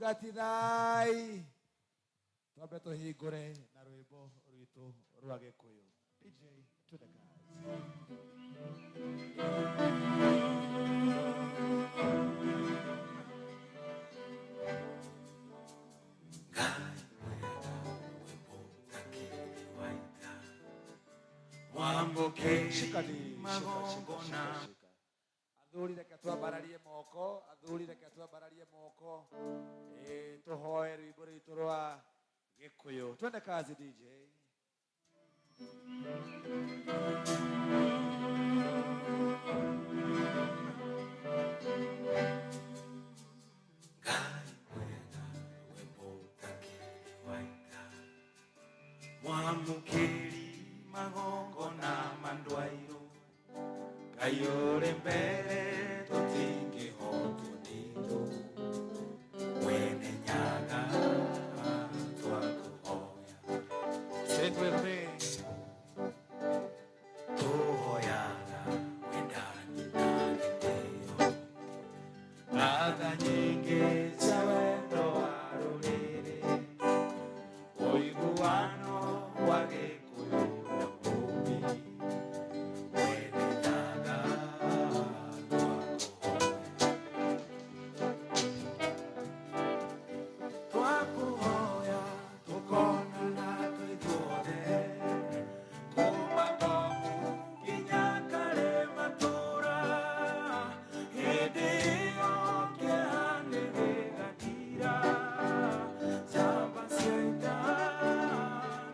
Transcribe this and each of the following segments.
Itungatithai twambe tuhingure na rwimbo rwitũ rwa Gĩkũyũ. DJ to the guys. Shika di, shika, shika, shika, shika. Athuri reke twambararie moko, athuri reke twambararie moko. Tuhoe rwimbo rwitũ rwa Gĩkũyũ. Twende kazi DJ. Mwamũkĩri magongona mandwairũ Ngai ũrĩ mbere tũtingĩhotwo nĩ thũ Mwene Nyaga twakũhoya. Sing with me. Tũhoyaga wendani na gĩtĩo na tha nyingĩ cia wendo wa rũrĩrĩ ũiguano wa Gĩkũyũ na Mũmbi Mwene Nyaga twakũhoya. Twakũhoya tũkonana twĩ ithuothe kuma Bomu nginya Karĩmatũra hĩndĩ ĩyo kĩeha nĩgĩgathira njamba cia ita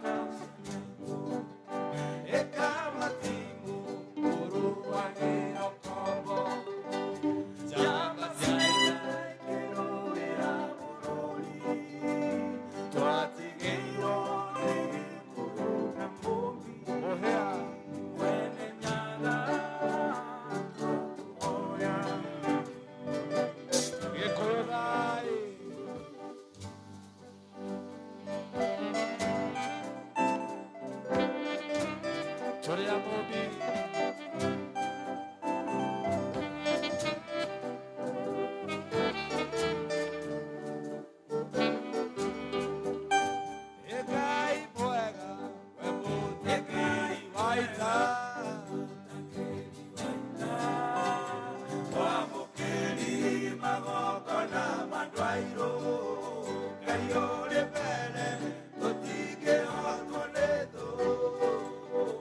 na ciamaitũ ĩkamatimũ kũrũagĩra ũkombo njamba cia ita ikĩrũĩra bũrũri twatigĩirwo nĩ Gĩkũyũ na Mũmbi. Mũhĩa. Mwene Nyaga twakũhoya. Gĩkũyũ thai. Tũrĩ a Mũmbi. Ngai mwega, we mũthamaki wa ita. Twamũkĩri magongona mandwairũ Ngai ũrĩ mbere tũtingĩhotwo nĩ thũ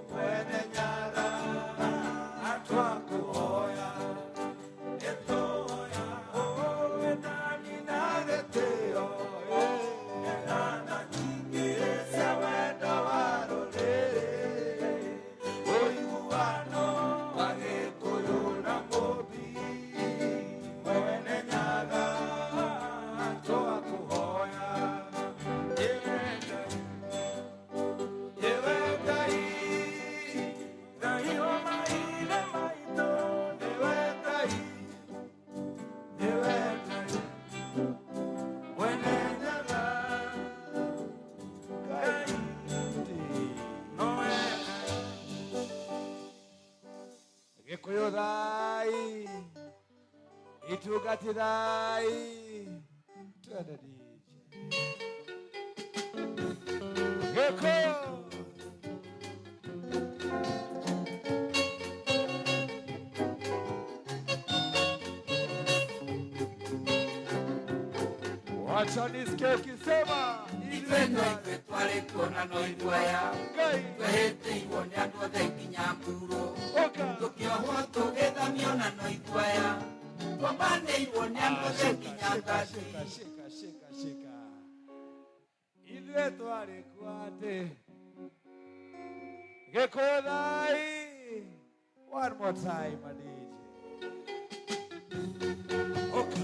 Mwene Nyaga twakũhoya ĩtũhoya wendani na gĩtĩo na tha nyingĩ cia wendo wa rũrĩrĩ ũiguano wa Gĩkũyũ na Mũmbi Mwene Nyaga twakũhoya. Ewe Ngai, Ngai wa maithe maitũ, nĩwe Ngai, nĩwe Ngai, Mwene Nyaga, Ngai, nowe Ngai. Gĩkũyũ thai. Itungatithai. Twende DJ. Gĩkũyũ. Wacha nisikie ukisema Ithuĩ no ithuĩ twarĩ kuona no ithuaya Ngai twehĩtĩirwo nĩ andũ othe nginya mburo oka. tũkĩohwo tũgĩthamio na no ithuaya twambanĩirwo nĩ andũ othe Shika, nginya shika, ngati. shika, shika, shika, shika. Ithuĩ twarĩ kuo atĩ Gĩkũyũ thai. One more time, my DJ. Oka.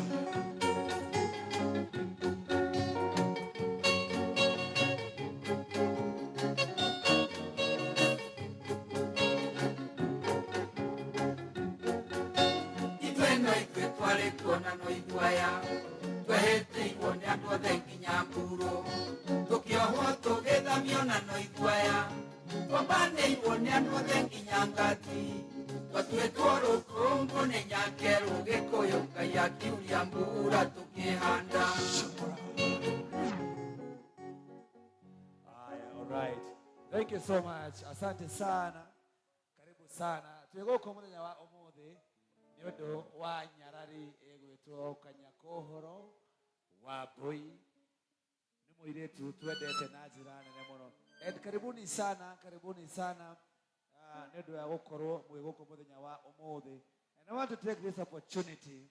Ithuĩ no ithuĩ twarĩ kuona no ithuaya twehĩtĩirwo nĩ andũ othe nginya mburo tũkĩohwo tũgĩthamio na no ithuaya twambanĩirwo nĩ andũ othe nginya ngati twatuĩtwo rũkũngũ nĩ nyakerũ Gĩkũyũ Ngai akiuria mbura tũkĩhanda. Thank you so much. Asante sana. Karibu sana. Twĩ gũkũ mũthenya wa ũmũthĩ nĩ ũndũ wa nyarari ĩgwĩtwo Kanyakohoro wa Mbui. Nĩ mũirĩtu twendete na njĩra nene mũno. And karibuni sana, karibuni sana nĩ ũndũ wa gũkorwo mwĩ gũkũ mũthenya wa ũmũthĩ. And I want to take this opportunity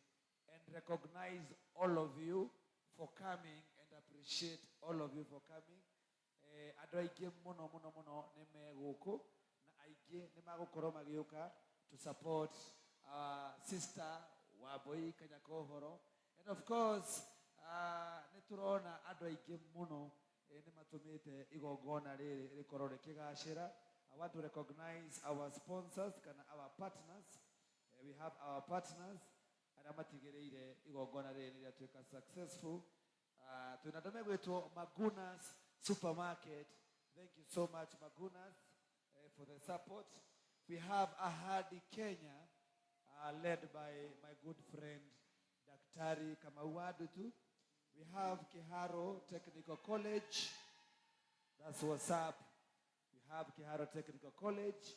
and recognize all of you for coming and appreciate all of you for coming. Andũ aingĩ mũno mũno mũno nĩ me gũkũ na aingĩ nĩ magũkorwo magĩũka to support our sister Wambui Kanyakohoro. And of course, nĩ tũrona andũ aingĩ mũno nĩ matũmĩte igongona rĩrĩ rĩkorwo rĩkĩgacĩra. I want to recognize our sponsors kana our partners. We have our partners arĩa matigĩrĩire igongona rĩrĩ nĩ rĩatuĩka successful. Twĩna andũ megwĩtwo Magunas Supermarket. Thank you so much, Magunas, for the support. We have Ahadi Kenya, led by my good friend Daktari Kamau Wadutu. We have Kiharo Technical College. That's what's up. We have Kiharo Technical College.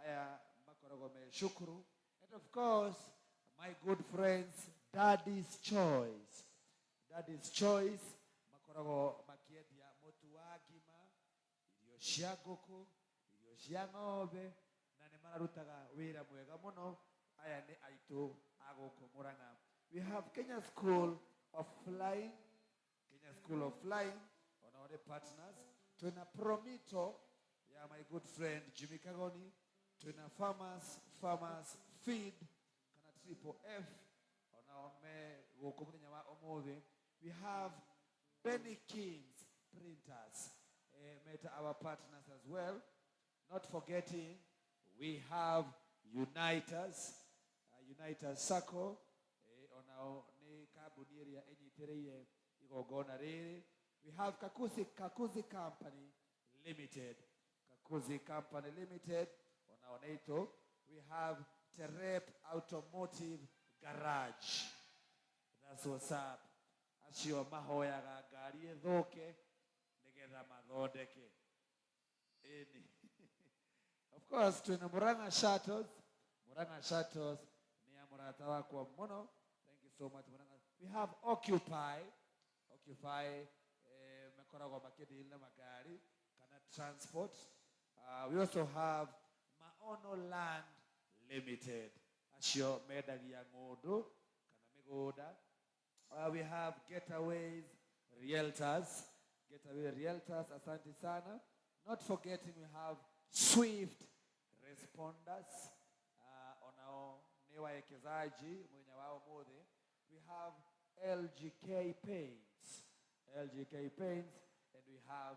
Aya makoragwo me shukuru. And of course, my good friends, Daddy's Choice. Daddy's Choice makoragwo makiendia mũtu wa ngima, irio cia ngũkũ, irio cia ng'ombe, na nĩ mararutaga wĩra mwega mũno. Aya nĩ aitũ a gũkũ Murang'a. We have Kenya School of Flying, Kenya School of Flying, onao nĩ partners. Twĩna Promito ya my good friend Jimmy Kagoni. Twĩna Farmers Feed kana Triple F, onao me gũkũ mũthenya wa ũmũthĩ. We have Benny Kings Printers, met our partners as well. Not forgetting, we have Unitas, Unitas Sacco, onao nĩ kambuni ĩrĩa ĩnyitĩrĩire igongona rĩrĩ. We have Kakuzi Company Limited, Kakuzi Company Limited, onao nĩ itũ. We have Terep Automotive Garage. That's what's up. Acio mahoyaga ngari ĩthũke nĩgetha mathondeke. Ĩni. Of course, twĩna Murang'a Shuttles. Murang'a Shuttles nĩ ya mũrata wakwa mũno. Thank you so much, Murang'a. We have Occupy. Occupy makoragwo makĩdeal na magari kana transport. We also have Maono Land Limited. Acio mendagia ng'ũndũ kana mĩgũnda. We have Getaways Realtors. Getaway Realtors, asante sana. Not forgetting we have Swift Responders. Onao ni wawekezaji mwenye wao mũthĩ. We have LGK Paints. LGK Paints, and we have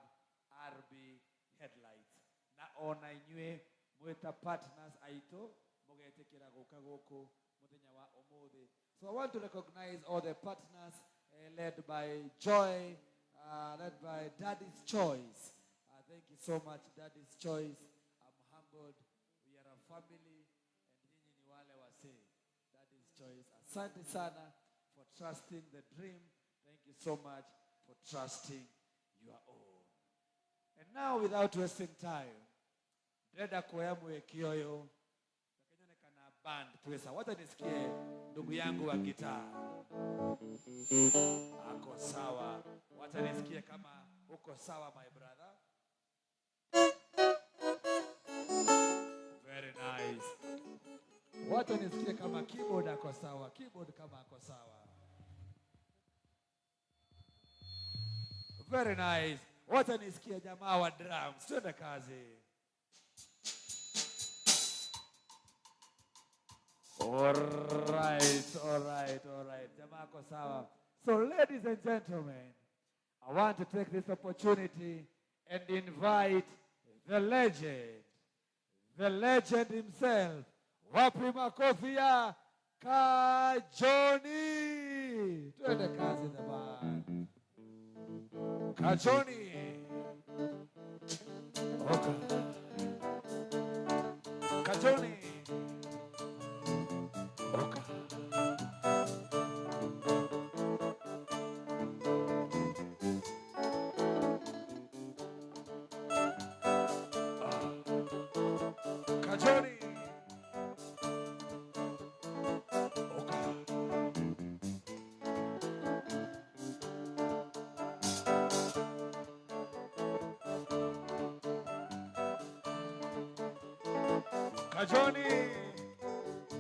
RB Headlights. Na ona inyuĩ mwĩta partners aitũ mũgetĩkĩra gũka gũkũ mũthenya wa ũmũthĩ. So I want to recognize all the partners led by Joy, led by Daddy's Choice. Thank you so much, Daddy's Choice. I'm humbled. We are a family, and nyinyi ni wale wasee. Daddy's Choice. Asante sana for trusting the dream. Thank you so much for trusting your own. And now, without wasting time, ndĩrenda kuoya mwĩki ũyũ reke nyone kana band twĩ sawa. Wacha nisikie ndugu yangu wa gitaa ako sawa. Wacha nisikie kama uko sawa, my brother. Very nice. Wacha nisikie kama keyboard ako sawa. Keyboard kama ako sawa. Very nice. Wacha nisikie jamaa wa drums. Twende kazi. All right, all right, all right. Jamaa ako sawa. So ladies and gentlemen, I want to take this opportunity and invite the legend himself. Wapi makofi ya Kajoni. Twende kazi the band. Kajoni. Okay. Kajoni. Okay. Kajoni. Oka. Kajoni.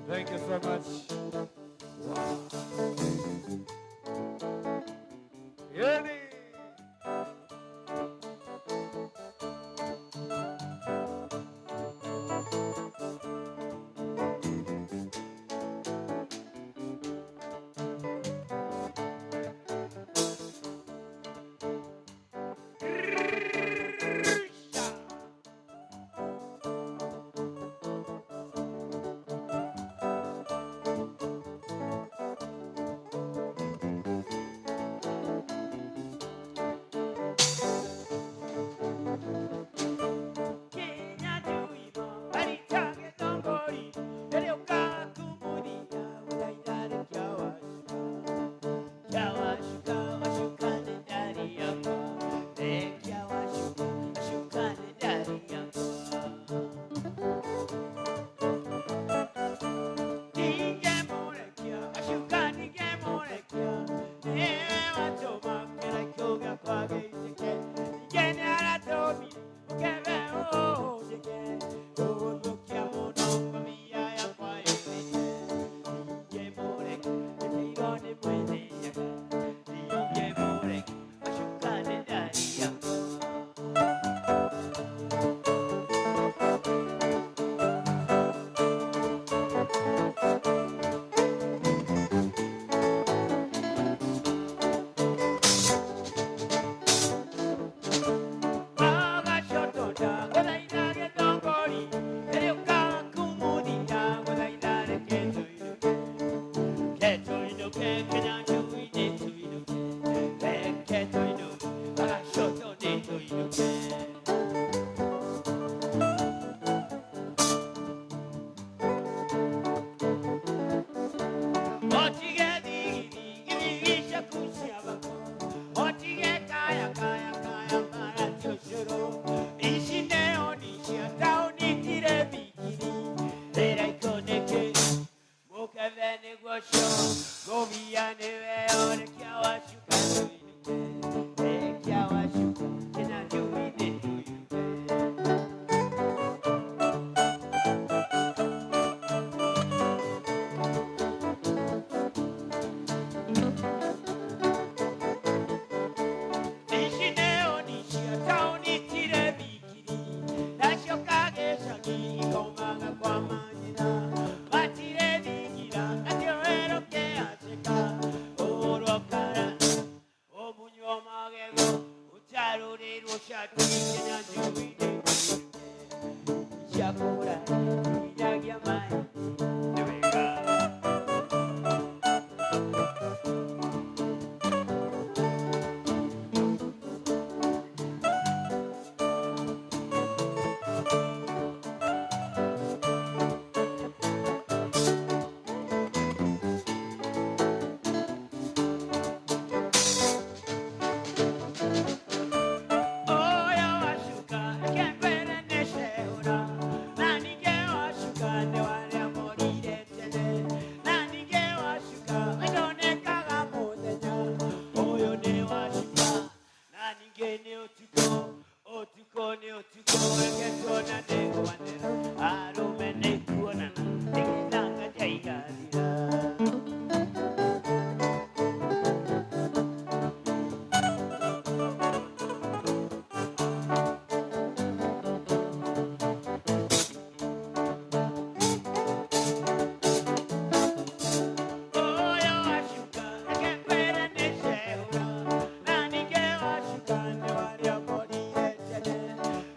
Thank you so much. Wow. Yeni.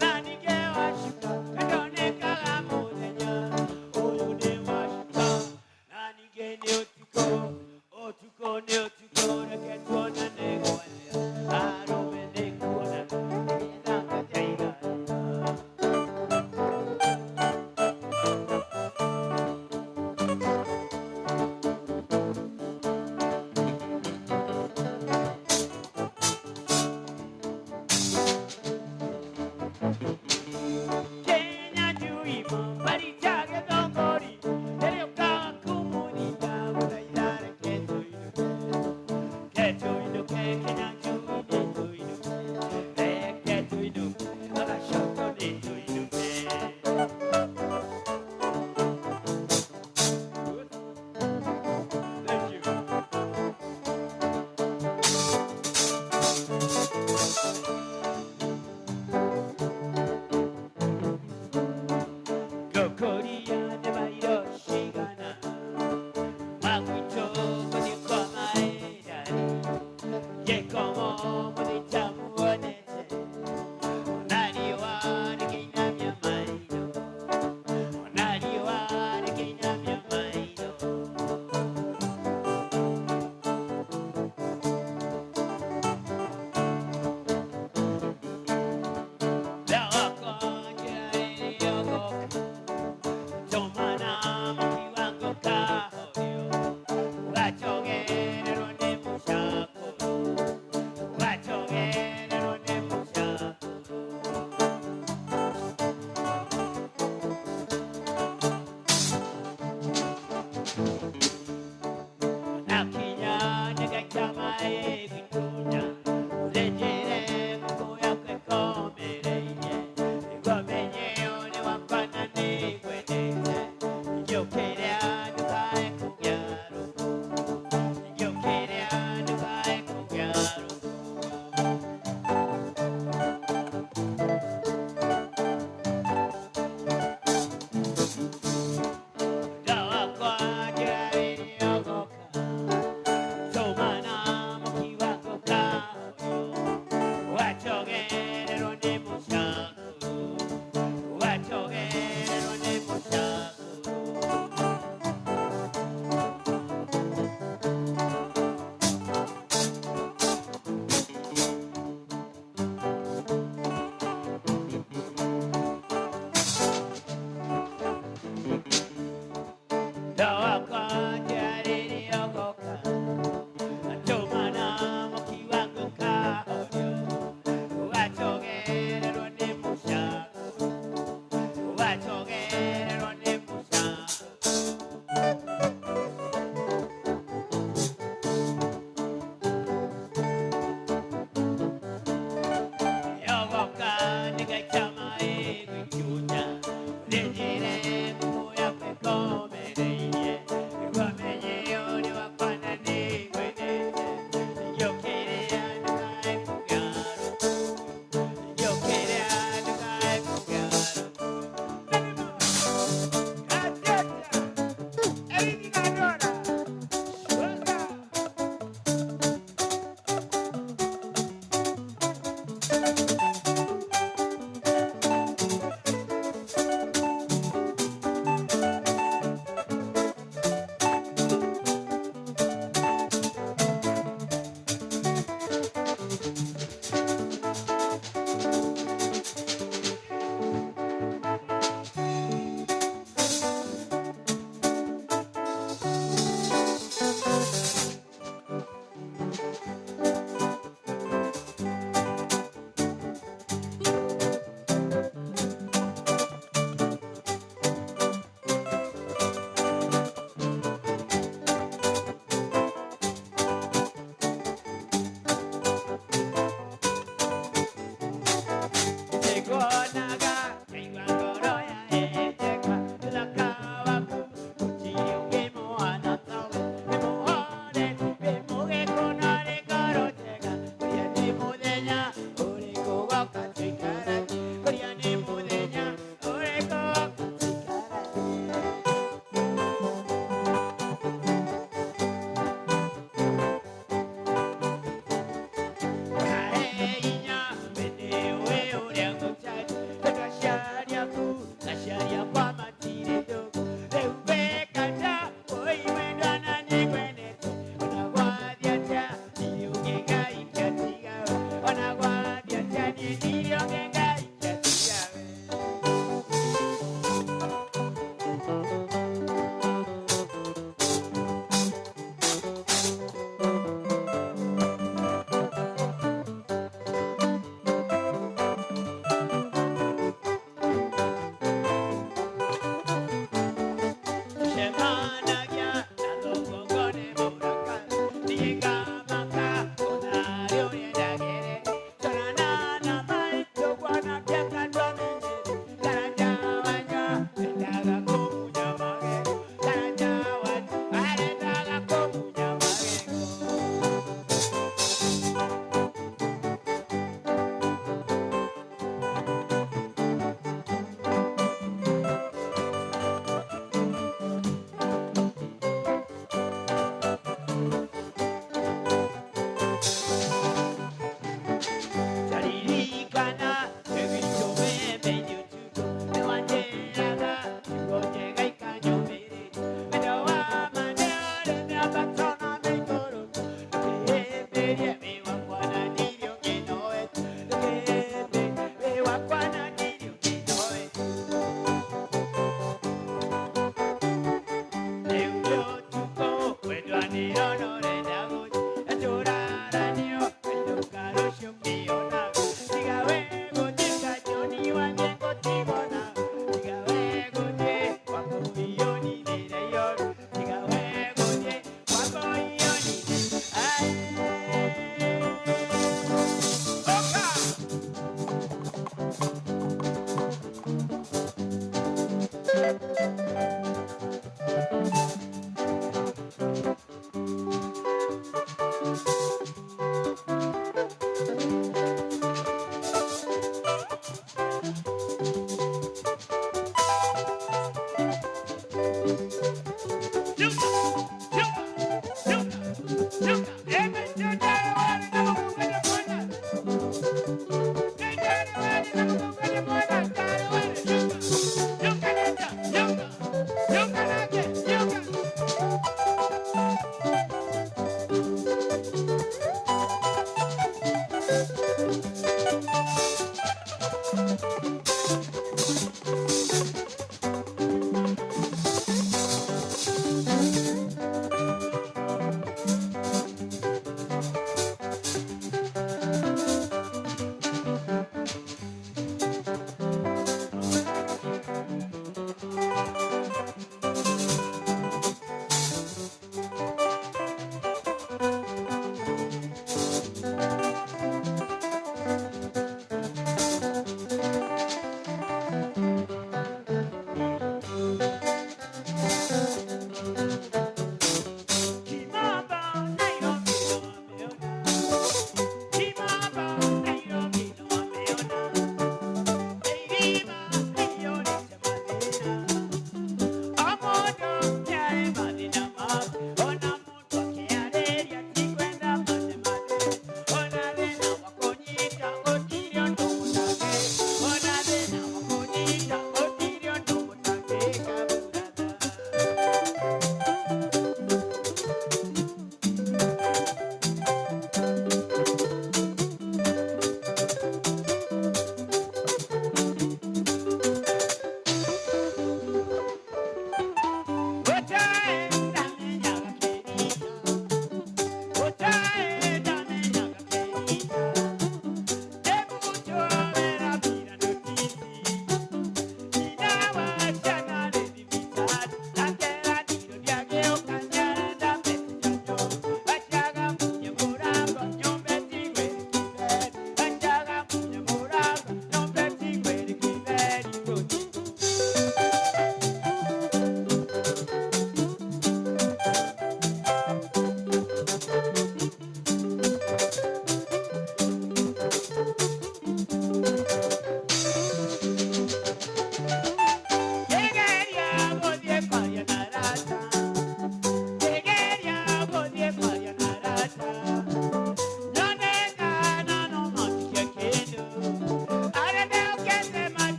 Nani Yo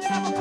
Grrrr.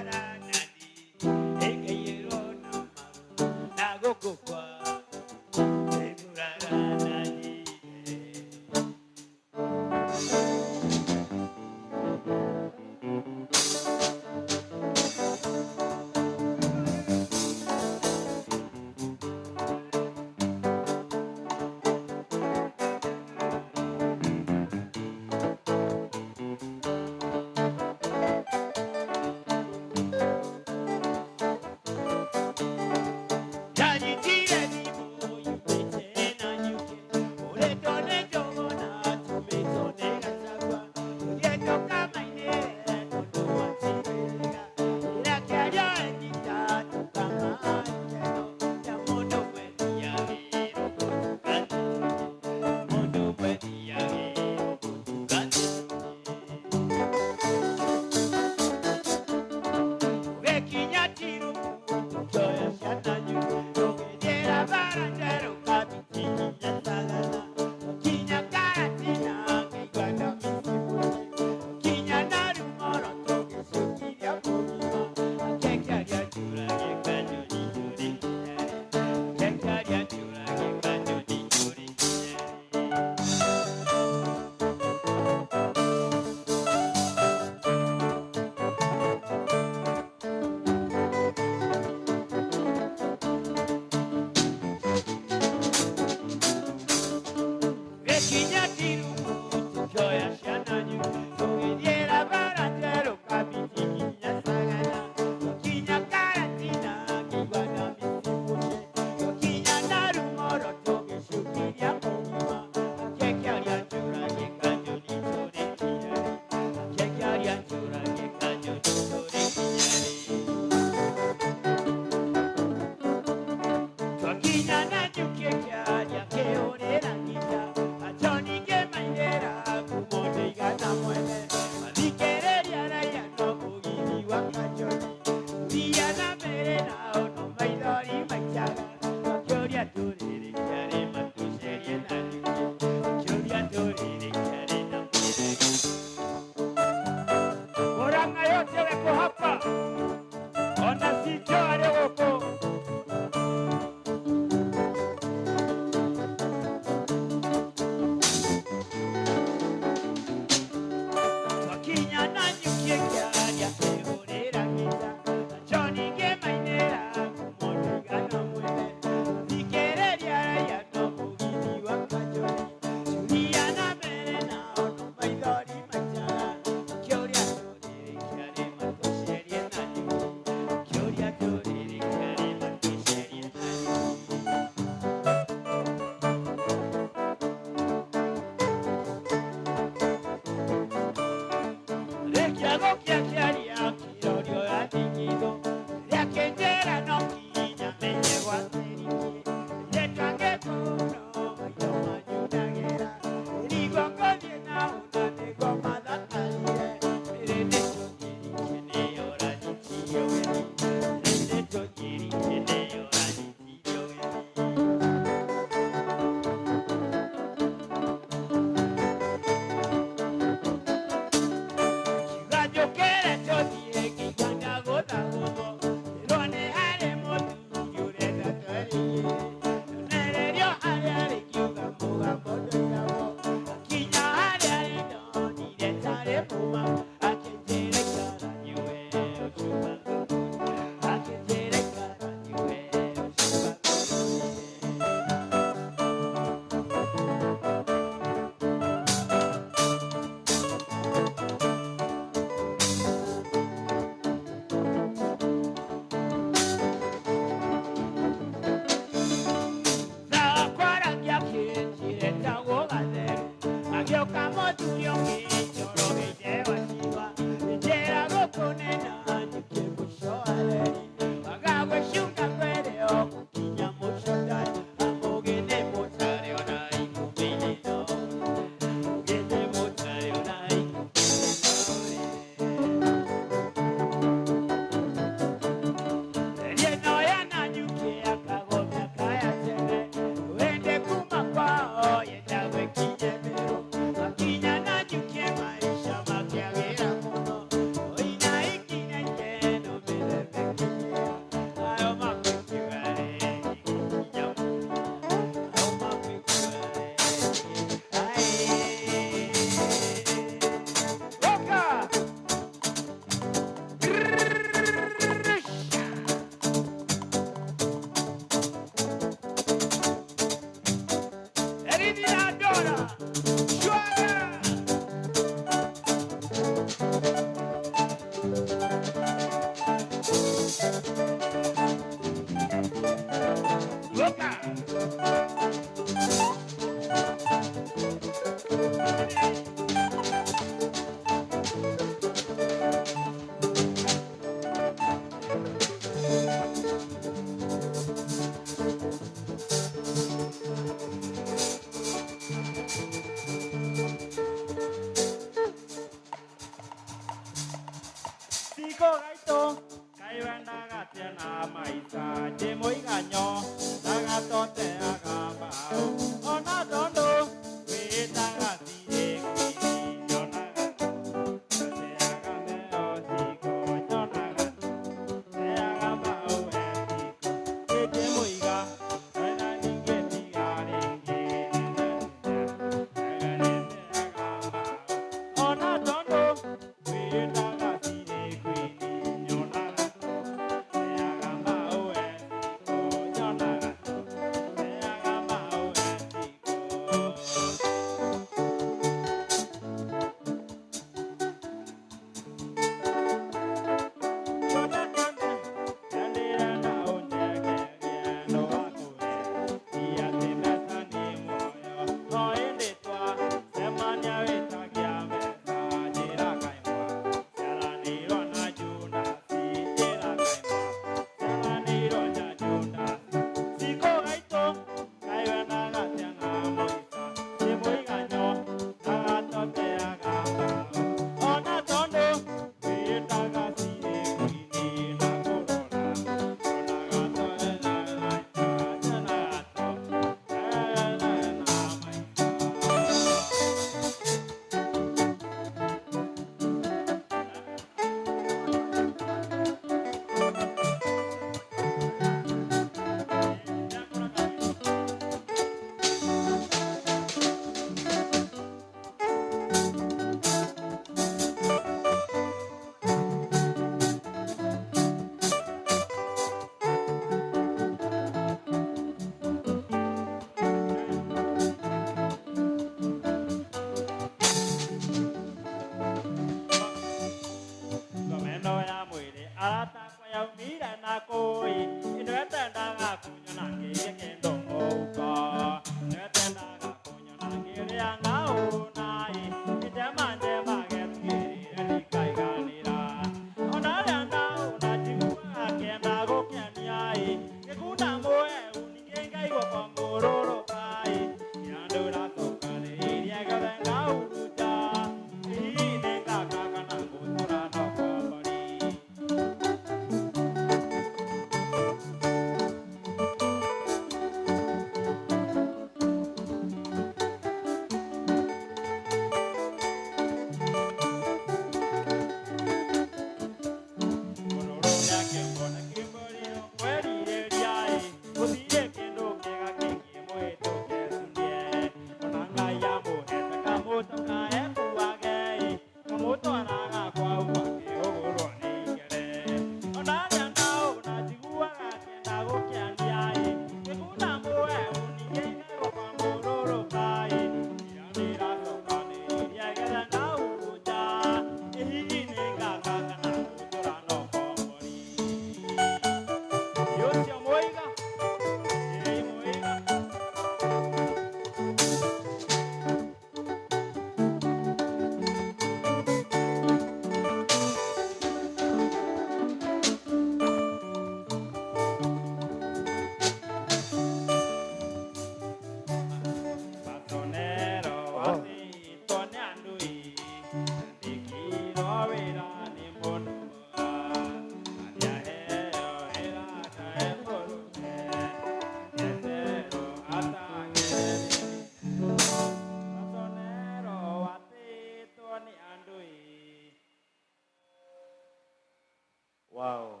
Wow.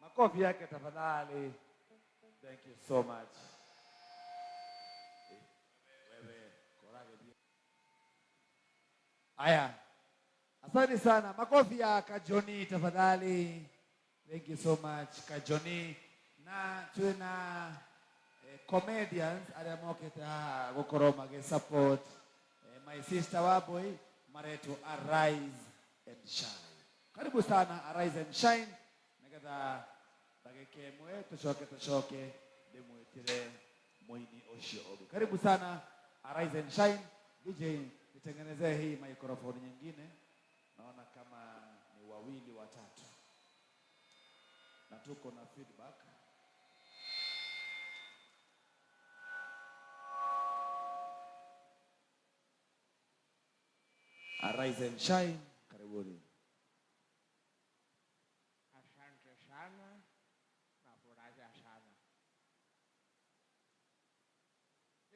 Makofi yake tafadhali. Thank you so much. Wewe korage pia. Aya. Asante sana. Makofi ya Kajoni tafadhali. Thank you so much Kajoni. Na tuwe na comedians aria mokete haha gukorwo magi support my sister Wambui maretwo Arise and Shine. Karibu sana Arise and Shine nigetha ndagika ĩmwe tucoke ndimwĩtĩre mũini ũcio ũngĩ. Karibu sana Arise and Shine. DJ nitengenezee hii microphone nyingine, naona kama ni wawili watatu na tuko na feedback. Arise and Shine, karibuni. Asante sana, nafurahi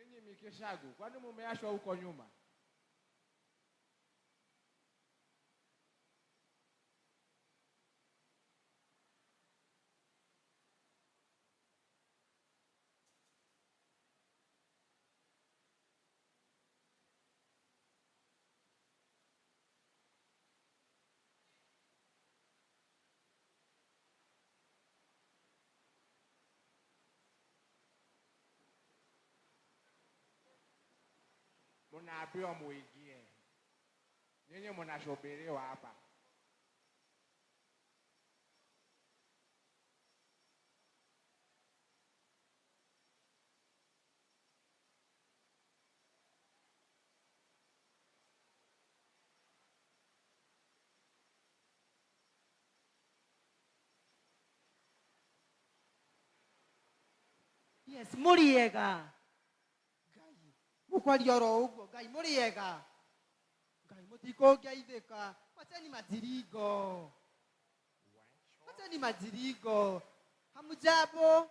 Nyinyi mikeshagu, kwani mumeashwa huko nyuma? Munaambiwa muingie. Nyinyi mnashobelewa hapa. Yes, muriega. Mukwaria oro uguo Ngai muriega. Ngai mutikũngeithĩka. Wacheni majiringo. Wacheni majiringo. Hamujambo.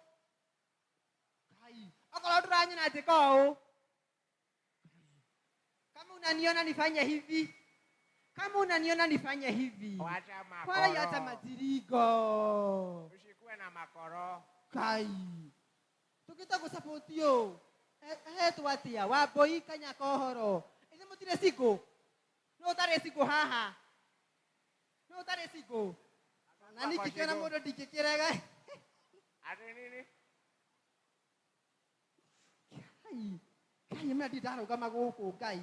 Ngai, okorwo ndũranyona njĩka ũũ. Kama unaniona nifanye hivi. Kama unaniona nifanye hivi. Wacha makoro. Kwani acha majiringo. Usikuwe na makoro. Ngai. Tũkĩte gũsupport you. Hetwo atia Wambui Kanyaka ũhoro ithe mũtirĩ cingũ no ũtarĩ cingũ haha no ũtarĩ cingũ na ningĩkĩona mũndũ ndingĩkĩrega. Ati nini? Ngai Ngai mena ndi ndarũgama gũkũ Ngai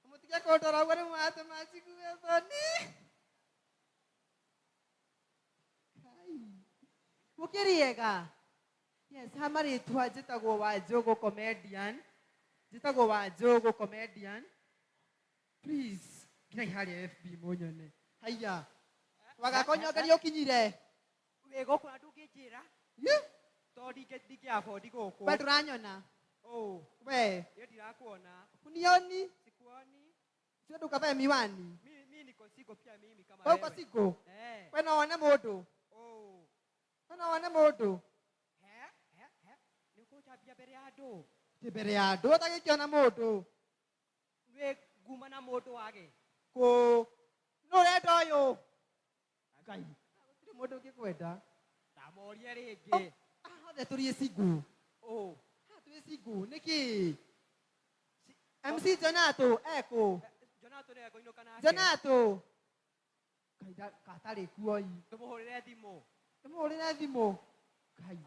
mũtige kũndora ũguo nĩ mũratũma njigue thoni. Ngai mũkĩriega. Yes, ha marĩtwa njĩtagwo Wanjũgũ comedian. Njĩtagwo Wanjũgũ comedian. Please, nginya harĩa FB mũnyone. Haiya. Wagakonyongeria ũkinyire. Wĩ gũkũ na ndũngĩnjĩra. Ye? Tondũ ndingĩ afford gũkũ. We ndũranyona. Oh. We. Niĩ ndirakuona. Unioni? Sikuoni. Sio ndũkavae miwani. Mimi niko siko pia mimi kama wewe. Uko siko? Eh. We no wone mũndũ. Oh. We no wone mũndũ. Nĩũkũnjambia mbere ya andũ. Ti mbere ya andũ ũtagĩkĩona mũndũ. Nĩ nguma na mũndũ wage. Kũ nũ ũrenda ũyũ? Ngai, gũtirĩ mũndũ ũngĩkwenda. Ndamoria rĩngĩ. Othe tũrĩ cingũ. Oh. Haha twĩ cingũ nĩkĩ? MC Jonato ekũ? Jonato nĩwe ngũinũka nake. Jonato. Ngai gatarĩ kuo ii. Tũmũhũrĩre thimũ. Tũmũhũrĩre thimũ. Ngai.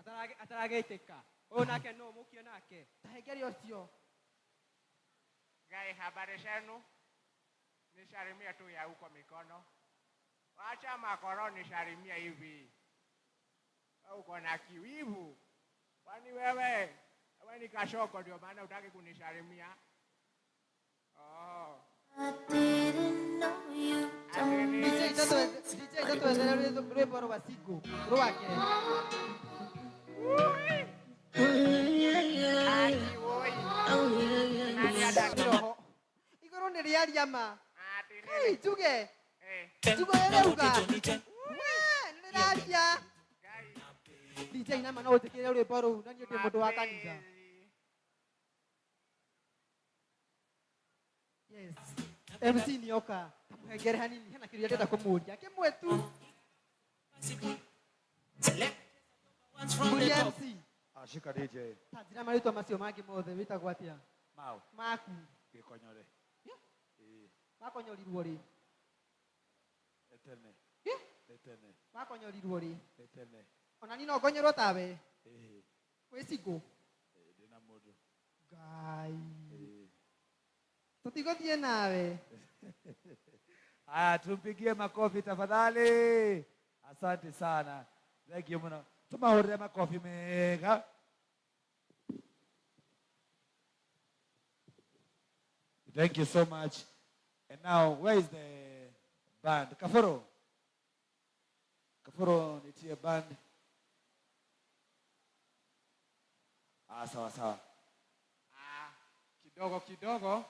Ataragĩtĩka. Ũyũ nake no mũkie nake. Tahengere ũcio. Ngai, habari zenu? Nisalimie tu ya huko mikono. Wacha makoro nisalimie hivi. Uko na kiwivu. Kwani wewe ni kashoko ndio maana hutaki kunisalimia? Oh. DJ ndatwethere rwĩmbo rwa Single rwake. Igũrũ nĩ rĩaria ma. Kai njuge. Njuge ĩrauga. We nĩ rĩraria. DJ nama no ũnjĩkĩre rwĩmbo rũu na niĩ ndĩ mũndũ wa kanitha. Yes. MC nĩoka. Kamũhengere hanini hena kĩũria ndĩrenda kũmũria. Kĩmwe tu. Mũria MC. Ashika DJ. Ta njĩra marĩtwa macio mangĩ mothe wĩtagwo atĩa? Mao. Maku. Gĩkonyore. Wakonyorirwo rĩ? Etene. Etene. Wakonyorirwo rĩ? Etene. Ona niĩ no ngonyorwo tawe? Ĩĩ. Wĩ cingũ? Ndĩna mũndũ. Ngai. Tũtigũthiĩ nawe. Haya, tumpigie makofi tafadhali. Asante sana. Thank you muno. Tumahũrĩre makofi mega. Thank you so much. And now, where is the band? Kafuro. Kafuro, nitie band. Ah, sawa sawa. Ah, kidogo kidogo.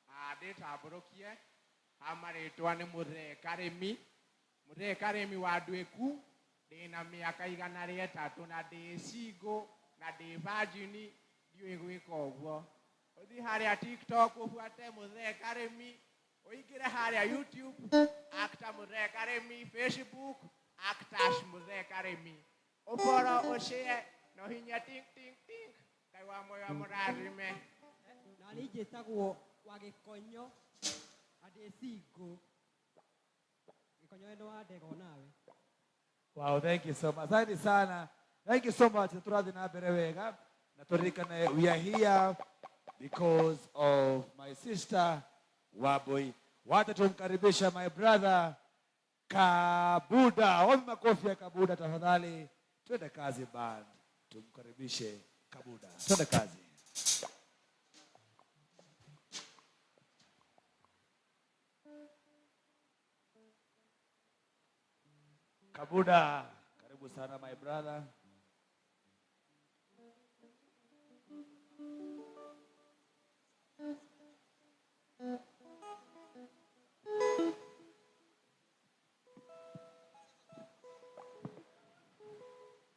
Ah, ndĩtambũrũkie. Hamarĩtwa nĩ Mũthee Karĩmi. Mũthee Karĩmi wa Ndwĩku. Ndĩna mĩaka 103 na ndĩ single na ndĩ virgin, ndiũĩ gwĩka ũguo. Uthi haria TikTok ufuate Muthee Karimi, uingire haria YouTube actor Muthee Karimi, Facebook actors Muthee Karimi. Uboro ushare na uhinyie ting ting ting. Ngai wa muoyo amũrathime. Na niĩ njĩtagwo wa Gĩkonyo na ndĩ single. Gĩkonyo nĩ wa ndegwa nawe. Wow, thank you so much. Asante sana. Thank you so much. Tũrathiĩ na mbere wega na tũririkane we are here because of my sister Wambui. Wacha tumkaribisha my brother Kabuda. Wapi makofi ya Kabuda tafadhali? Twende kazi band. Tumkaribishe Kabuda. Twende kazi. Kabuda, karibu sana my brother.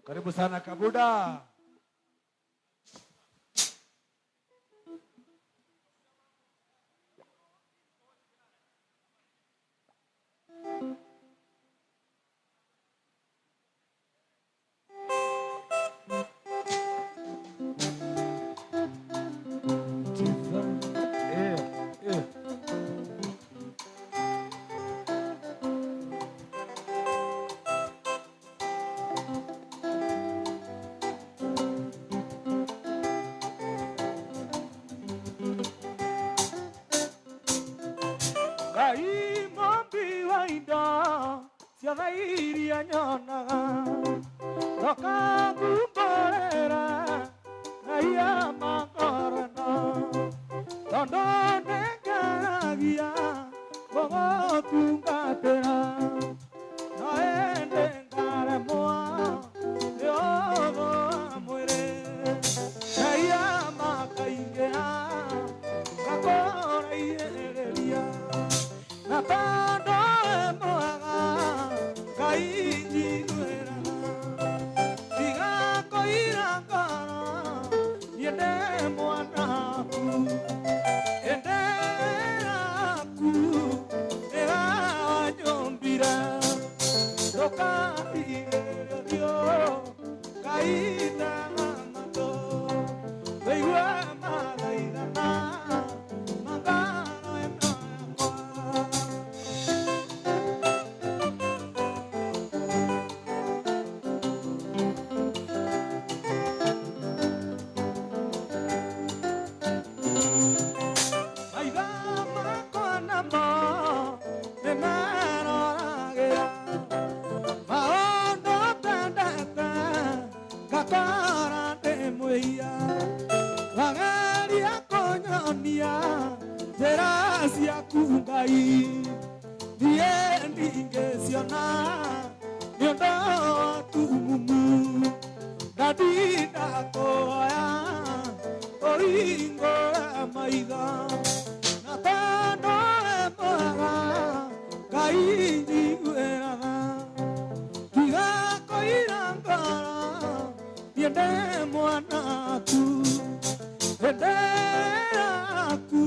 Karibu sana Kabuda. Eh, eh. Ngai mũmbi wa indo ciothe iria nyonaga ndoka ngumbũrĩra Ngai amangorano tondũ nĩngeragia gũgũtungatĩra no ĩndĩ ngaremwo nĩ ũthũ wa mwĩrĩ Ngai amakaingĩha ngakũraihĩrĩria na tondũ wĩ mwega Ngai njiguĩraga tiga kũira ngoro niĩ ndĩ mwana waku ĩndĩ yaku nĩwe wanyũmbire ndũkarigĩrĩrie ũthiũ Ngai tega matũ wĩigue mathaithana ma ngoro ĩno yakwa. Maitho makwa namo nĩmeroragĩra maũndũ tendete ngakora ndĩ mwĩhia wageria kũnyonia njĩra ciaku Ngai niĩ ndingĩciona nĩ ũndũ wa tumumu ndandinda kũhoya ũhingũre maitho na tondũ wĩ mwega Ngai njiguĩraga tiga kũira ngoro niĩ ndĩ mwana waku ĩndĩ yaku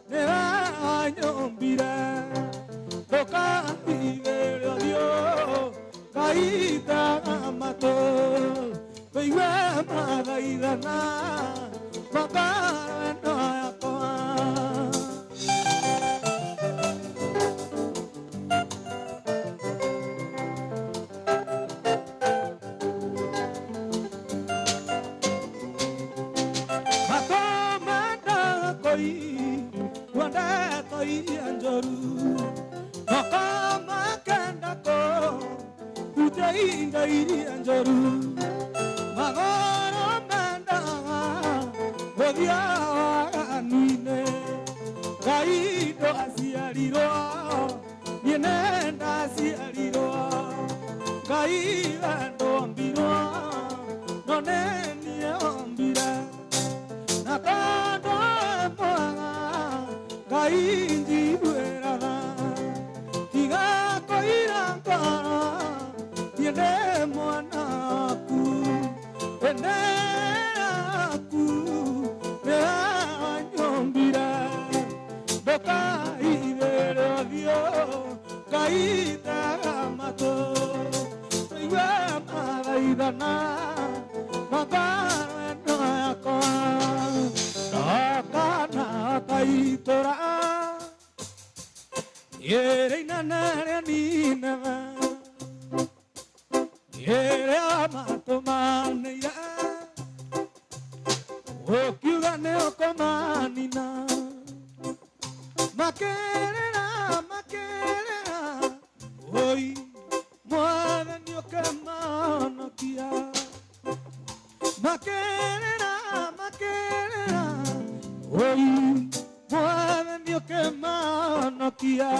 nĩwe wanyũmbire ndũkarigĩrĩrie ũthiũ Ngai tega matũ wĩigue mathaithana ma ngoro ĩno yakwa. Matũ mendaga kũigua ndeto iria njũru moko makenda kũhutia indo iria njũru magũrũ mendaga gũthiĩ waganu-inĩ Ngai ndwaciarirwo niĩ nĩ ndaciarirwo Ngai we ndwombirwo no nĩ niĩ wombire na tondũ wĩ mwega Ngai njiguĩraga tiga kũira ngoro niĩ ndĩ mwana waku ĩndĩ yaku nĩwe Ndirikana na ngoro ĩno yakwa ndokana kaitũra ĩrĩa inene rĩa Nineve ĩrĩa matũmanĩire ũkiuga nĩ ũkũmanina makĩrĩra makĩrĩra oi mwathani ũkĩmahonokia makĩrĩra makĩrĩra oi mwathani ũkĩmahonokia.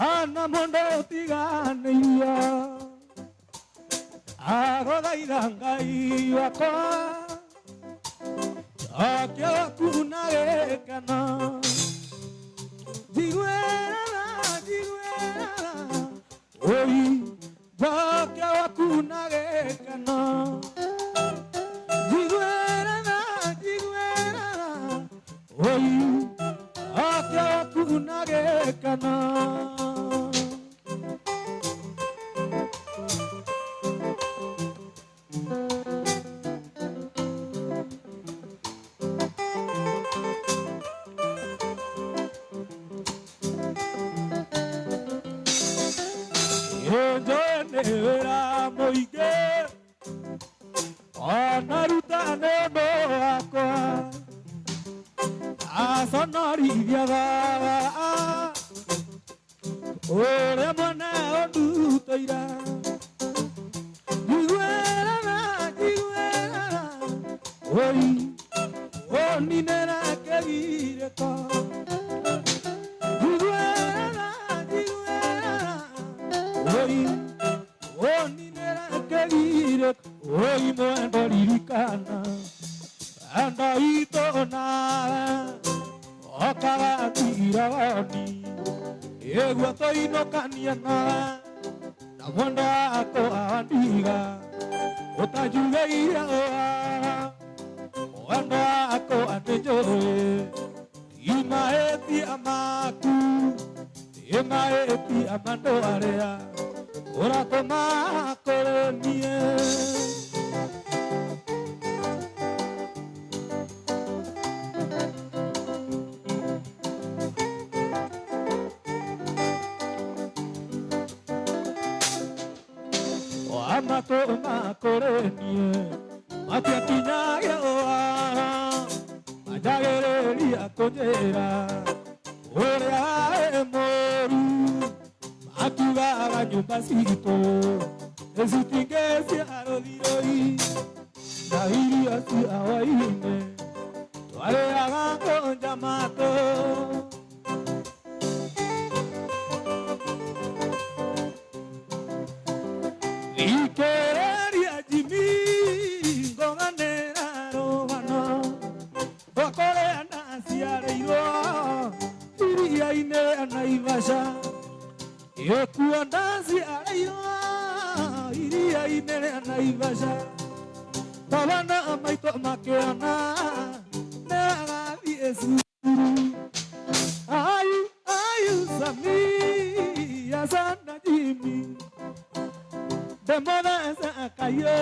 Ana mondo tiganĩirio agũthaitha Ngai wakwa cokia waku na gĩkeno njiguĩra njiguĩra oi cokia waku na gĩkeno njiguĩra njiguĩra oi cokia waku na gĩkeno. Wĩra mũingĩ ona rutane ũndũ wakwa aconorithia baba ũrĩa mwene ũndutĩire njiguĩra njiguĩra oi ũninĩre kĩgirĩko njiguĩra njiguĩra oi ũninĩre kĩgirĩko oi mwendo ririkana enda itũ nawe okaga tiragoni ĩguo tũinũkanie nawe na mwendo wakwa wandiga ũtanjugĩire ũhoro mwendo wakwa nĩnjũĩ ti mahĩtia maku ti mahĩtia ma andũ arĩa ũratũma kũrĩ niĩ. Amatũma kũrĩ niĩ matiakinyagia ũhoro manjagĩrĩria kũnjĩra ũrĩa wĩ mũũru makiugaga nyũmba citũ nĩcitingĩ cia rũthirũi na irio cia hwaĩ-inĩ twarĩaga kũnja matũ. Thikĩrĩria Jimmy ngũganĩra rũgano rwa kũrĩa ndaciarĩirwo iria-inĩ rĩa Naivasha ĩkuo ndaciarĩirwo iria-inĩ rĩa Naivasha baba na maitũ makĩona nĩagathiĩ cukuru ayu ayu Samia sana Jimmy ndemũthece kayo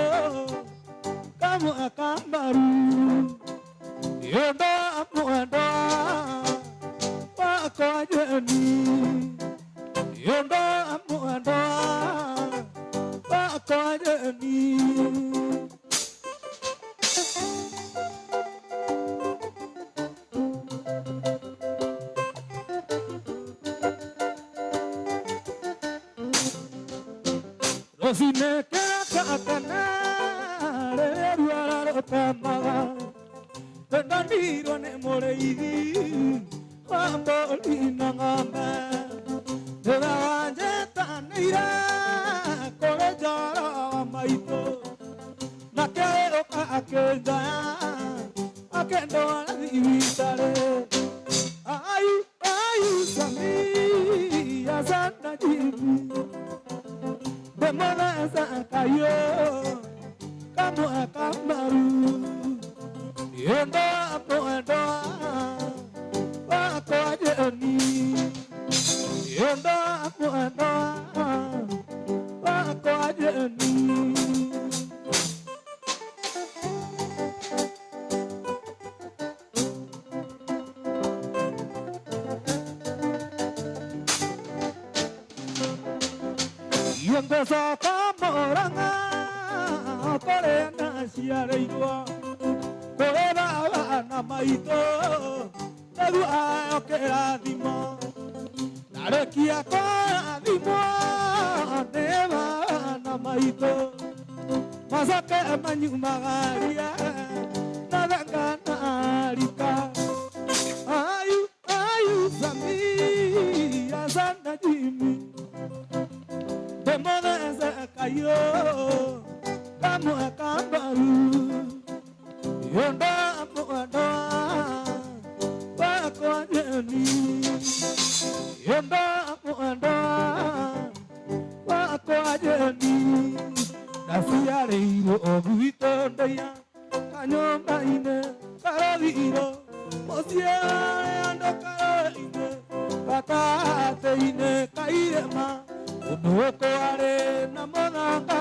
kamwe kambaru ĩndo mwendwa wakwa Jeni ĩndo mwendwa wakwa Jeni. Rũcinĩ kĩroko tene rĩrĩa ruara rũtemaga ndanirwo nĩ mũrĩithi wa mbũri na ng'ombe thutha wanjĩtanĩire kũrĩ njoro wa maitũ nake ũka akĩnjoya akĩndwara thibitarĩ ayu ayu Samia. Jimmy Ndĩmũthece kayũ kamwe kamaru Nĩũndũ wa mwendwa wakwa Jeni Nĩũndũ wa mwendwa wakwa Jeni. Ngĩcoka Mũrang'a kũrĩa ndaciarĩirwo kũrĩ baba na maitũ nĩguo aheo kĩrathimo ndarĩkia kũrathimwo nĩ baba na maitũ macoke manyumagarie na thenga na rika ayu ayu Samia sana Jimmy Ndĩmũthece kayũ kamwe kambaru Nĩũndũ wa mwendwa wakwa Jeni Nĩũndũ wa mwendwa wakwa Jeni Ndaciarĩirwo gwitũ Ndeiya kanyũmba-inĩ karothiro mũciĩ warĩ andũ karũĩ-inĩ gatagatĩ-inĩ ka irĩma ũndũ kwarĩ na mũthanga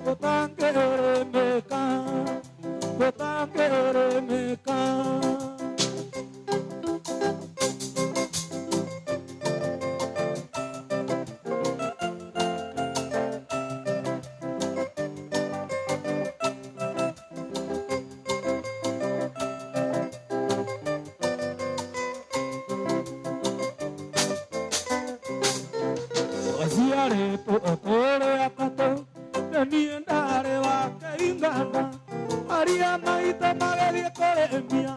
gũtangĩrĩmĩka gũtangĩrĩmĩka. Waciarĩtwo tũrĩ atatũ na niĩ ndarĩ wa kĩingana aria maitũ magĩthiĩ kũrĩmia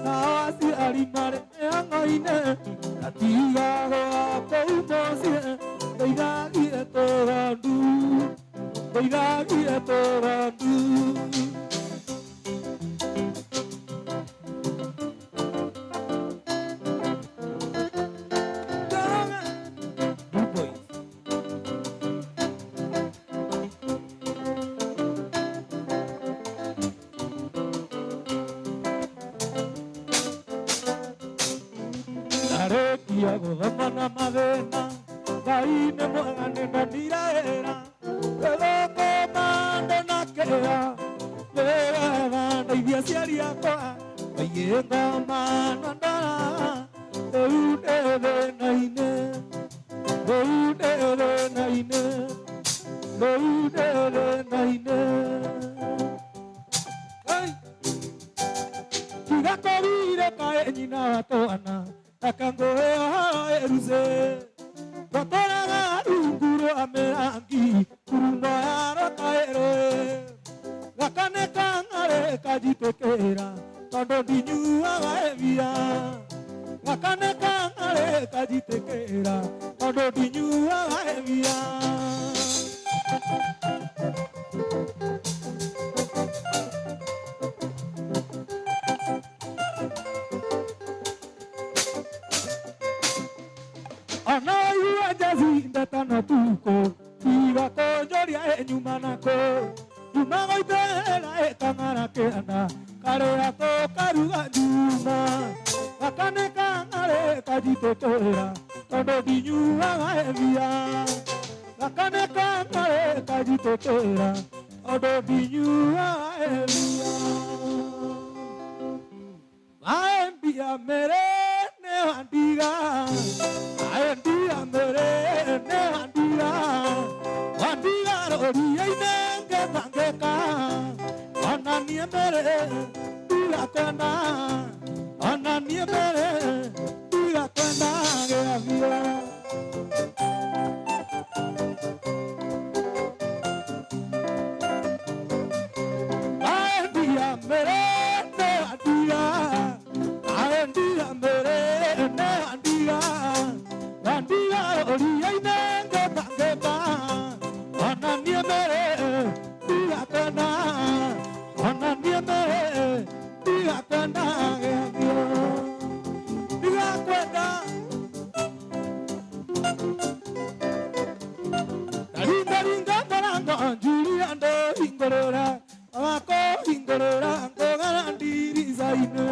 nao aciari marĩ mĩhang'o-inĩ ndatigagwo kũu mũciĩ ndeithagie tũgondu ndeithagie tũgondu. Good boys. Ndarĩkia gũthoma na mathĩna Ngai nĩ mwega nĩ ndonire wĩra gũthũkũma ndona kĩra nĩgetha ndeithie aciari akwa maigĩ ngoma na ndara rĩu ndĩ thĩna-inĩ rĩu ndĩ thĩna-inĩ rĩu ndĩ thĩna-inĩ. Hey! Tiga kũgirĩka ĩ nyina wa twana akangũhe ũhoro ĩrucĩ twatũraga rungu rwa mĩrangi ngurumo ya rũkaĩ rũĩ gaka nĩ kang'arĩ kanjitĩkĩra tondũ ndinyuaga ĩbia gaka nĩ kang'arĩ kanjitĩkĩra tondũ ndinyuaga ĩbia. Ona waigua njeci ndetano tukũ tiga kũnjũria ĩ nyuma nakũ nyuma gũitĩrĩra ĩ kang'ara kĩanda karĩa tũkaruga njuma gaka nĩ kang'arĩ kanjitĩkĩra tondũ ndinyuaga ĩbia gaka nĩ kang'arĩ kanjitĩkĩra tondũ ndinyuaga ĩbia. Maembia mere nĩ wandiga aendia mere nĩ wandiga wandiga rũriĩ-inĩ ngĩtangĩka ona niĩ mere ndigakwenda ona niĩ mere ndigakwenda gĩathia. Aendia mere nĩ wandiga aendia mere nĩ wandiga wandiga rũriĩ-inĩ ngĩtangĩka ona niĩ mere ndigakwenda ona niĩ mere ndigakwenda Julia ndohingorora abakohingorora ngogarandirizaine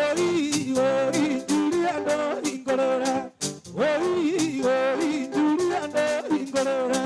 oi oi Julia ndohingorora oi oi Julia ndohingorora.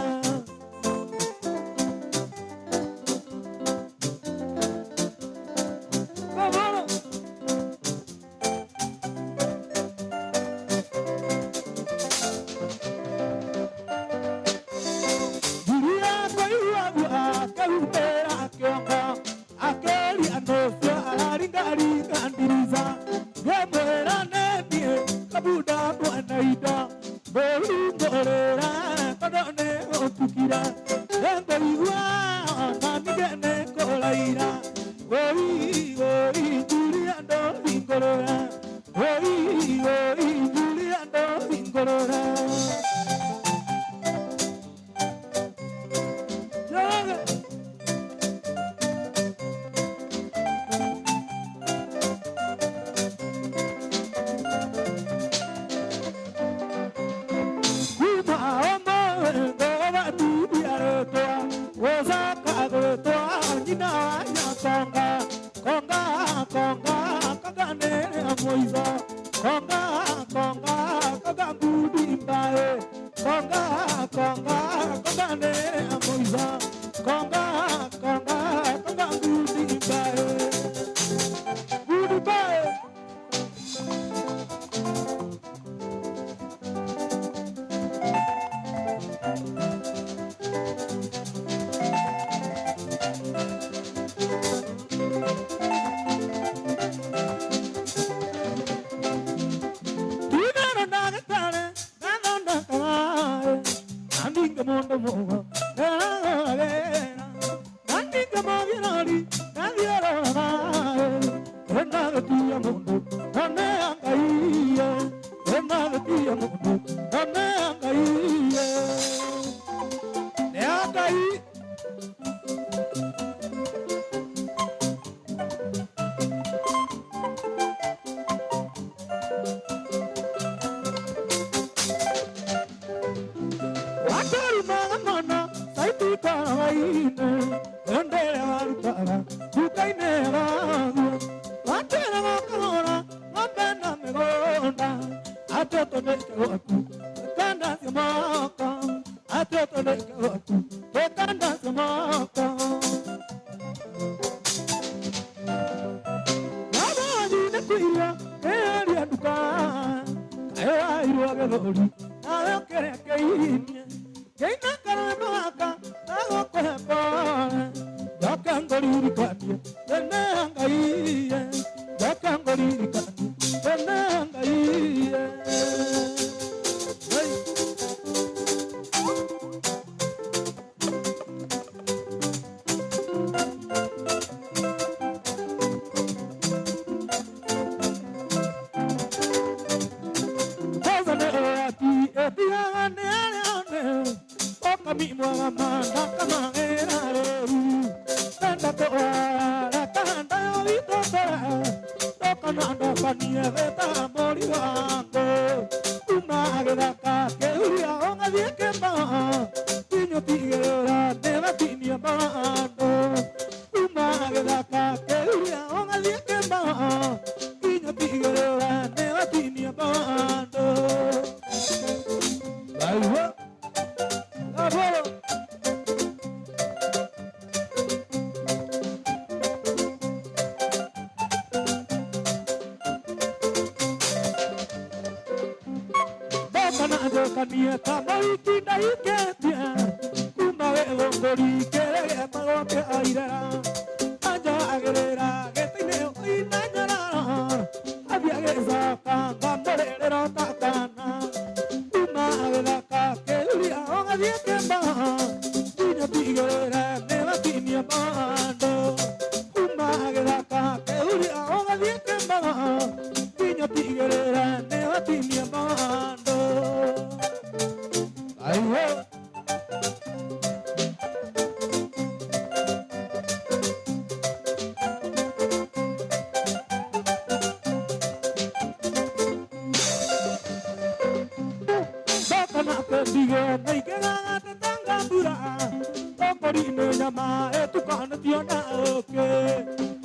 Vamos. Mbũri-inĩ nyama ĩtukanĩtio na ũkĩ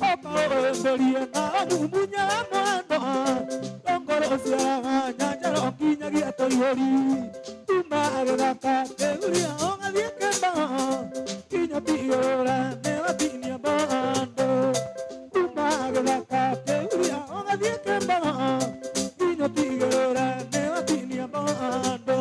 ũka ũmbĩrie na ũmumunye mwendwa ngoro ciaraga nyanjara ũkinyagia tũihũri tuma gĩthaka kĩguria ũgathiĩ kĩmba kinya tigũra nĩwatinia mbando tuma gĩthaka kĩguria ũgathiĩ kĩmba kinya tigũra nĩwatinia mbando.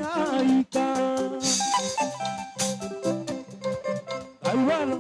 Aika Aiwalo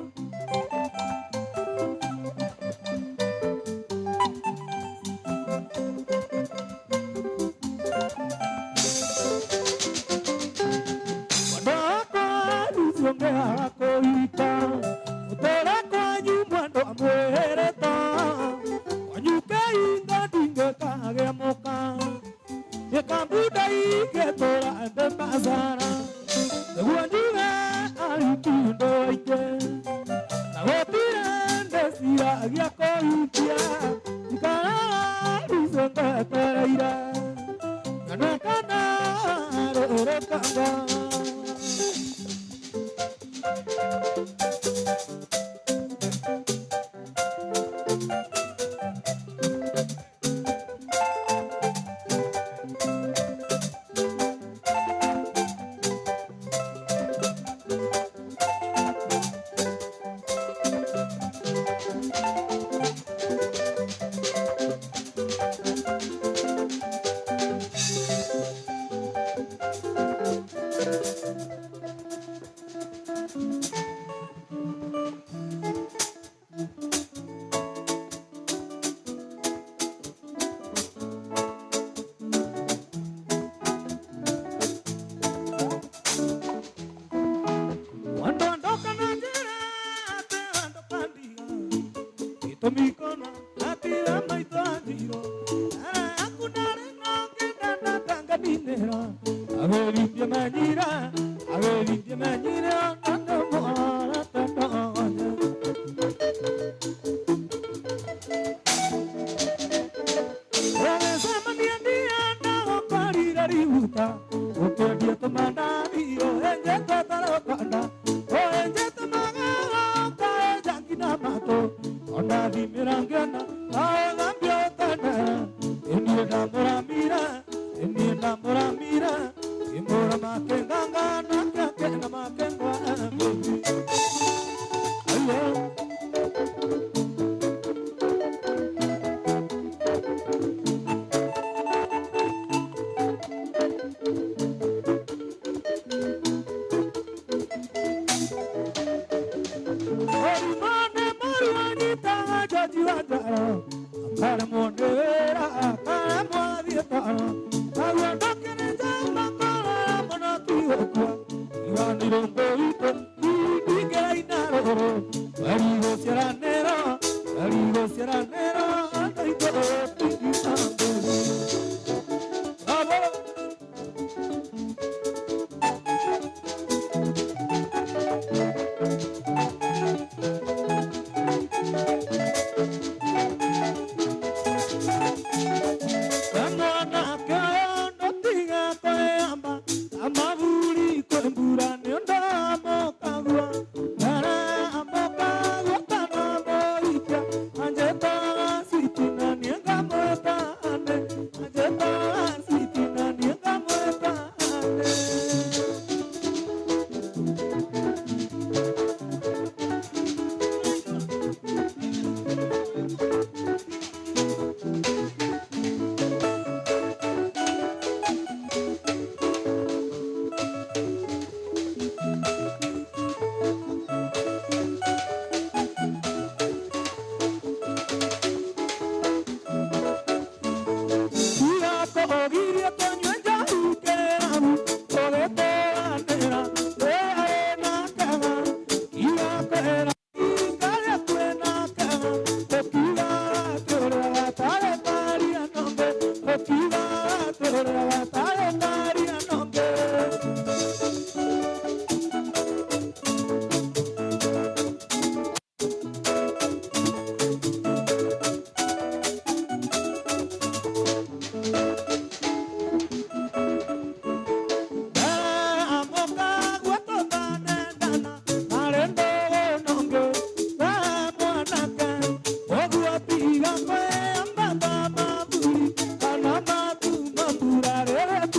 Bravo.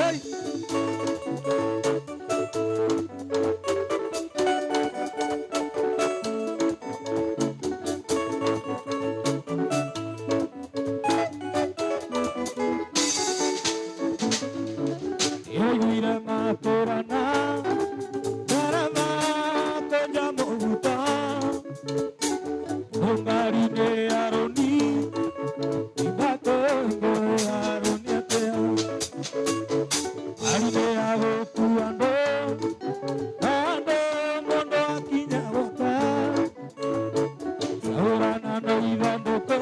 Hey! Yaiguire matũrana ndarama kwenja mũguta mũngari-inĩ Aroni imakengere Aroni atĩa arine ya gũkua andũ na andũ mũndũ akinya gwaka cahũrana na ithandũkũ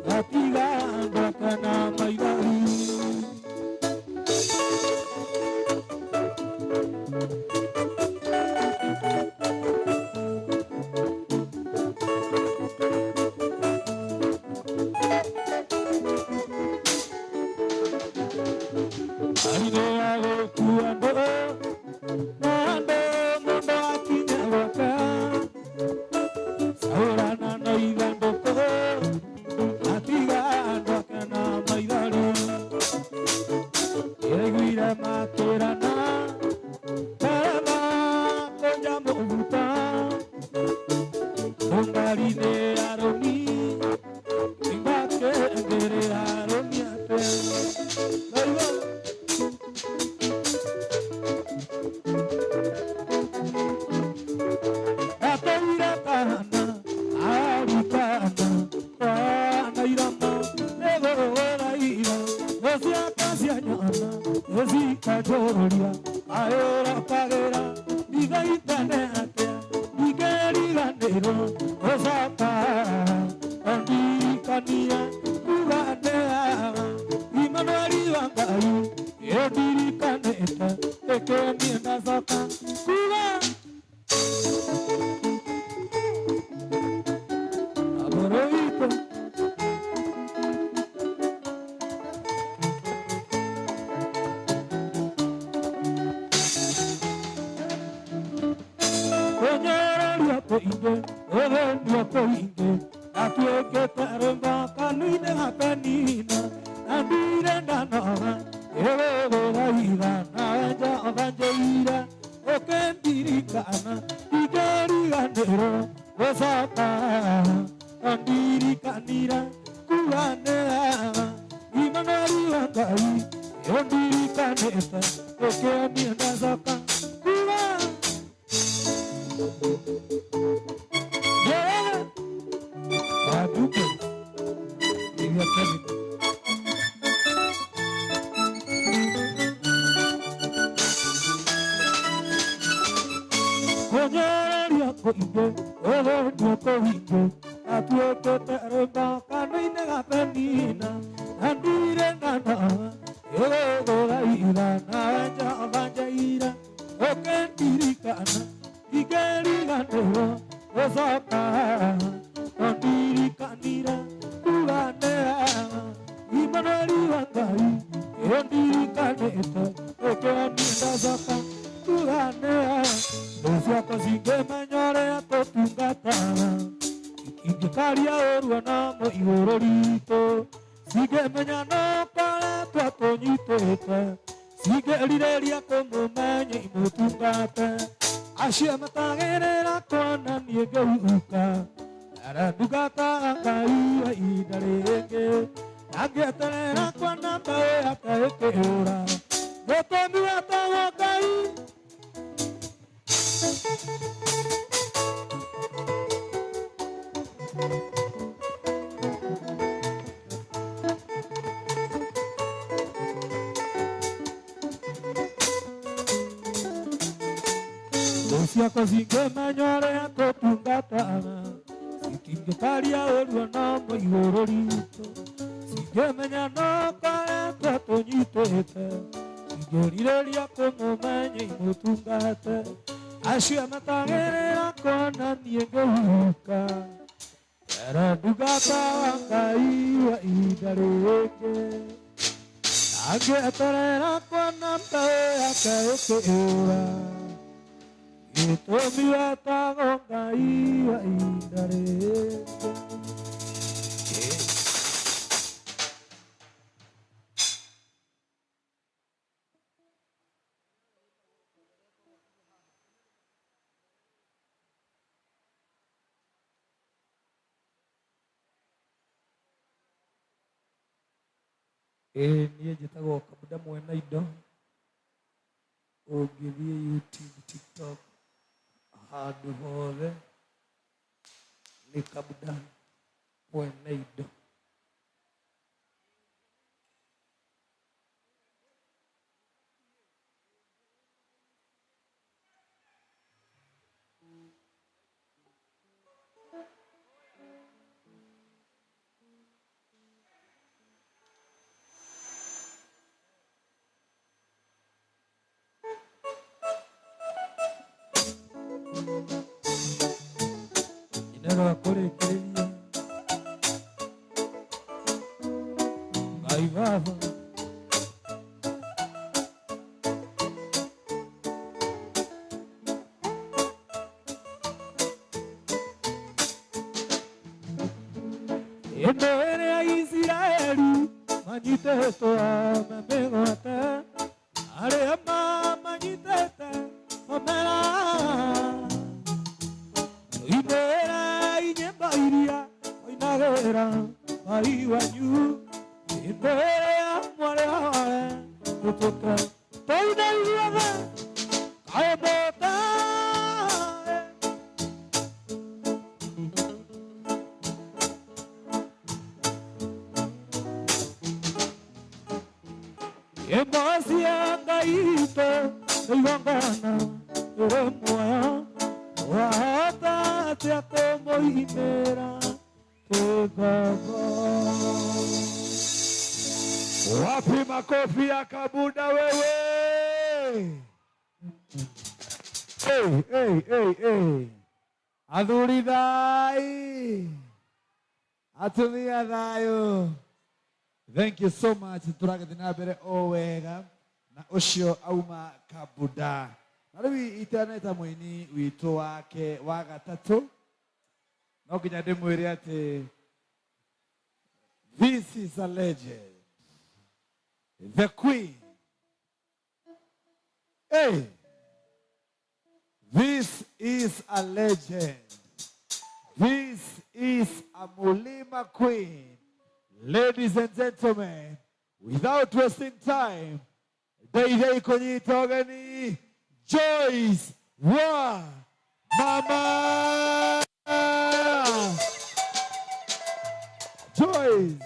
gatiga andũ akana maithori. Arine ya gũkua andũ na andũ mũndũ akinya gwaka cahũrana na ithandũkũ gatiga andũ akana maithori. Yaiguire matũrana ndarama kwenja mũguta mũngari-inĩ Aroni imakengere Aroni atĩa. Loigo. Atũire kana arutana kana irama nĩgũgũraira gũciaka cia nyona gũcikanjũrũria kaĩra kagĩra ndigaitane atĩa ndingĩriganĩrwo gũcoka ondirikania kuganĩaga Imanueli wa Ngai ĩndirikanĩte ĩkĩniĩ ndacoka kuga Aboroito. Kũnyereria kũingĩ, gũthĩnio kũingĩ, atuĩkĩte rwĩmbo kanua-inĩ ga Penina, na ndirĩ ndanoga ĩgũgũthaitha nawe Jehova njĩire ũkĩndirikana ndingĩriganĩrwo gũcoka ondirikanire kuganĩaga Imanueli wa Ngai ĩndirikanĩte ĩkĩoniĩ ndacoka kuga. Yeah. Waduke. Iria Kevin. Kũnyereria kũingĩ, gũthĩnio kũingĩ, atuĩkĩte rwĩmbo kanua-inĩ ga Penina, na ndirĩ ndanoga ĩgũgũthaitha nawe Jehova njĩire ũkĩndirikana ndingĩriganĩrwo gũcoka ondirikanire kuganĩaga Imanueli wa Ngai ĩndirikanĩte ĩkĩoniĩ ndacoka kuganĩaga. Thũ ciakwa cingĩmenya ũrĩa tũtungataga itingĩkaria ũru ona mo igũrũ ritũ cingĩmenya no koretwo tũnyitĩte cingĩrirĩria kũmũmenya imũtungate acio matagĩrĩra kuona niĩ ngĩhuka arĩa ndungataga Ngai wa ihinda rĩngĩ angĩeterera kuona mbeũ yake ĩkĩũra gĩtũmi wetagwo Ngai. Thũ ciakwa cingĩmenya ũrĩa tũtungataga citingĩkaria ũru ona mo igũrũ ritũ cingĩmenya no koretwo tũnyitĩte cingĩrirĩria kũmũmenya imũtungate acio matagĩrĩra kuona niĩ ngĩhuka era ndungata wa Ngai wa ihinda rĩngĩ angĩeterera kuona mbeũ yake ĩkĩũra gĩtũmi wetagwo Ngai wa ihinda rĩngĩ. Ĩĩ niĩ njĩtagwo Kabuda Mwene Indo. Ũngĩthiĩ YouTube, TikTok, handũ hothe nĩ Kabuda Mwene Indo. Ineno kũrĩkĩrĩria Ngai Baba Ĩndo ĩrĩa Isiraeli manyitĩtwo mamĩgwate arĩa mamanyitĩte mamera Inera inyemba iria oinagera Ngai wanyu Inera mware hare tutuke toine ithuothe kaĩ mũtae. Nyĩmbo cia Ngai witũ nĩ igongona rĩrĩ muoyo wahota atĩa kũmũinĩra twĩ ngombo. Wapi makofi ya Kabuda wewe? Hey, hey, hey, hey. Athuri thai. Atumia thayũ. Thank you so much. Tũragĩthiĩ na mbere o wega na ũcio auma Kabuda. Na rĩu itaneta mũini witũ wake wa gatatũ no nginya ndĩmwĩre atĩ this is a legend. The queen. Hey, this is a legend. This is a Mulima queen. Ladies and gentlemen, without wasting time, Deidei kũnyita ũgeni Joyce wa Mama. Joyce.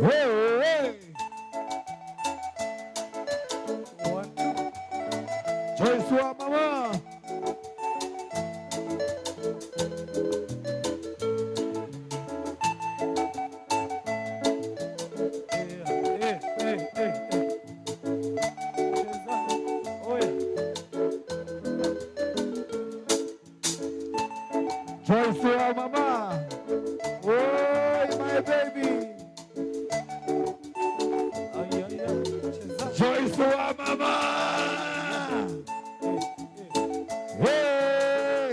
Hey, hey. One, two. Joyce wa Mama. Eh, eh, eh, eh. Cheza. Oya. Joyce wa Mama. Oi, my baby. Ay, ay, ay. Cheza. Joyce wa Mama. Eh, eh. Hey.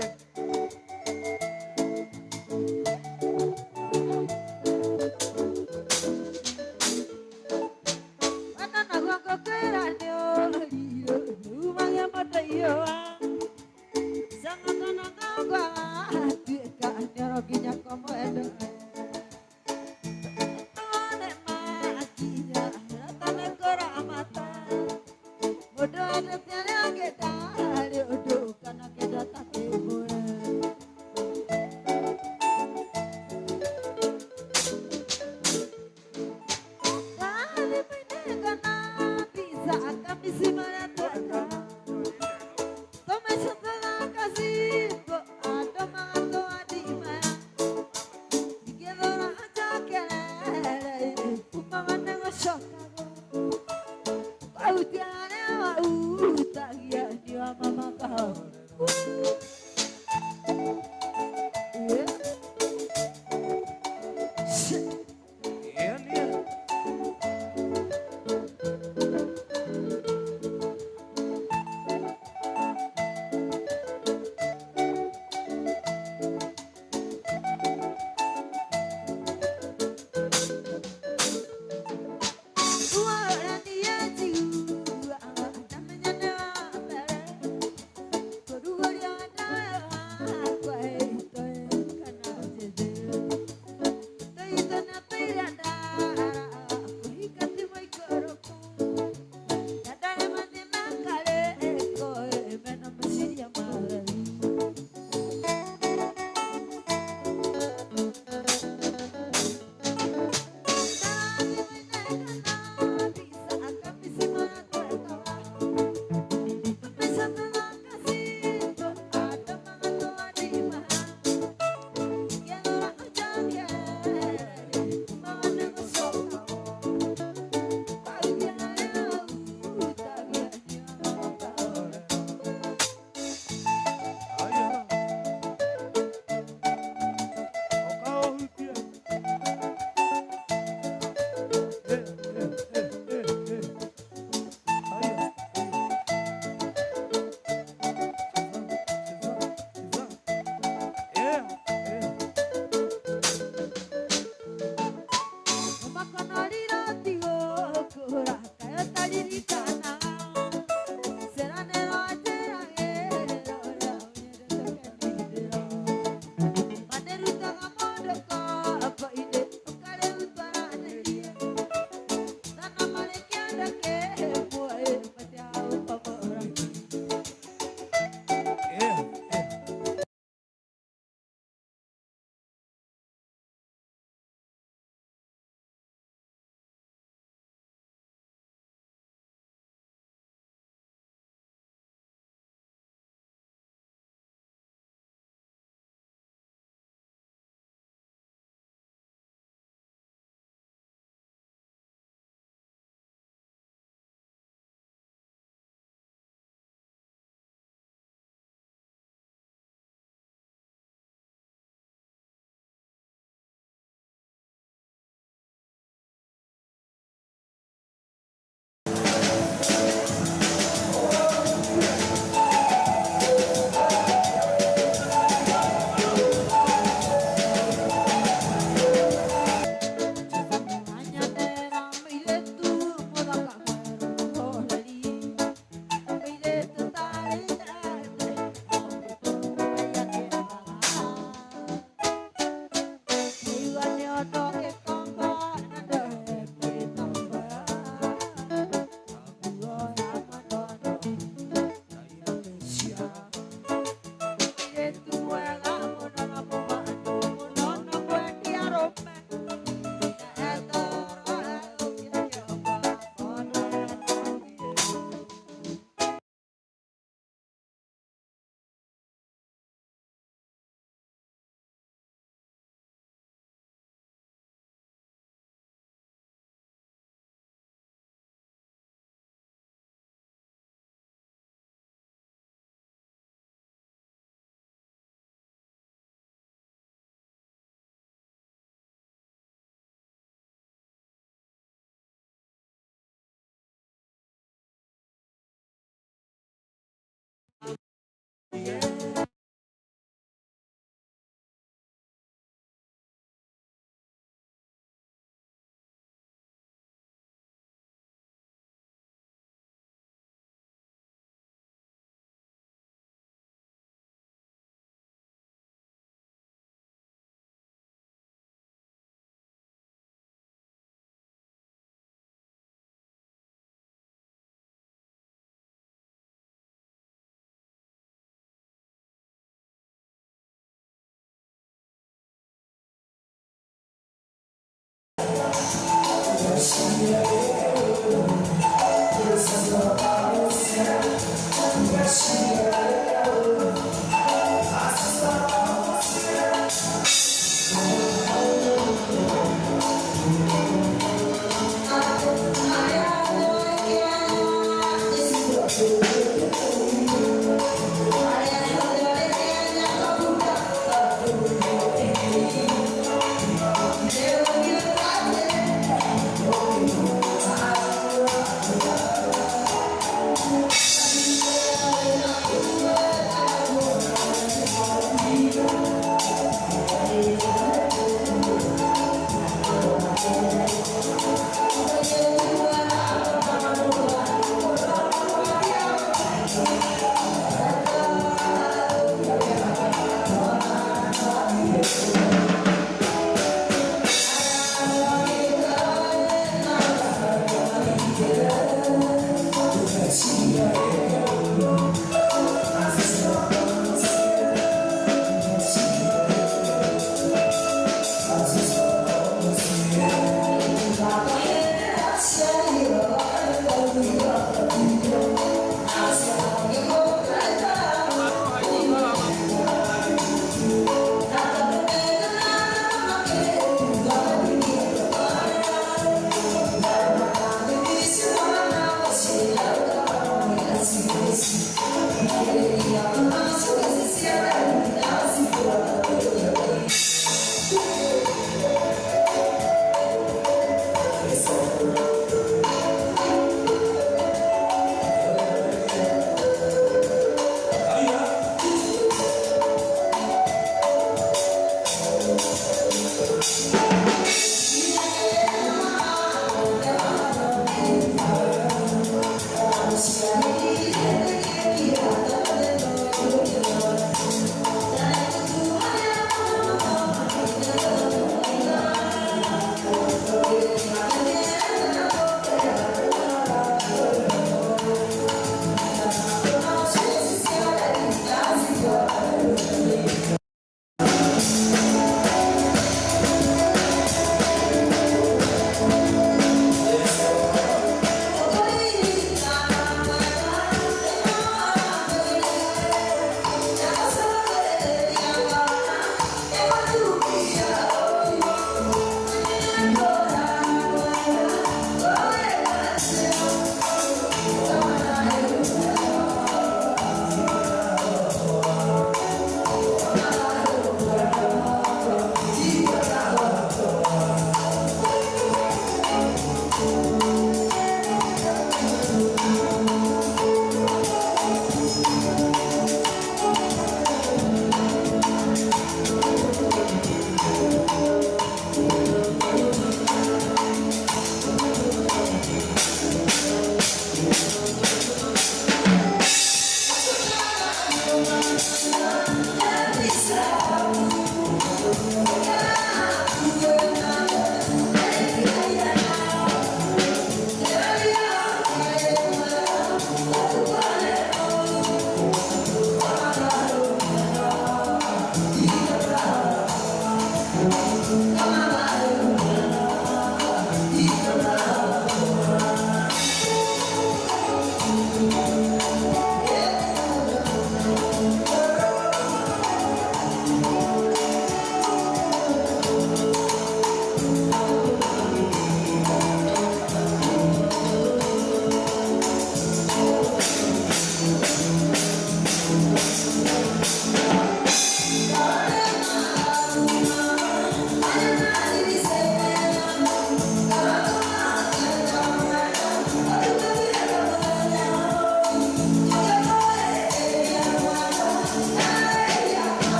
Thank you.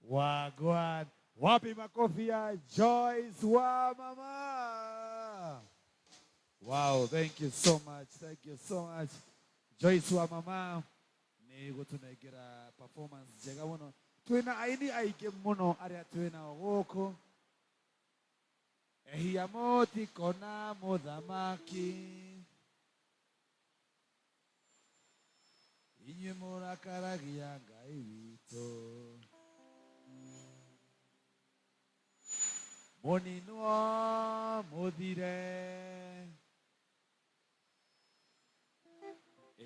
Wagwan. Wapi makofi ya Joyce wa mama? Wow, thank you so much. Thank you so much. Joyce wa mama ni gutunegera performance njega muno. Twina aini aingĩ muno arĩa twĩnao gũkũ. Ehia mũtikona mũthamaki. Inyuĩ mũrakaragia Ngai witũ. Mũninwo mũthire.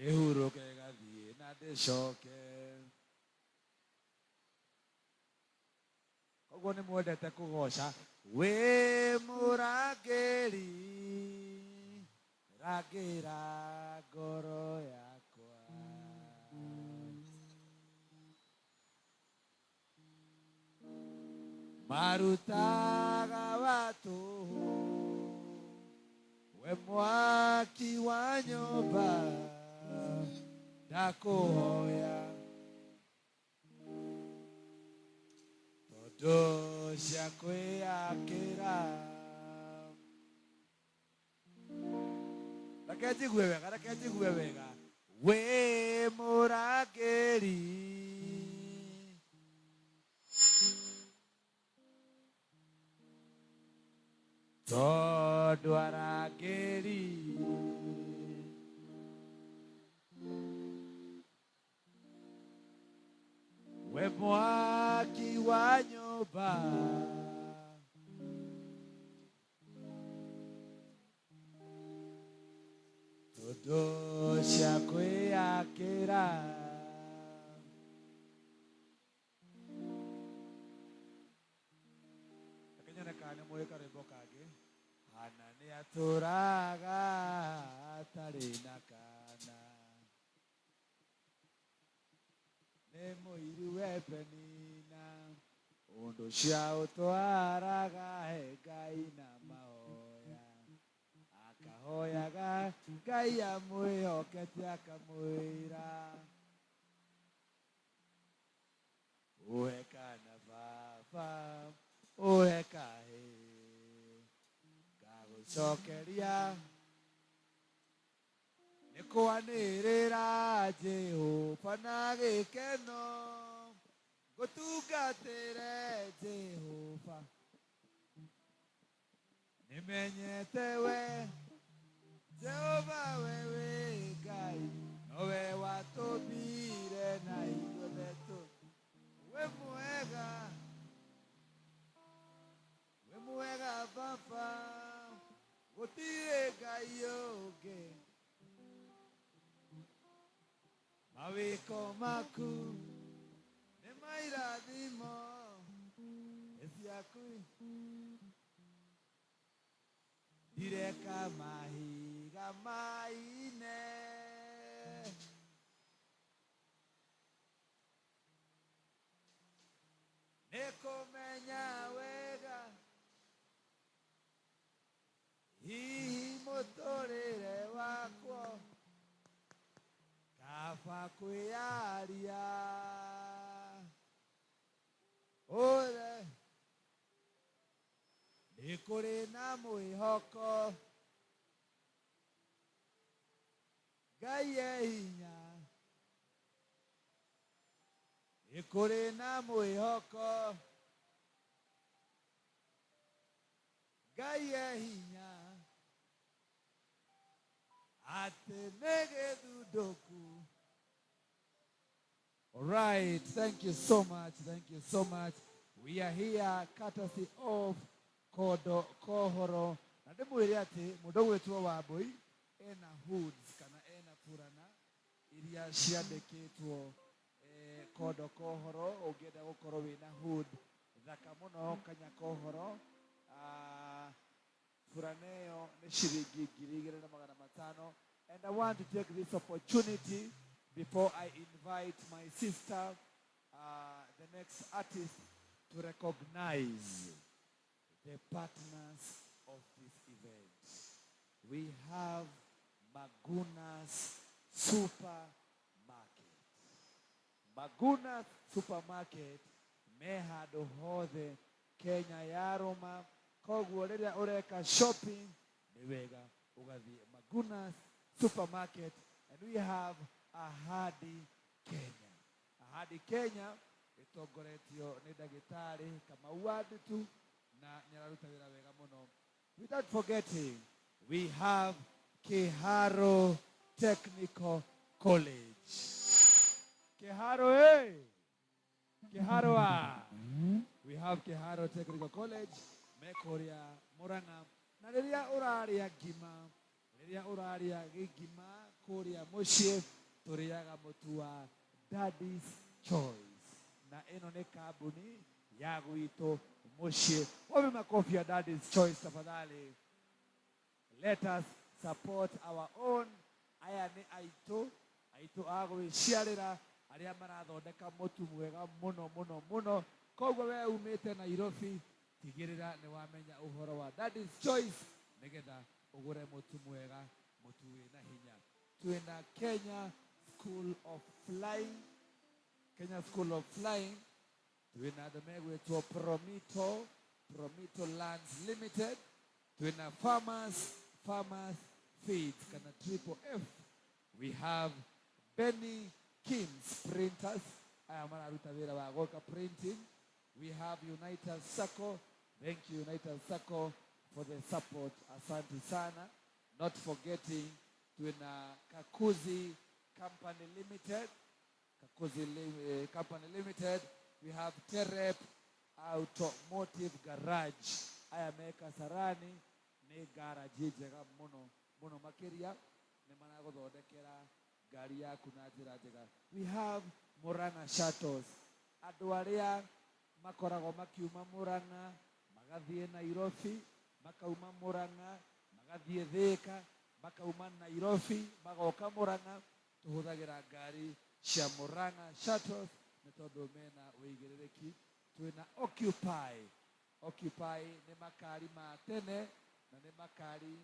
Ĩhurũke ĩgathiĩ na ndĩcoke. Koguo nĩ mwendete kũgoca. Wĩ mũrangĩri, rangĩra ngoro yakwa. Marutaga watu we mwaki wa nyũmba ndakũhoya tondũ cia kwĩyakĩra. Reke njigue wega, reke njigue wega. Wĩ mũrangĩri tondũ arangĩri we mwaki wa nyũmba tondũ cia kwĩyakĩra. Reke nyone kana nĩ mũĩ karwĩmbo kangĩ. Hana nĩ atũraga atarĩ na kana, nĩ mũiru we Penina, ũndũ cia ũtwaraga he Ngai na mahoya, akahoyaga Ngai amwĩhokete akamwĩra ũhe kana baba, ũhe kahĩĩ ngagũcokeria. Nĩ Nĩ kwanĩrĩra Jehova na gĩkeno, ngũtungatĩre Jehova. Nĩmenyete we Jehova, we wĩ Ngai, nowe watũmbire na ithuothe tũ wĩ mwega, wĩ mwega Baba, gũtirĩ Ngai ũngĩ. Mawĩko maku nĩ mairathimo nĩ ciaku, ndireka mahiga maine. Nĩ kũmenya wega hihi mũtũrĩre wakwa, kaba kwĩyaria ũre nĩ kũrĩ na mwĩhoko. Ngai e hinya, nĩ kũrĩ na mwĩhoko. Ngai e hinya, atĩ nĩ gĩthundũku. All right, thank you so much, thank you so much. We are here courtesy of Kondo Kohoro. Na ndĩmwĩre atĩ mũndũ ũgwĩtwo Wambui ena hoods kana ena burana iria ciandĩkĩtwo Kondo Kohoro. Ũngĩenda gũkorwo wĩna hood thaka mũno Kanya Kohoro, burana ĩyo nĩ ciringi 2,500. And I want to take this opportunity before I invite my sister, the next artist, to recognize the partners of this event. We have Magunas Supermarket. Magunas Supermarket me handũ hothe Kenya yarũma, koguo rĩrĩa ũreka shopping nĩ wega ũgathiĩ Magunas Supermarket. And we have Ahadi Kenya. Ahadi Kenya ĩtongoretio nĩ ndagĩtarĩ Kamau wa Ndutu na nĩararuta wĩra wega mũno. Without forgetting, we have Kiharo Technical College. Kiharo, hey! Kiharo, ah! We have Kiharo Technical College, me kũrĩa Murang'a. Na rĩrĩa ũrarĩa ngima, rĩrĩa ũrarĩa gĩngima kũrĩa mũciĩ, tũrĩaga mũtu wa Daddy's Choice. Na ĩno nĩ kambuni ya gwitũ mũciĩ. Wape makofi ya Daddy's Choice tafadhali. Let us support our own. Aya nĩ aitũ, aitũ a gwĩciarĩra, arĩa marathondeka mũtu mwega mũno mũno mũno. Koguo we umĩte Nairobi, tigĩrĩra nĩ wamenya ũhoro wa Daddy's Choice nĩgetha ũgũre mũtu mwega, mũtu wĩna hinya. Twĩna Kenya School of Flying, Kenya School of Flying, twĩna andũ megwĩtwo Promito, Promito Lands Limited, twĩna Farmers Feeds kana Triple F. We have Benny Kim's Printers, aya mararuta wĩra wa gwĩka printing. We have United Sacco. Thank you, United Sacco, for the support. Asante sana. Not forgetting twĩna Kakuzi Company Limited. Kakuzi Company Limited. We have Terep Automotive Garage. Aya me Kasarani nĩ garage njega mũno mũno makĩria, nĩ maragũthondekera ngari yaku na njĩra njega. We have Murang'a Shuttles. Andũ arĩa makoragwo makiuma Murang'a magathiĩ Nairobi, makauma Murang'a magathiĩ Thika, makauma Nairobi magoka Murang'a, tũhũthagĩra ngari cia Murang'a Shuttles nĩ tondũ mena ũigĩrĩrĩki. Twĩna Occupy. Occupy nĩ makari ma tene na nĩ makari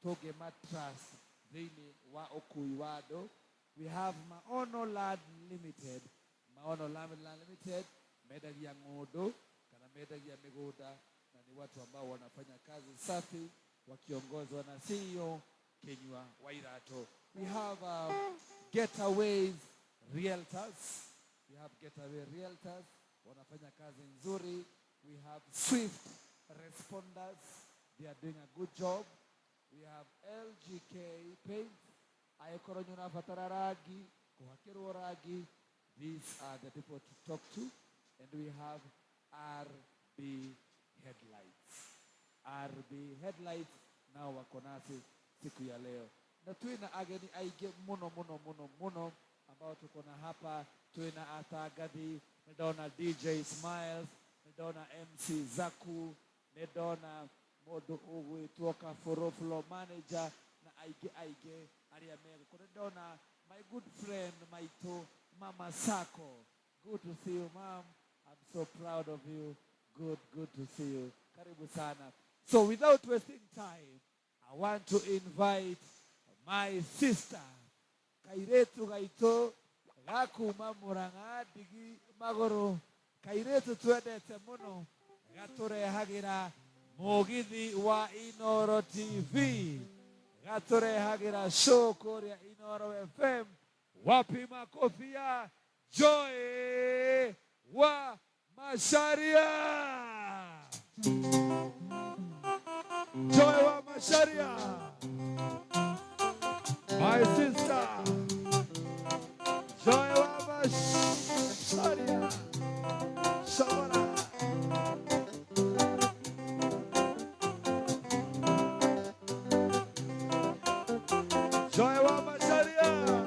tũngĩma trust thĩinĩ wa ũkui wa andũ. We have Maono Land Limited. Maono Land Limited mendagia ng'ũndũ kana mendagia mĩgũnda, na ni watu ambao wanafanya kazi safi wakiongozwa na CEO Kinyua Wairato. We have Getaways Realtors. We have Getaway Realtors, wanafanya kazi nzuri. We have Swift Responders, they are doing a good job. We have LGK Paint, ayekorwo nĩ ũrabatara rangi, kũhakĩrwo rangi, these are the people to talk to. And we have RB Headlights. RB Headlights nao wako nasi siku ya leo, na twina ageni aingĩ mũno mũno mũno mũno ambao tuko na hapa. Twina atangathi, nĩndona DJ Smiles, nĩndona MC Zaku, nĩndona mũndũ ũgwĩtwo Kabũrũ floor manager na aingĩ aingĩ arĩa megũkũ. Nĩndona my good friend maitũ Mama Sako. Good to see you, mom. I'm so proud of you. Good, good to see you. Karibu sana. So without wasting time, I want to invite my sister, kairetu gaitũ gakuma Murang'a ndigi magũrũ, kairetu twendete mũno, gatũrehagĩra mũgithi wa Inoro TV, gatũrehagĩra show kũrĩa Inoro FM. Wapi makofi ya Joy wa Macharia? Joy wa Macharia, my sister, Joy wa Macharia. Shabara. Joy wa Macharia.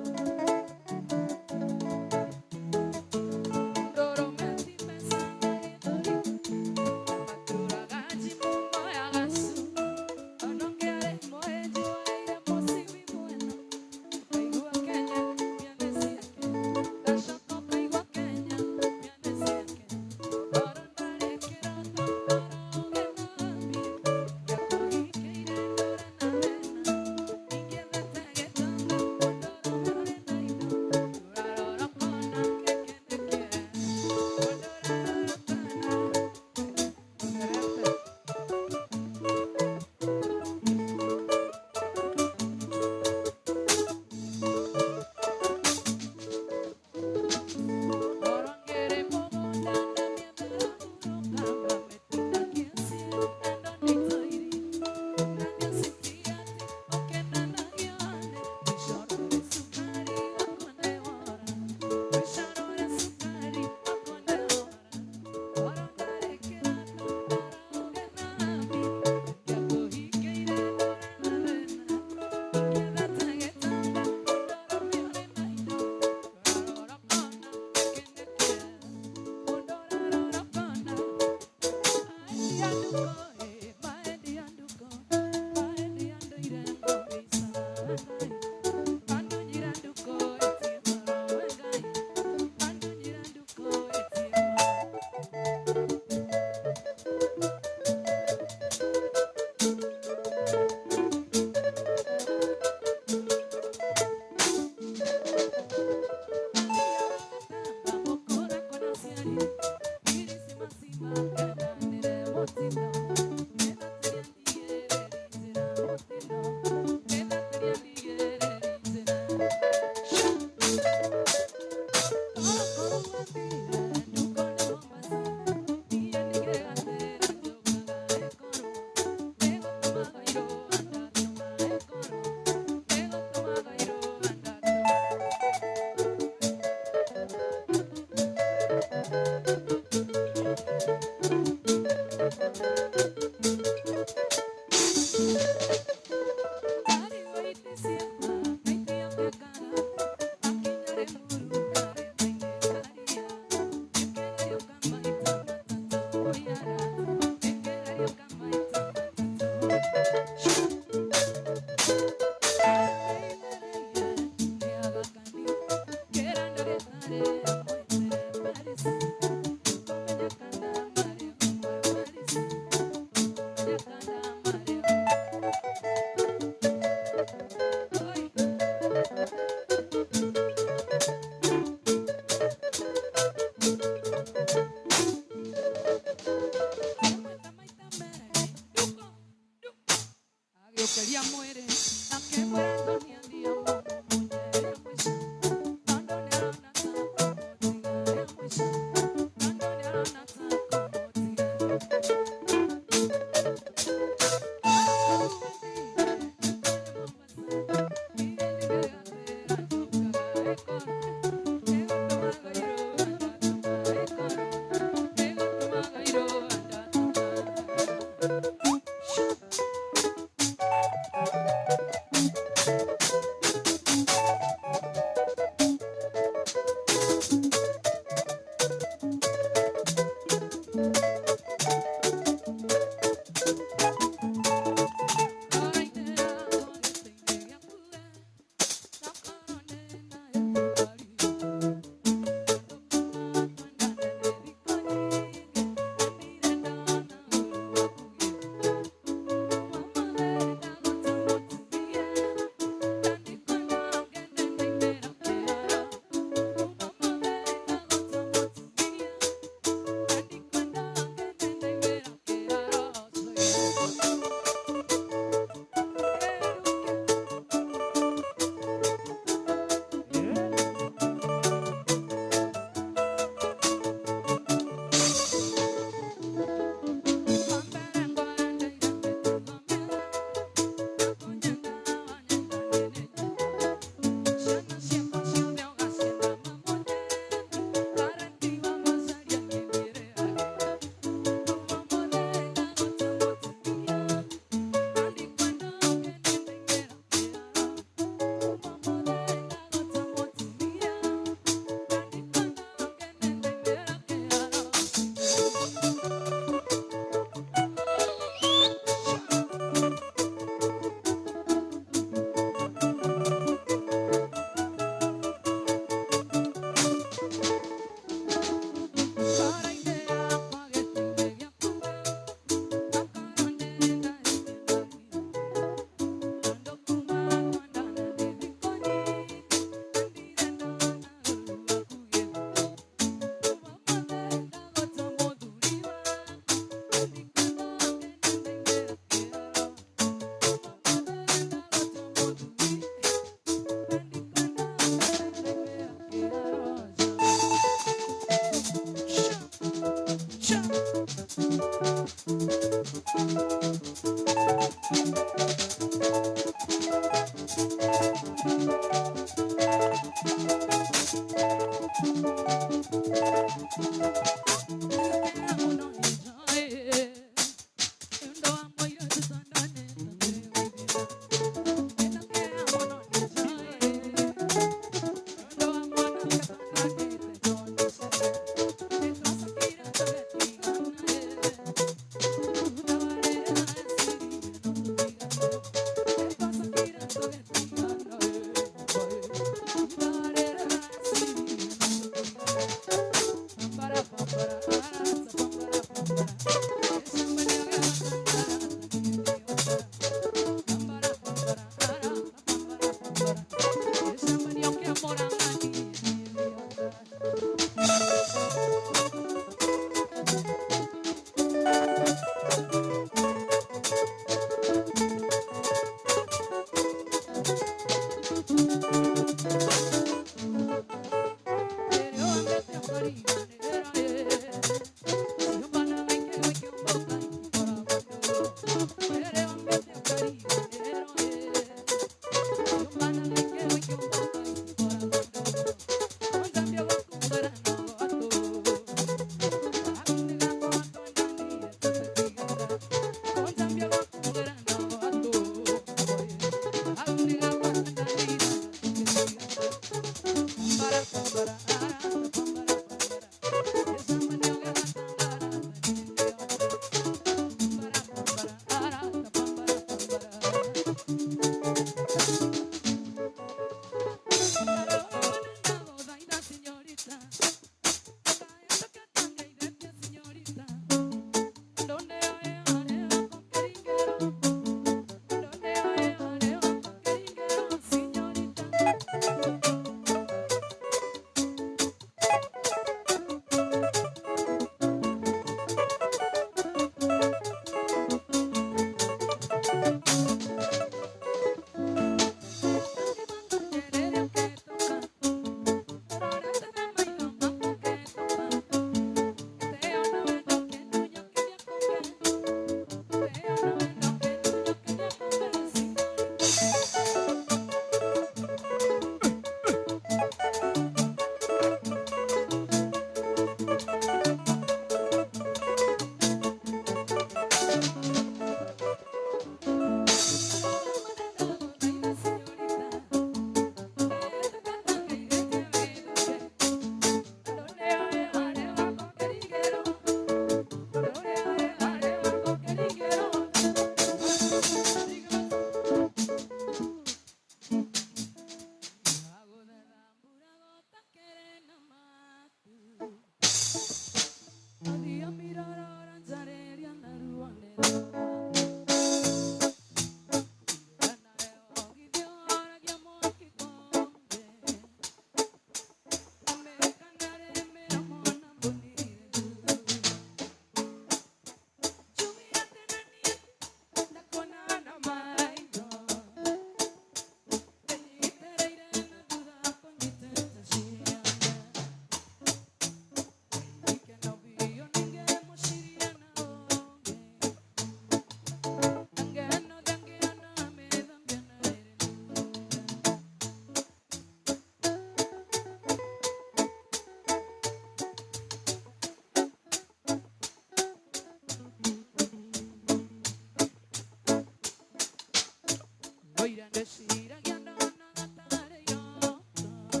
Ndeciragia ndonaga tarĩ iroto.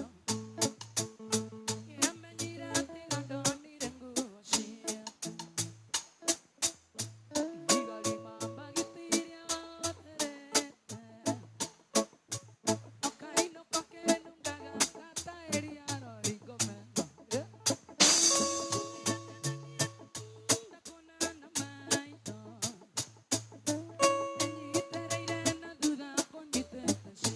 Ngĩamenyire tiga ndonire nguo ciake. Igarima mbagiti iria wahoterete. Ũkainũka ũkĩnungaga ta taĩri ya rori ngomendo. Ndakona na maitho. Ĩnyitĩrĩire na thutha kũnyitĩte.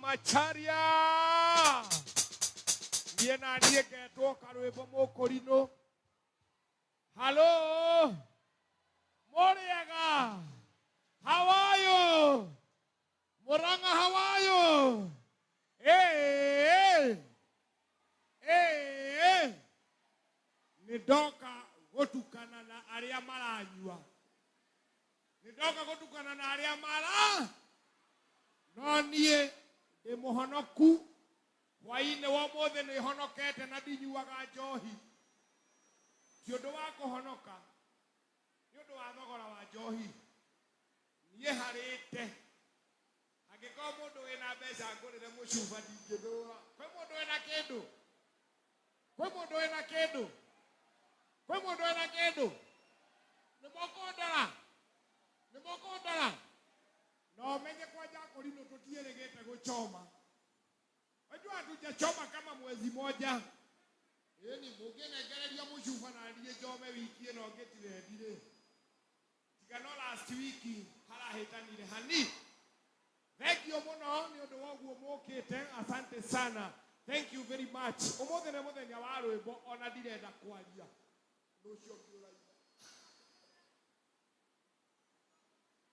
Macharia. Niĩ na niĩ ngetwo karwĩmbo mũkũrinũ. Halo, mũrĩega? How are you? Murang'a, how are you? Hey, hey, hey. Nĩ ndoka gũtukana na arĩa maranyua. Nĩ ndoka gũtukana na arĩa mara no niĩ ndĩ mũhonoku. Hwaĩ-inĩ wa ũmũthĩ nĩ honokete na ndinyuaga njohi. Ti ũndũ wa kũhonoka, nĩ ũndũ wa thogora wa njohi. Niĩ harĩte angĩkorwo mũndũ wĩna mbeca ngũrĩre mũcuba ndingĩthũra. Kwĩ mũndũ wĩna kĩndũ? Kwĩ mũndũ wĩna kĩndũ? Kwĩ mũndũ wĩna kĩndũ? Nĩ mũkũndora? Nĩ mũkũndora? Na ũmenye kwanja kũrinũ tũtiĩrĩgĩte gũchoma. Wajua hatujachoma kama mwezi moja. Ĩni mũngĩnengereria mũcuba na niĩ njome wiki ĩno ngĩtirendi-rĩ. Tiga no last week harahĩtanire hani. Thank you mũno nĩ ũndũ wa ũguo mũkĩte. Asante sana. Thank you very much. Ũmũthĩ nĩ mũthenya wa rwĩmbo ona ndirenda kwaria. Ũndũ ũcio ũngĩ ũraigua.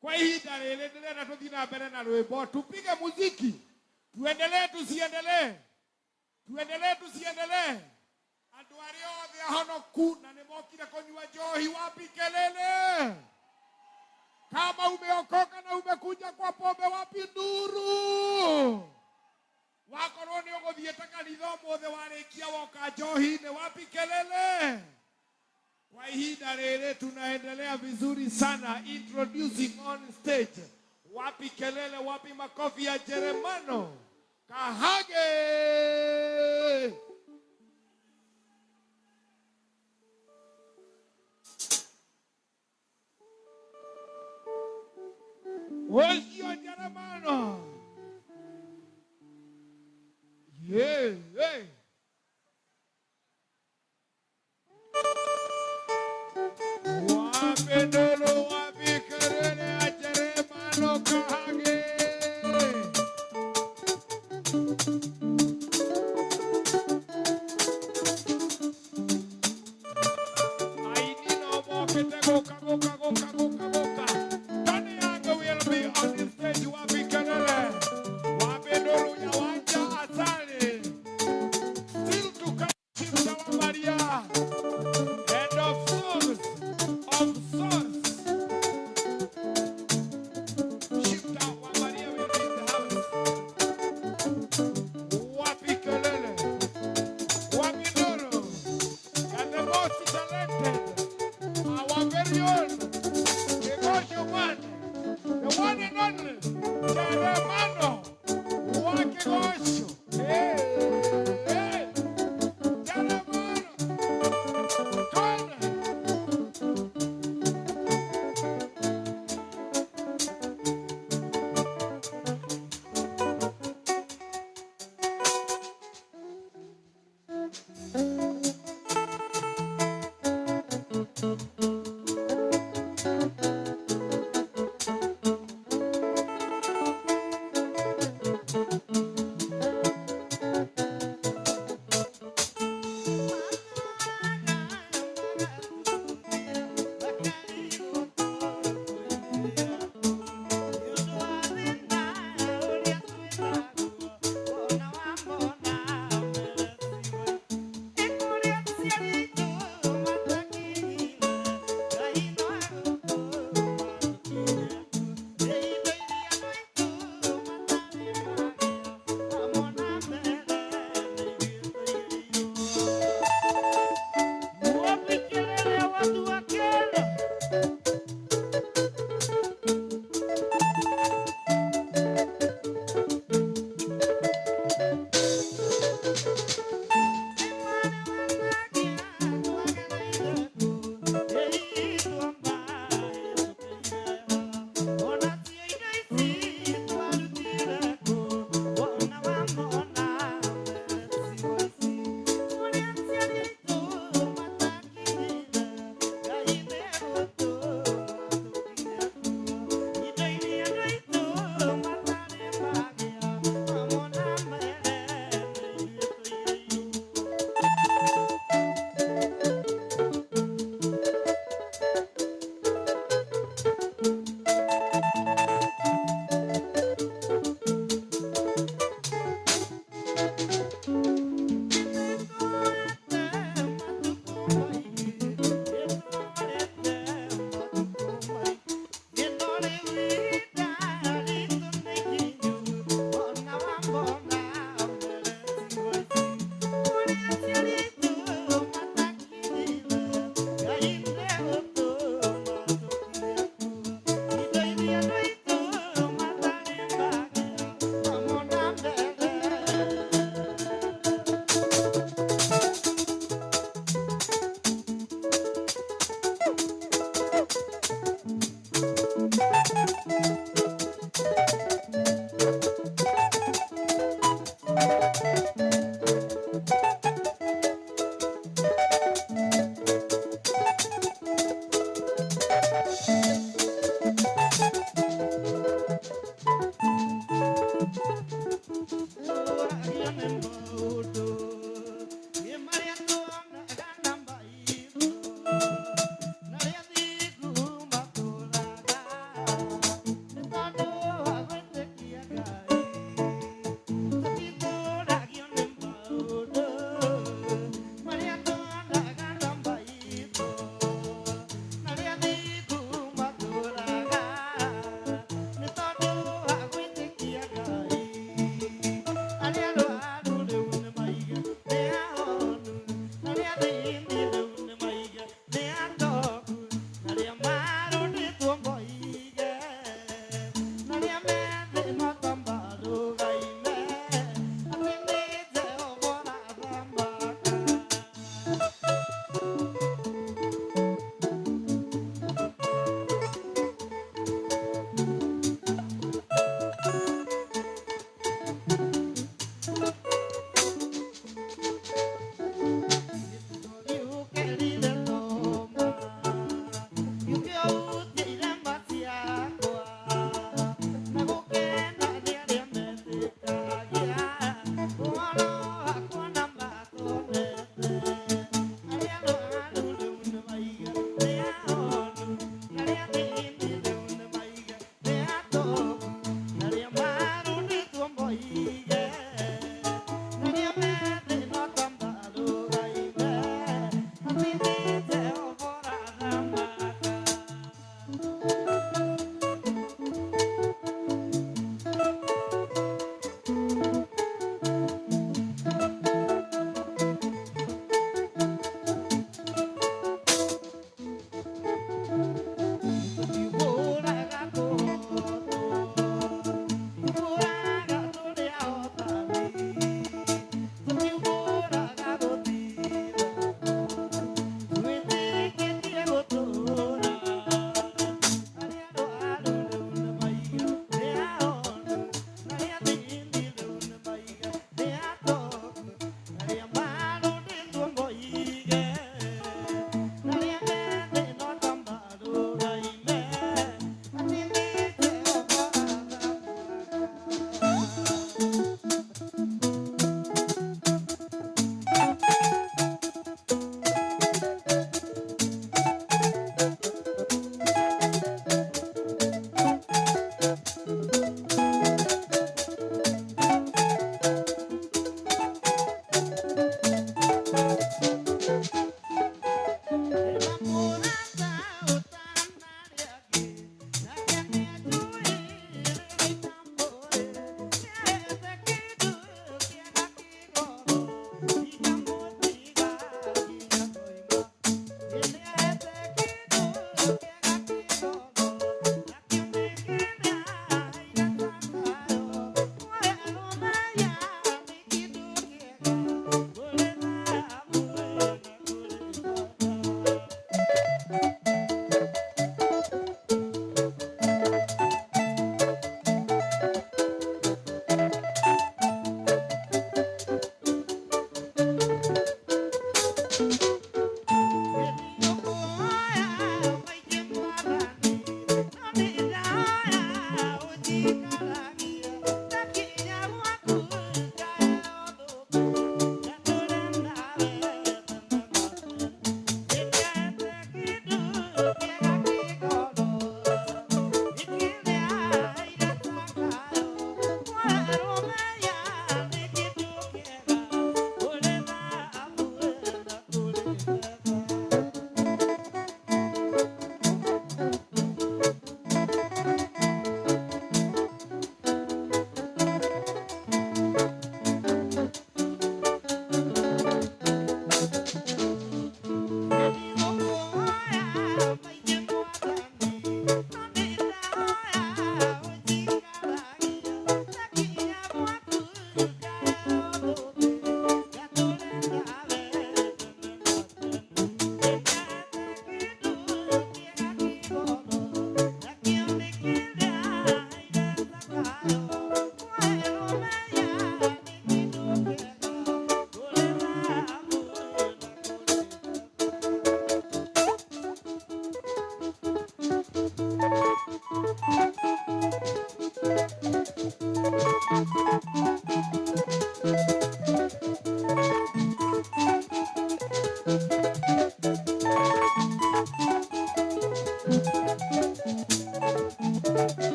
Kwa ihinda rĩrĩ ndĩrenda tũthiĩ na mbere na rwĩmbo. Tupige muziki. Tuendelee tusiendelee? Tuendelee tusiendelee? Andũ arĩa othe ahonoku na nĩ mokire kũnyua njohi, wapi kelele? Kama umeokoka na umekuja kwa pombe, wapi nduru? Wakorwo nĩ ũgũthiĩte kanitha ũmũthĩ warĩkia woka njohi-inĩ, wapi kelele? Kwa ihinda rĩrĩ tunaendelea vizuri sana. Introducing on stage, wapi kelele, wapi makofi ya Jeremano Kahage. Ũcio Jeremano. Yeah, yeah. Wapi nduru, wapi kelele ya Jeremano Kahage. Aini no mokĩte gũka gũka gũka gũka gũka. Tony Young will be on the stage. Wapi kelele? Wapi nduru ya Wanja Asali? Still to come, Chief wa Maria. And of source, of source. Shifta wa Maria will be in the house. Wapi kelele? Wapi nduru? And the most talented, our very own, the Gosho one, the one and only, Jeremano Wakigosho. Hey, hey, Jeremano, twende.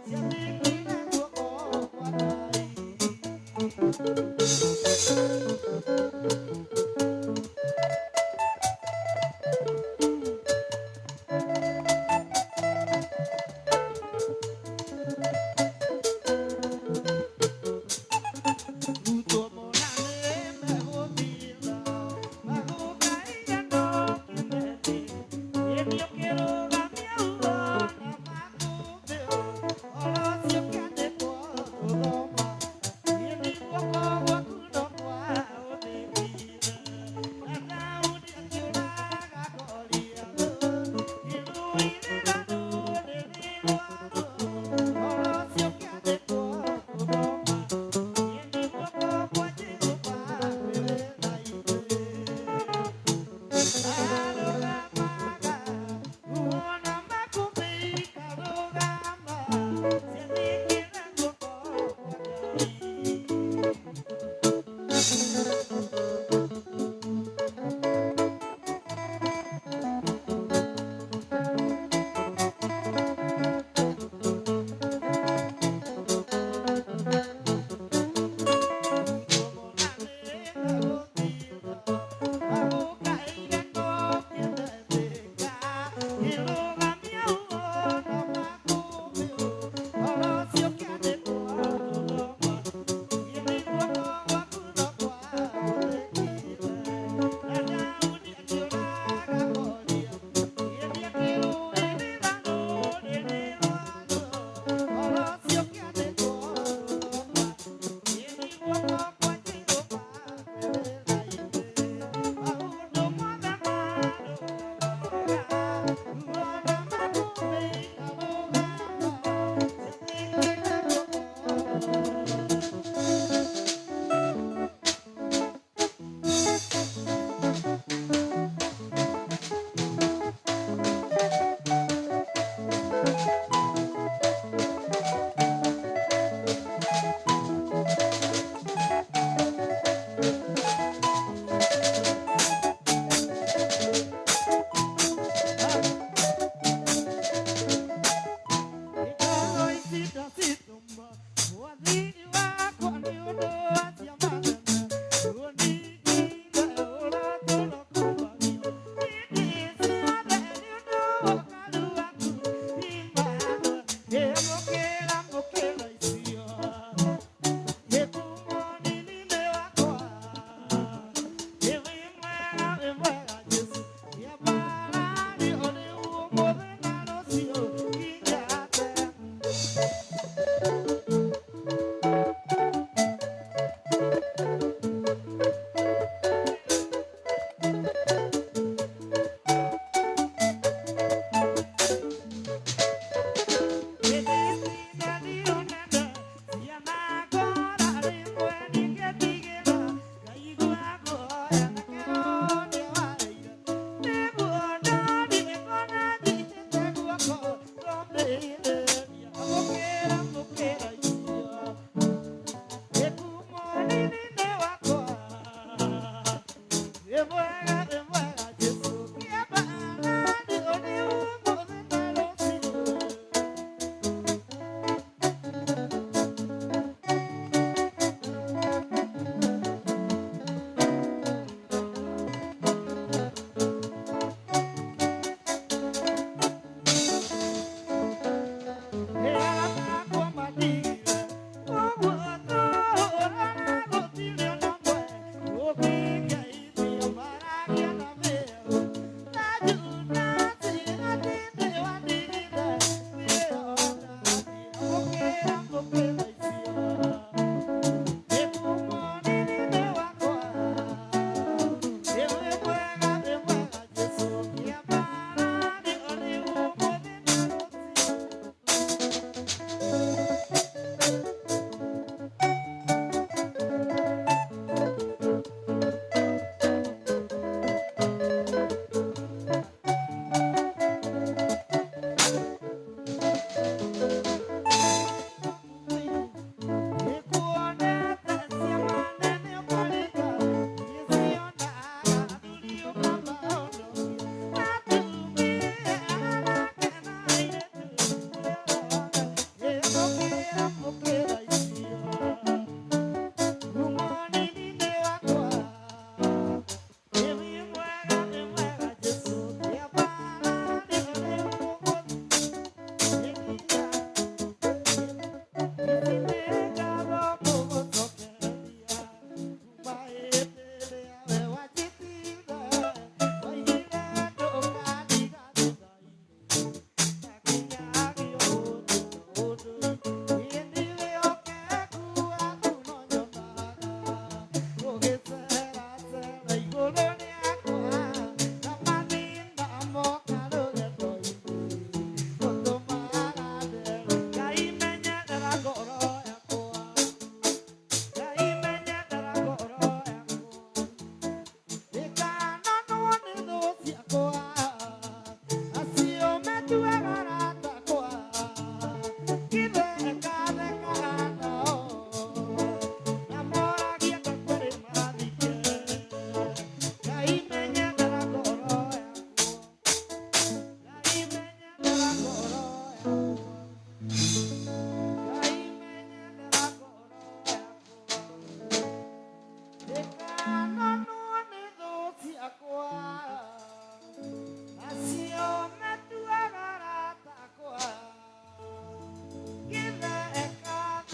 Yeah.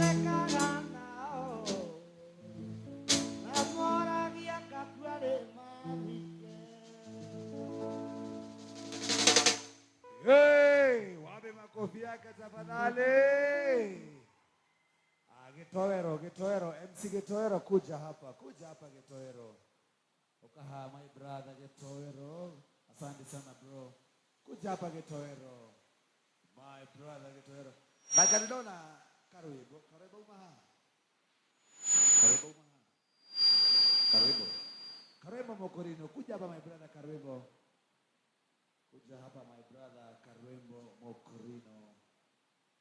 Thekaga nao na moragia ngakua rĩ mathike. Hey, wape makofi yake tafadhali. Ah, Gitoero, Gitoero, MC Gitoero, kuja hapa, kuja hapa Gitoero. Ukaha my brother Gitoero. Asante sana bro. Kuja hapa Gitoero. My brother Gitoero. Makanidona Karwimbo, Karwimbo umaha. Karwimbo umaha. Karwimbo. Karwimbo Mokorino, kuja hapa my brother Karwimbo. Kuja hapa my brother Karwimbo Mokorino.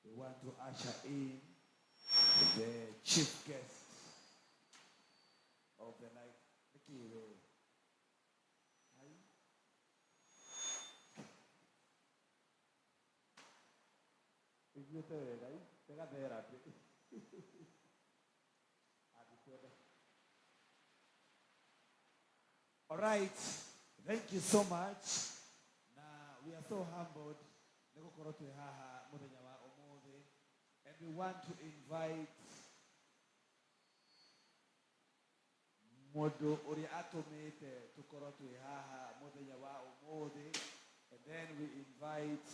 We want to usher in the chief guest of the night. Nikiwe. Hai. Iguĩte wega i, tega therapy. Agĩkwenda. All right. Thank you so much. Na we are so humbled nĩ gũkorwo twĩ haha mũthenya wa ũmũthĩ, and we want to invite mũndũ ũrĩa atũmĩte tũkorwo twĩ haha mũthenya wa ũmũthĩ, and then we invite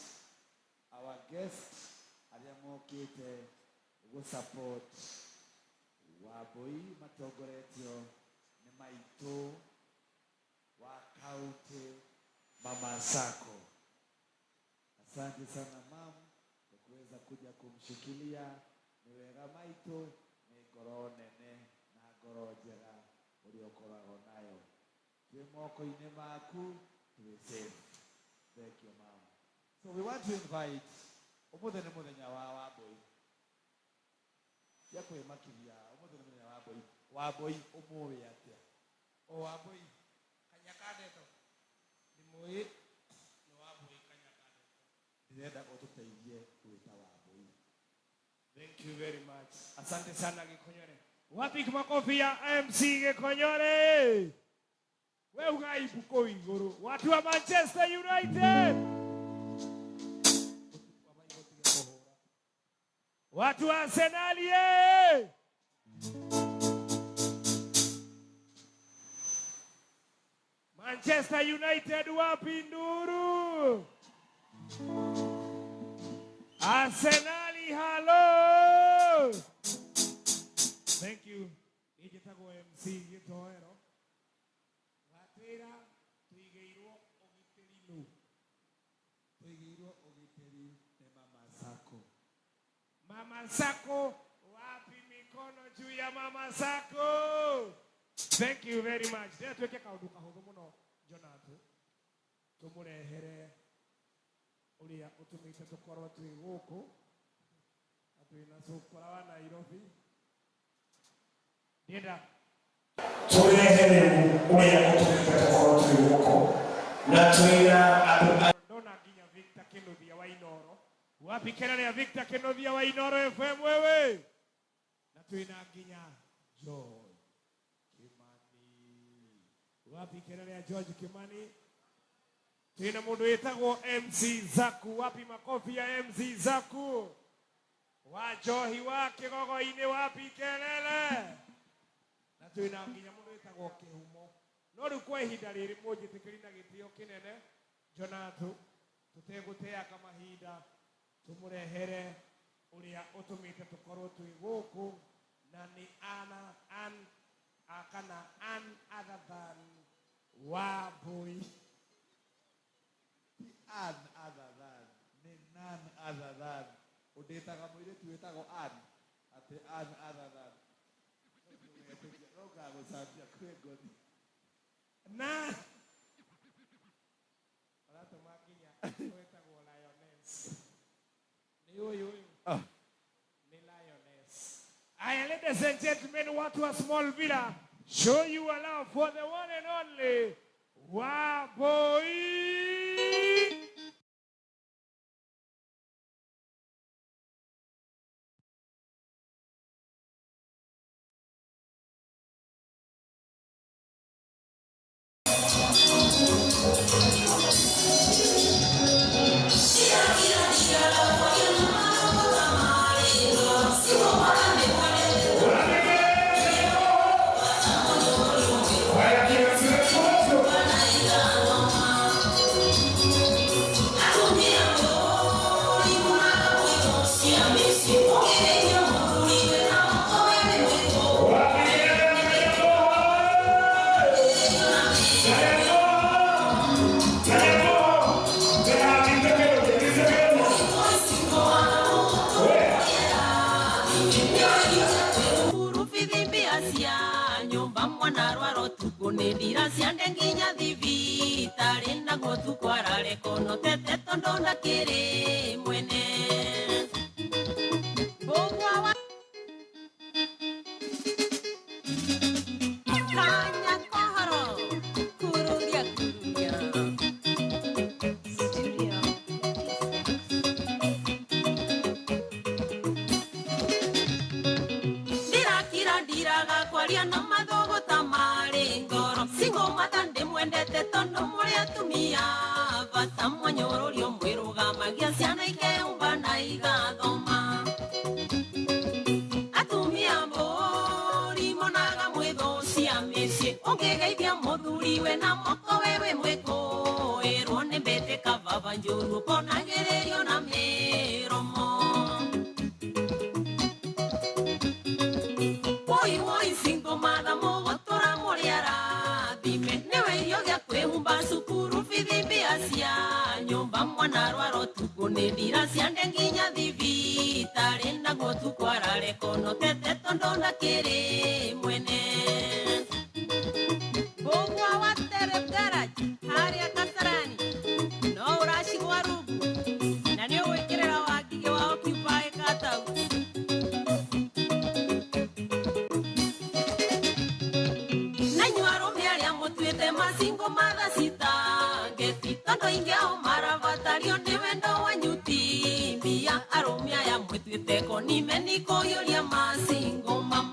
our guests arĩa mokĩte gũ support Wambui matongoretio nĩ maitũ wa kaunti Mama Sako. Asante sana mam kwa kuweza kuja kumshikilia. Nĩ wega maitũ, nĩ ngoro nene na ngoro njega ũrĩa ũkoragwo nayo. Twĩ moko-inĩ maku, twĩ safe. Thank you mam. So we want to invite, ũmũthĩ nĩ mũthenya wa Wambui. Tia kwĩmakithia, ũmũthĩ nĩ mũthenya wa Wambui. Wambui ũmũĩ atĩa? O Wambui Kanyaka ndeto ndĩmũĩ nĩ Wambui Kanyaka ndeto. Ndĩrenda ũtũteithie gwĩta Wambui. Thank you very much. Asante sana Gikonyore. Wapi makofi ya MC Gikonyore? We ugai buko iguru. Watu wa Manchester United. Watu wa Arsenal ye. Manchester United wapi nduru? Arsenal hello. Thank you. Nijitagwo MC Gitoero. Watwĩra tũigĩirwo ũgitĩri nũ? Tũigĩirwo ũgitĩri nĩ Mama Sako. Mama Sako, wapi mikono juu ya Mama Sako? Thank you very much. Ndĩrenda twĩke kaũndũ kahũthũ mũno Jonathan. Tũmũrehere ũrĩa ũtũmĩte tũkorwo twĩ gũkũ na twĩna cũkũra wa Nairobi. Ndĩrenda tũrehere ũrĩa ũtũmĩte tũkorwo twĩ gũkũ na twĩna andũ. Ndona nginya Victor Kinuthia wa Inoro. Wapi kelele ya Victor Kinuthia wa Inoro FM wewe? Na twĩna nginya George Kimani. Wapi kelele ya George Kimani? Twĩna mũndũ wĩtagwo MC Zaku. Wapi makofi ya MC Zaku? Wa Njohi wa Kĩgogo-inĩ, wapi kelele? Na twĩna nginya mũndũ wĩtagwo Kĩhumo. No rĩu kwa ihinda rĩrĩ mũnjĩtĩkĩri na gĩtĩo kĩnene Jonathan, tũtegũteanga mahinda tũmũrehere ũrĩa ũtũmĩte tũkorwo twĩ gũkũ na nĩ ana an kana an other than Wambui. Ti an other than, nĩ none other than. Ũndĩtaga mũirĩtu wĩtagwo Ann, atĩ an other than. No ngagũcambia kwĩ ngoni. Na ũratũma nginya wĩtagwo Lioness. Nĩ ũyũ ũyũ. Nĩ Lioness. Aya, ladies and gentlemen, watu wa Small Villa, show you a love for the one and only Wambui. Cia nyumba mwana rwaro tuku nĩ ndira ciande nginya thibitarĩ naguo tukwarare kono tete tondũ ndakĩrĩ mwene Mbũgua wa Kanya kohoro kururia kururia Studio Ndirakira ndiraga kwaria na mathogo ta marĩ ngoro cingoma ta ndĩmwendete tondũ mũrĩ atumia bata mwanyũrũrio mwĩrũgamagia ciana ikeumba na igathoma atumia mbũri monaga mwĩthũ cia mĩciĩ ũngĩgeithia mũthuriwe na moko wewe mwĩkũĩrwo nĩ mbĩtĩka baba njũru ũkonagĩrĩrio na mĩromo woi woi singo matha mũgũtũra mũrĩ arathime nĩwe irio gĩa kwĩhumba cukuru bithi mbĩa cia nyũmba mwana rwaro tukũ nĩ ndira ciande nginya thibitarĩ naguo tukwarare kono tete tondũ ndakĩrĩ mwene Mbũgua wa Terep Garage harĩa Kasarani no ũracigwa rungu na nĩ ũgwĩkĩrĩra wangigĩ wa Occupy Cutout. Na inyuĩ arũme arĩa mũtuĩte macingo matha citangeti tondũ aingĩ ao marabatario nĩ wendo wanyu ti mbia arũme aya mwĩtuĩte konimeni kũiyũria macingo mam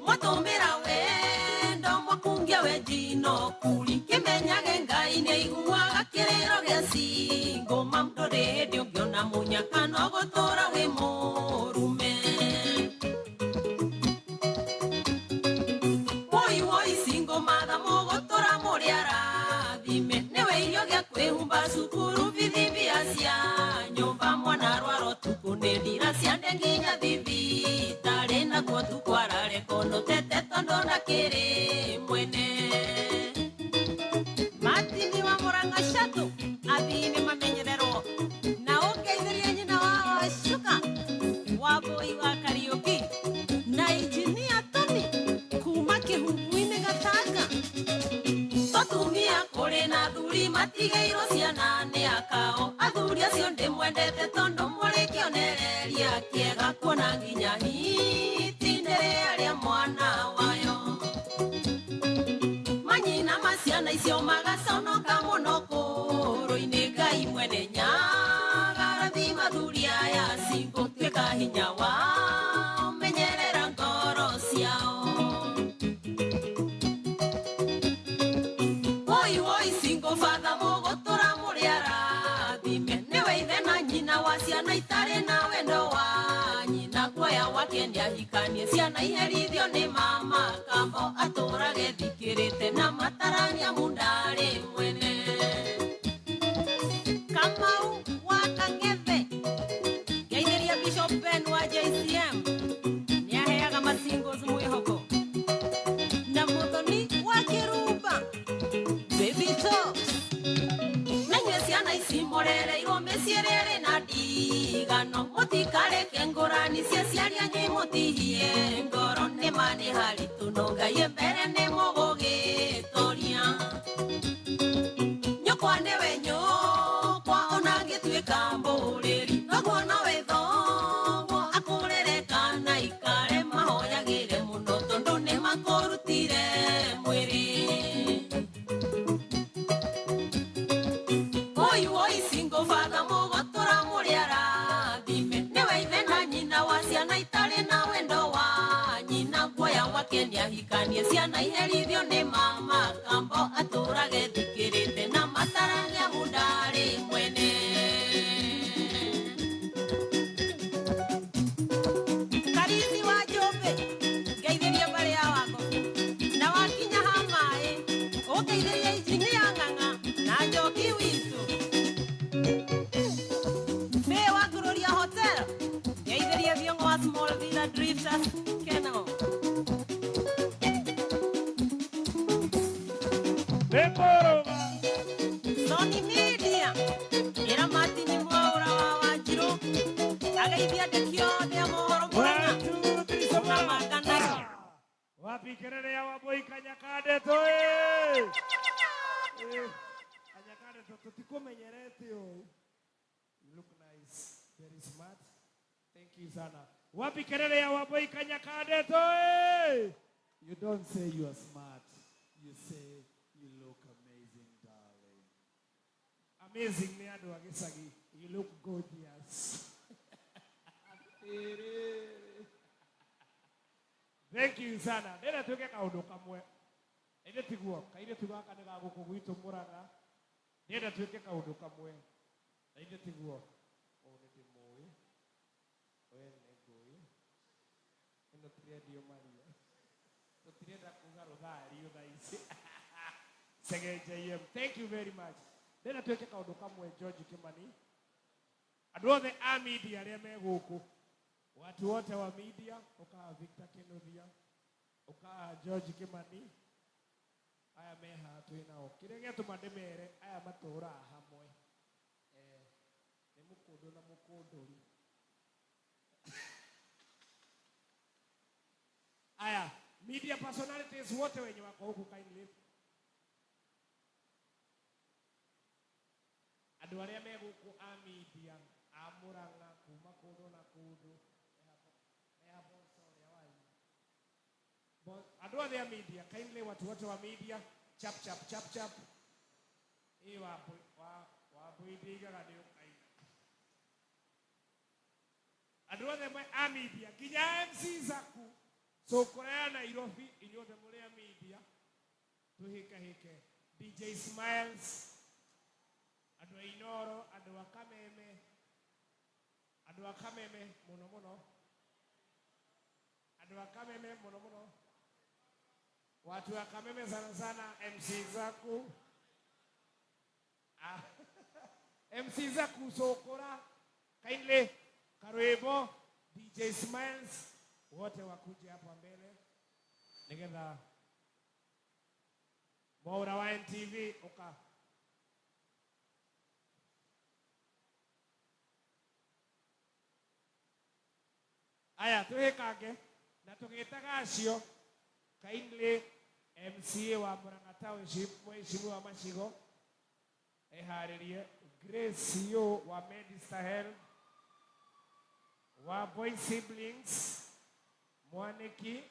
mwatũmĩra wendo mwakungia wenjino kuri kĩmenyage Ngai nĩaiguaga kĩrĩro gĩa cingo mam ndũrĩ hĩndĩ ũngĩona mũnyaka no gũtũra wĩ mũrume woi woi singo matha mũgũtũra mũrĩ arathime nĩwe irio gĩa kwĩhumba cukuru bithi mbia cia nyũmba mwana rwaro tukũ nĩ ndira ciande nginya thibitarĩ naguo tukwarare kono tete tondũ ndakĩrĩ mwene Martin wa Murang'a Shatu athii nĩ mamenyererwo na ũngeithĩrie nyina wa Wacuka wa Mbũi wa Kariũki na injinia Tony kuma Kĩhumbu-inĩ Gatanga. Tũtumia kũrĩ na athuri matigĩirwo ciana nĩ akao athuri acio ndĩmwendete tondũ mũrĩ kĩonereria kĩega kuona nginya hiti nĩrĩ mwana wayo manyina ma ciana icio magaconoka mũno kũrũ-inĩ Ngai mwene nyaga rathima athuri aya cingũ tuĩka hinya wao menyerera ngoro ciao woi woi singo fatha mũgũtũra mũrĩ arathime nĩwe ithe na nyina wa ciana itarĩ na wendo wa nyina guoya wake nĩahikanie ciana iherithio nĩ mama kambo atũrage thikĩrĩte na matarania mundarĩ mwene Kamau wa Kang'ethe ngeithĩria Bishop Ben wa JCM nĩaheaga masingles mwĩhoko na Mũthoni wa Kĩrumba Baby Talks na inyuĩ ciana ici mũrereirwo mĩciĩ ĩrĩ na ndigano mũtikareke ngũrani cia ciari anyu imũtihie ngoro nĩ ma nĩ haritũ no Ngai e mbere nĩ mũgũgĩtũria nyũkwa nĩwe nyũkwa ona angĩtuĩka mbũrĩri noguo nowe thoguo akũrere kana ikare mahoyagĩre mũno tondũ nĩ makũrutire mwĩrĩ woi woi singo fatha mũgũtũra mũrĩ arathime nĩwe ithe na nyina wa ciana itarĩ na wendo wa nyina guoya wake nĩahikanie ciana iherithio nĩ mama kambo atũrage thikĩrĩte na matarania mundarĩ mwene Karisi wa Njũmbĩ ngeithĩria mbarĩ ya Wangobu na wakinya ha maĩ ũngeithĩrie injinia Ng'ang'a na Njoki witũ May wa Gloria Hotel ngeithĩrie Thiong'o wa Small Villa Drifters Keno Sony Media ĩra Martin Mwaũra wa Wanjirũ ageithia andĩki othe a mohoro Murang'a 1 2 3 na soma. makana Wapi kelele ya Wambui Kanyakande toe? Kanyakande tutikumenyerete ũũ. You look nice, very smart. Thank you sana. Wapi kelele ya Wambui Kanyakande toe? You don't say you are smart. You say you look amazing, darling. Amazing nĩ andũ a gĩcagi. You look gorgeous. Thank you sana. Ndĩrenda twĩke kaũndũ kamwe. Ĩndĩ tiguo, kairĩtu gaka nĩ ga gũkũ gwitũ Mũrang'a. Ndĩrenda twĩke kaũndũ kamwe. Na ithe tiguo. Ũũ nĩ ndĩmũĩ. We nĩ ngũĩ. Ĩno ti Radio Maria. Tũtirenda kuga rũthario thaa ici. Chege JM. Thank you very much. Ndĩrenda twĩke kaũndũ kamwe George Kimani. Andũ othe a media arĩa me gũkũ. Watu wote wa media, ukaa Victor Kinuthia, ukaa George Kimani, aya me haha twĩ nao. Kĩrĩa gĩatũma ndĩmere aya matũraga hamwe. Nĩ mũkũndũ na mũkũndũri. Aya, media personalities wote wenye wako huku kindly. Andũ arĩa me gũkũ a media, a Murang'a, kuma kũndũ na kũndũ. Andũ othe a media, kindly watu wote wa media, chap chap chap chap. Ĩ Wambui ndigaga nĩ ũkaina. Andũ othe a media, nginya MC Zaku, Cũkũra ya Nairobi, inyuothe mũrĩ a media, tũhĩkahĩke. DJ Smiles, andũ a Inoro, andũ a Kameme, andũ a Kameme mũno mũno, andũ a Kameme mũno mũno, watu wa Kameme sana sana, MC Zaku. MC Zaku Cũkũra, kindly Karwĩmbo, DJ Smiles, wote wakuje hapa mbele nigetha Mwaura wa NTV uka. Aya tuhĩkange na tũgĩtaga acio kindly MCA wa Murang'a Township Mheshimiwa Macigo eharĩrie, Grace yo wa Medistar Health, wa Boy Siblings Mwaniki,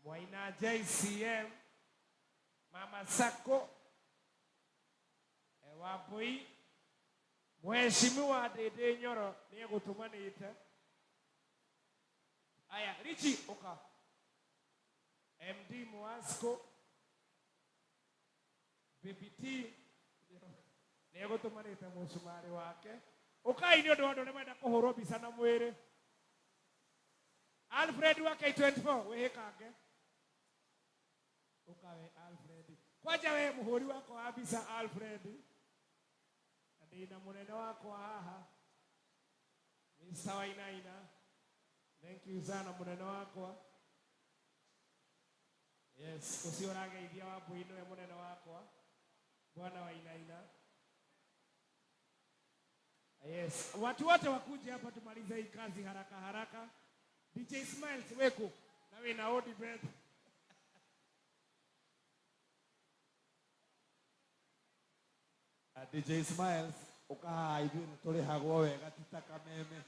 Mwaina JCM, Mama Sako, Wambui, Mheshimiwa Ndindi Nyoro nĩ egũtũmanĩte. Aya, Richi uka. MD Mwasco, BBT nĩ egũtũmanĩte mũcumarĩ wake. Ũkai nĩ ũndũ wa andũ arĩa marenda kũhũrwo mbica na mwĩrĩ. Alfred wa K24 wĩhĩkange. Ũka we Alfred. Kwanja we mũhũri wakwa wa mbica Alfred. Na ndĩna mũnene wakwa haha. Mr. Wainaina. Thank you sana mũnene wakwa. Yes, ũcio ũrageithia Wambui nĩwe mũnene wakwa. Bwana Wainaina. Yes, watu wote wakuje hapa tumalize hii kazi haraka haraka. DJ Smiles weku na we na Odi Beth. DJ Smiles ukaha ithuĩ nĩ tũrĩhagwo wega ti ta Kameme.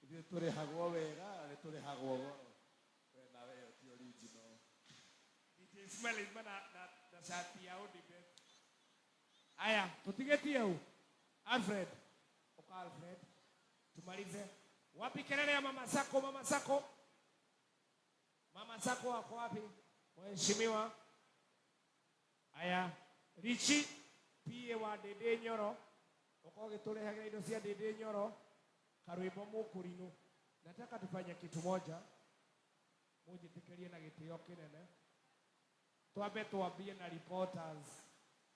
Ithuĩ tũrĩhagwo wega na nĩ tũrĩhagwo goro. We nawe ĩyo ti original. DJ Smiles mana na shati ya Odi Beth. Aya, tutigetie u. Alfred. Uka Alfred. Tumalize. Wapi kelele ya Mama Sako, Mama Sako? Mama Sako wako wapi? Mheshimiwa. Aya, Richi PA wa Ndindi Nyoro. Ukorwo ũgĩtũrehagĩra indo cia Ndindi Nyoro. Karwĩmbo mũkũrinũ. Nataka tufanye kitu moja. Mũnjĩtĩkĩrie na gĩtĩo kĩnene. Twambe twambie na reporters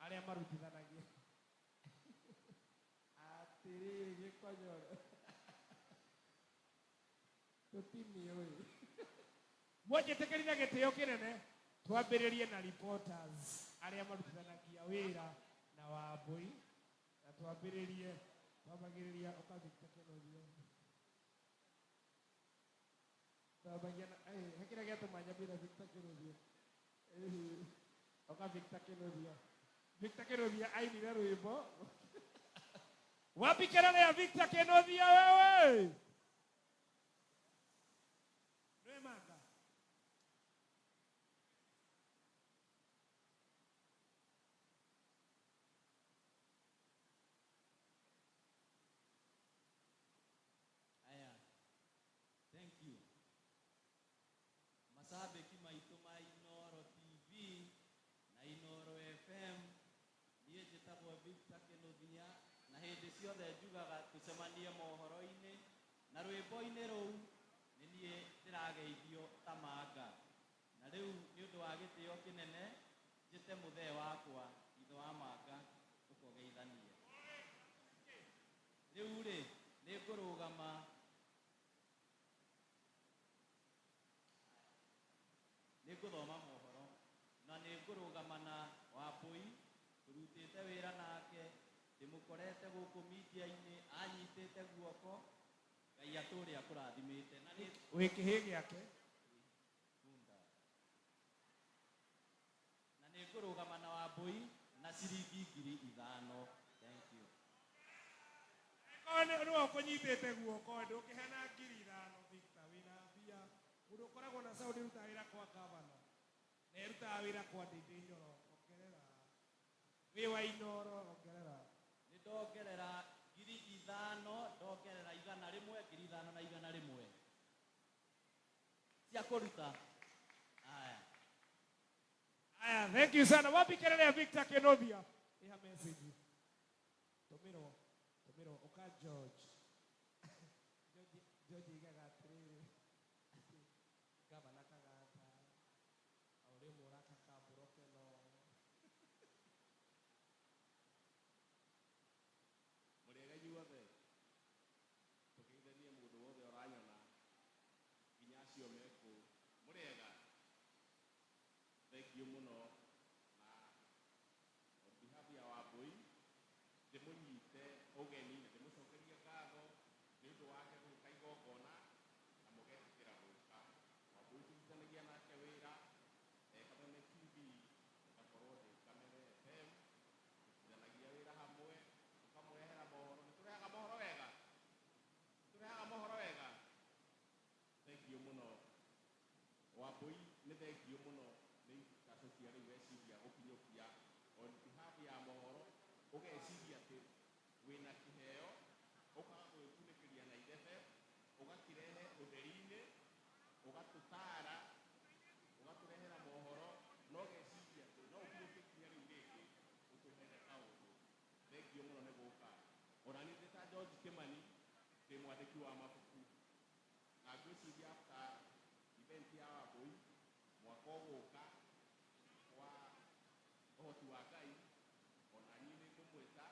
arĩa marutithanagia. Atĩrĩrĩ Gĩkonyoro. Tũtimiũĩ. Mũnjĩtĩkĩrie na gĩtĩo kĩnene. Twambĩrĩrie na reporters arĩa marutithanagia wĩra na Wambui. Na twambĩrĩrie, twambagĩrĩria ũka Victor Kenothia. Twambagia na he kĩrĩa gĩatũma nyambie na Victor Kĩnuthia. Oka Victor Kĩnuthia. Victor Kĩnuthia ainire rwĩmbo. Wapi kelele ya Victor Kĩnuthia wewe? Nwemanga. Aya, thank you. Macambĩki maitũ ma Inooro TV na Inooro FM, niĩ njĩtagwo Victor Kĩnuthia na hĩndĩ ciothe njugaga tũcemanie mohoro-inĩ na rwĩmbo-inĩ rũu nĩ niĩ ndĩrageithio ta manga. Na rĩu nĩ ũndũ wa gĩtĩo kĩnene njĩte mũthee wakwa ithe wa manga ũkogeithanie. Rĩu rĩ nĩ ngũrũgama nĩ ngũthoma mohoro na nĩ ngũrũgama na Wambũi tũrutĩte wĩra nake ndĩmũkorete gũkũ media-inĩ anyitĩte guoko Ngai atũre akũrathimĩte na nĩ Wĩ kĩhĩ gĩake. Bunda. Na nĩ ngũrũgama na Wambũi na ciringi 5,000. Thank you. Korwo nĩwe ũkũnyitĩte guoko ndũngĩheana 5,000 Victor wĩna mbia. Mũndũ ũkoragwo na sound ĩrutaga wĩra kwa gavana na ĩrutaga wĩra kwa Ndindi Nyoro, ongerera. Wĩ wa Inooro, ongerera. Nĩ ndongerera 5,000, ndongerera 100, 5,100. Cia kũruta. Aya. Aya, thank you sana. Wapi kelele ya Victor Kĩnuthia? Iha message. Tũmĩrwo, tũmĩrwo ũka George. George, George igaga atĩrĩrĩ, atĩ gavana Kagata, o rĩmwe ũraka kambũro keno. Mũrĩega inyuothe, tũgeithanie mũndũ wothe ũranyona nginya acio me kũu. Mũrĩega, thank you mũno na on behalf ya Wambũi ndĩmũnyite ũgeni na ndĩmũcokerie ngatho nĩ ũndũ wake gũka igongona na mũgetĩkĩra gũka. Wambũi tũrutithanagia nake wĩra e Kameme TV, ngakorwo ndĩ Kameme FM, tũrutithanagia wĩra hamwe tũkamũrehera mohoro. Nĩ tũrehaga mohoro wega, tũrehaga mohoro wega. Thank you mũno Wambũi, nĩ thank you mũno nĩ ngacokia rĩu weciria gũkinyũkia on behalf ya mohoro, ũgeciria atĩ wĩna kĩheo ũkaga gwĩkunĩkĩria na ithebe ũgakĩrehe ũtheri-inĩ ũgatũtara ũgatũrehera mohoro na ũgeciria atĩ no ũkinyũkie kinya rĩu rĩngĩ ũtũhere kaũndũ. Thank you mũno nĩ gũka. Ona niĩ ndĩ ta George Kĩmani ndĩ mwandĩki wa mabuku na ngwĩciria after event ya Wambũi mwaka ũgũka wa ũhoti wa Ngai ona niĩ nĩ ngũmwĩta.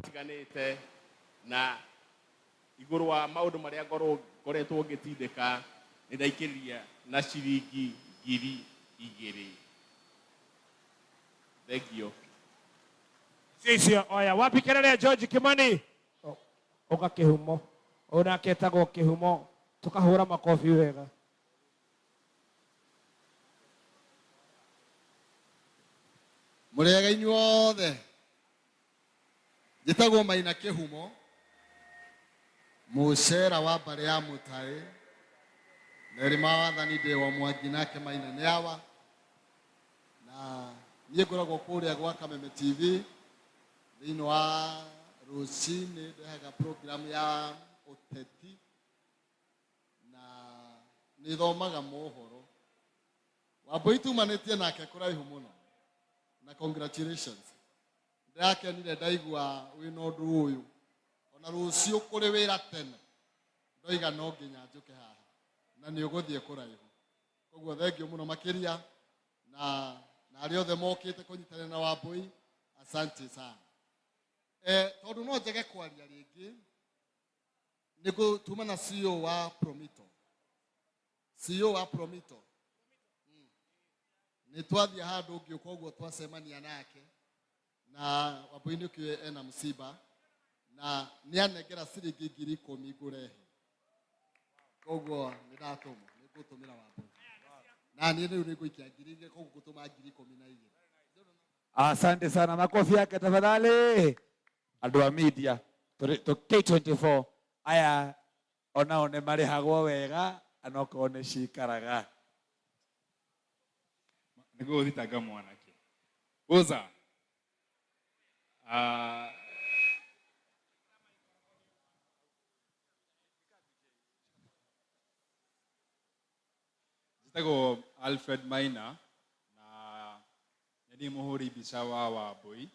Matiganĩte na igũrũ wa maũndũ marĩa ngoretwo ngĩtindĩka nĩ ndaikĩria na ciringi 2,000. Thank you. Icio oya wapi kelele George Kimani oka Kihumo onake etagwo Kihumo tukahura makobi wega. Mũrĩega inyuothe, njĩtagwo Maina Kĩhumo, mũcera wa mbarĩ ya Mũtaĩ, merĩ ma wathani ndĩ wa Mwangi nake Maina nĩ awa, na niĩ ngoragwo kũrĩa gwa Kameme TV thĩinĩ wa rũcinĩ ndehaga program ya ũteti na nĩ thomaga mohoro. Wambũi tumanĩtie nake kũraihu mũno na congratulations. Ndĩrakenire ndaigua wĩna ũndũ ũyũ ona rũciũ kũrĩ wĩra tene ndoiga no nginya njũke haha na nĩ ũgũthiĩ kũraihu. Koguo thengio mũno makĩria na arĩa othe mokĩte kũnyitanĩra na Wambũi, asante sana. Tondũ no njage kwaria rĩngĩ nĩ tuma na CEO wa Promito. CEO wa Promito nĩ twathiĩ handũ ngĩũka ũguo twacemania nake na Wambũi nĩ ũkĩũĩ ena msiba na nĩ anengera ciringi 10,000 ngũrehe. Koguo nĩ ndatũmwo nĩ ngũtũmĩra Wambũi na niĩ rĩu nĩ ngũikia 2,000 koguo ngũtũma 12,000. Asante sana, makofi yake tafadhali. Andũ a media K24 aya onao nĩ marĩhagwo wega anokorwo nĩ cikaraga. Nĩguo ũthitanga mwanake. Boza. Njĩtagwo Alfred Maina na nĩ mũhũri mbica wa Wambũi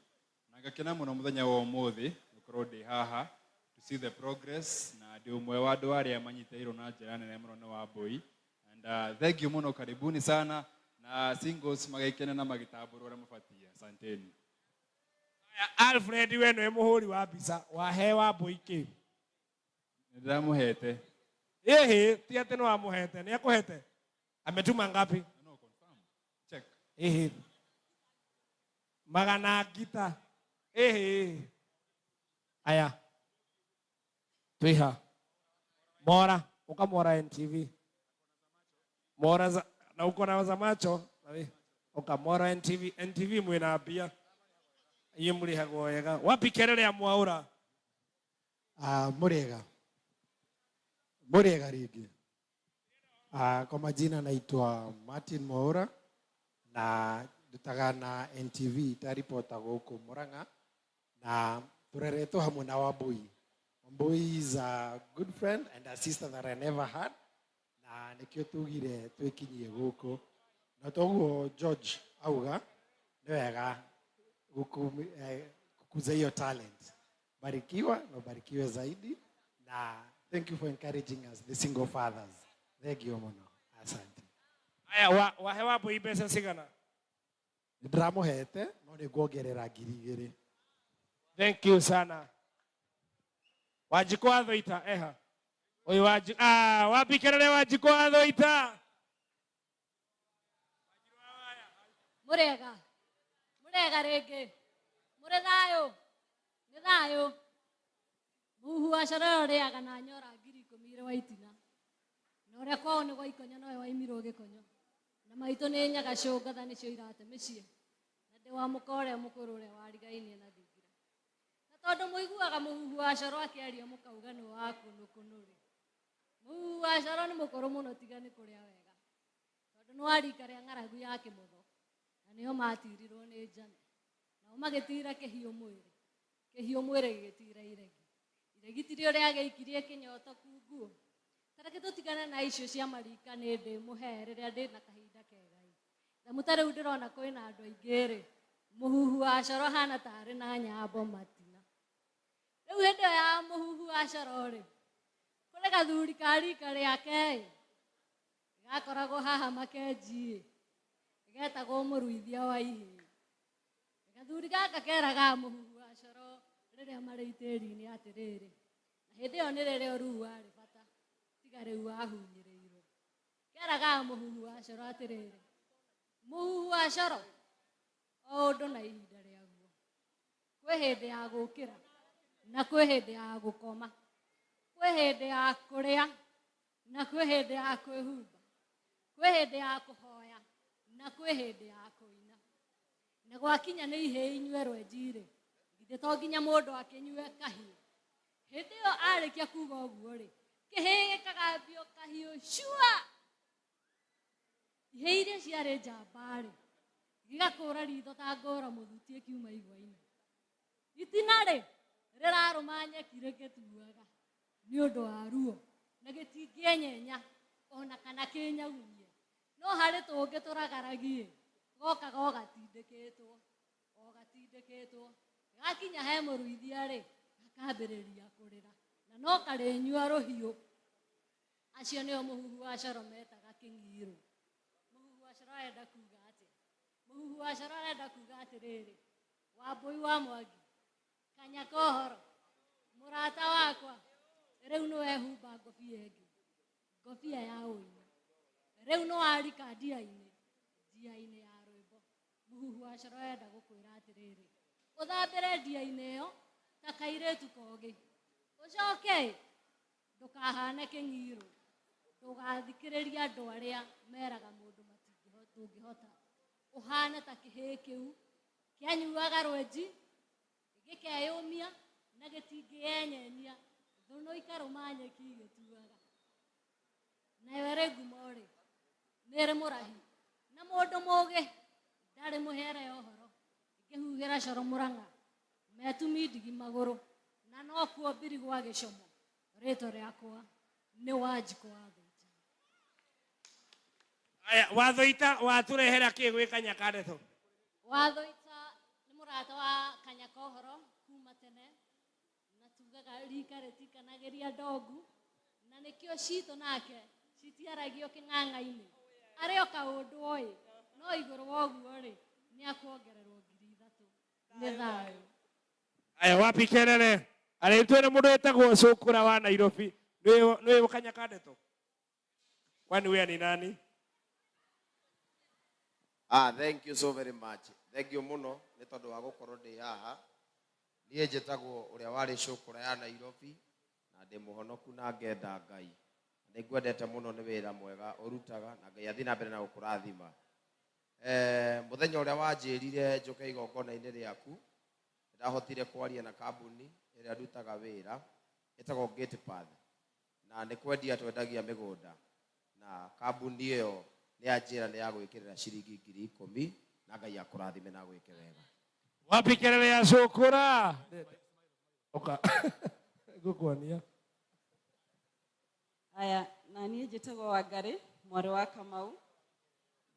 na ngakena mũno mũthenya wa ũmũthĩ gũkorwo ndĩ haha to see the progress na ndĩ ũmwe wa andũ arĩa manyitĩrĩirwo na njĩra nene mũno nĩ Wambũi and thank you mũno, karibuni sana na singles magĩkena na magĩtambũrwo ũrĩa mabatiĩ. Asanteni. Alfred we nĩwe mũhũri wa mbica wahe Wambũi kĩ? Nĩndĩramũhete. Ĩhĩ, ti atĩ nĩ wamũhete, nĩ akũhete. Ametuma ngapi? No, confirm. Check. Ĩhĩ. Magana ngita. Ĩhĩ. Aya. Twiha. Mora, ukamora NTV. Mora za, na uko na za macho, nawe. Ukamora NTV, NTV mwina mbia. Iye murihagwo wega. Wapi kelele ya Mwaura? Murega. Murega rĩngĩ. Kwa majina naitwa Martin Mwaura na ndutaga na NTV ta reporter gũkũ Murang'a na tũreretwo hamwe na Wambũi. Wambũi is a good friend and a sister that I never had na nĩkĩo tugire twĩkinyie gũkũ. Na toguo George auga nĩ wega kukuza hiyo talent. Barikiwa na ubarikiwe zaidi na thank you for encouraging us the single fathers. Thank you mũno. Asante. Aya wahe Wambũi mbeca cigana? Nĩndĩramũhete no nĩ nguongerera 2,000. Thank you sana. Wanjikũ wa Thoita eha. Ũyũ Wanjikũ, wapi kelele Wanjikũ wa Thoita? Mũrĩega. Mũrĩega rĩngĩ. Mũrĩ thayũ. Nĩ thayũ. Mũhuhu wa coro ũrĩaga na nyora 10,000 irĩ wa itina. Na ũrĩa kwao nĩ gwa ikonyo nowe waimirwo gĩkonyo. Na maitũ nĩ nyaga cũngatha nĩcio irate mĩciĩ. Na ndĩ wa mũka ũrĩa mũkũrũ ũrĩa warigainie na thingira. Na tondũ mũiguaga mũhuhu wa coro akĩaria mũkauga nĩ wa kũnũkũnũ rĩ. Mũhuhu wa coro nĩ mũkũrũ mũno tiga nĩ kũrĩa wega. Tondũ nĩ wa rika rĩa ng'aragu ya kĩmotho. Na nĩo matirirwo nĩ njane. Nao magĩtira kĩhiũ mwĩrĩ. Kĩhiũ mwĩrĩ gĩgĩtira iregi. Iregi ti rĩo rĩagĩikirie kĩnyotoku nguo. Ta reke tũtigane na icio cia marika nĩ ndĩmũhe rĩrĩa ndĩ na kahinda kega. Thamu ta rĩu ndĩrona kwĩna andũ aingĩ rĩ, mũhuhu wa coro hana tarĩ na nyambo matina. Rĩu hĩndĩ ĩyo ya mũhuhu wa coro rĩ, kũrĩ gathuri ka rika rĩake ĩ, gakoragwo haha Makenji ĩ, getagwo mũruithia wa ihĩĩ. Gathuri gaka keraga mũhuhu wa coro Rĩrĩa marĩ itĩri-inĩ atĩrĩrĩ, na hĩndĩ ĩyo nĩ rĩrĩa ũruu warĩ bata, tiga rĩu wahunyĩrĩirwo. Keraga mũhuhu wa coro atĩrĩrĩ, mũhuhu wa coro, o ũndũ na ihinda rĩaguo. Kwĩ hĩndĩ ya gũkĩra na kwĩ hĩndĩ ya gũkoma, kwĩ hĩndĩ ya kũrĩa na kwĩ hĩndĩ ya kwĩhumba, kwĩ hĩndĩ ya kũhoya na kwĩ hĩndĩ ya kũina. Na gwakinya nĩ ihĩĩ inyue rwenji-rĩ, githĩ to nginya mũndũ akĩnyue kahiũ? Hĩndĩ ĩyo arĩkia kuga ũguo rĩ, kĩhĩĩ gĩkagambio kahiũ cua. Ihĩĩ iria ciarĩ njamba-rĩ, gĩgakũra ritho ta ngũra mũthuti ĩkiuma igwa-inĩ. Itina-rĩ, rĩrarũma nyeki rĩgĩtuaga nĩ ũndũ wa ruo, na gĩtingĩenyenya ona kana kĩnyagunyie. No harĩ tũngĩ tũragaragie, gokaga o gatindĩkĩtwo, o gatindĩkĩtwo. Gakinya he mũruithia-rĩ, gakambĩrĩria kũrĩra, na no karĩnyua rũhiũ. Acio nĩo mũhuhu wa coro metaga kĩng'irũ. Mũhuhu wa coro arenda kuga atĩa? Mũhuhu wa coro arenda kuga atĩrĩrĩ, Wambũi wa Mwangi, Kanyaka ũhoro, mũrata wakwa, rĩu nĩ wehumba ngobia ĩngĩ, ngobia ya ũini. Rĩu nĩ warika ndia-inĩ, ndia-inĩ ya rwĩmbo. Mũhuhu wa coro arenda gũkwĩra atĩrĩrĩ, ũthambĩre ndia-inĩ ĩyo ta kairĩtu kogĩ, ũcoke ndũkahane kĩng'irũ, ndũgathikĩrĩrie andũ arĩa meraga mũndũ ndũngĩhota, ũhane ta kĩhĩĩ kĩu kĩanyuaga rwenji gĩkeyũmia na gĩtingĩenyenyia, thũnũ ikarũma nyeki igĩtuaga. Nayo ĩrĩ ngumo-rĩ, nĩ ĩrĩ mũrahi, na mũndũ mũgĩ ndarĩ mũhere ũhoro. Ngĩhuhĩra coro Mũrang'a, metumi ndigi magũrũ, na nokuo mbiri gwa gĩcomo. Rĩtwa rĩakwa nĩ Wanjikũ wa Thũita. Aya, Wathoita watũrehera kĩ gwĩ Kanyaka ndeto? Wathoita nĩ mũrata wa Kanyaka ũhoro kuma tene, na tugaga rika rĩtikanagĩria ndongu, na nĩkĩo citũ nake citiaragio kĩng'ang'a-inĩ. Arĩ o kaũndũ oĩ, no igũrũ wa ũguo rĩ, nĩ akuongererwo 3,000. Nĩ thayũ. Aya, wapi kelele? Arĩ twĩna mũndũ wĩtagwo Cũkũra wa Nairobi. Nĩũĩ Kanyaka ndeto? Kwani wewe ni nani? Thank you so very much. Thank you mũno nĩ tondũ wa gũkorwo ndĩ haha. Niĩ njĩtagwo ũrĩa warĩ Cũkũra ya Nairobi na ndĩ mũhonoku na ngenda Ngai. Nĩ ngwendete mũno nĩ wĩra mwega ũrutaga na Ngai athiĩ na mbere na gũkũrathima. Mũthenya ũrĩa wanjĩrire njũke igongona-inĩ rĩaku, ndahotire kwaria na kambuni ĩrĩa ndutaga wĩra ĩtagwo Gatepath, na nĩ kwendia twendagia mĩgũnda, na kambuni ĩyo nĩ yanjĩra nĩ ya gwĩkĩrĩra ciringi 10,000, na Ngai akũrathime na agwĩke wega. Wapi kelele ya Cũkũra? Oka. Ngũkuonia. Aya, na niĩ njĩtagwo Wangarĩ, mwarĩ wa Kamau.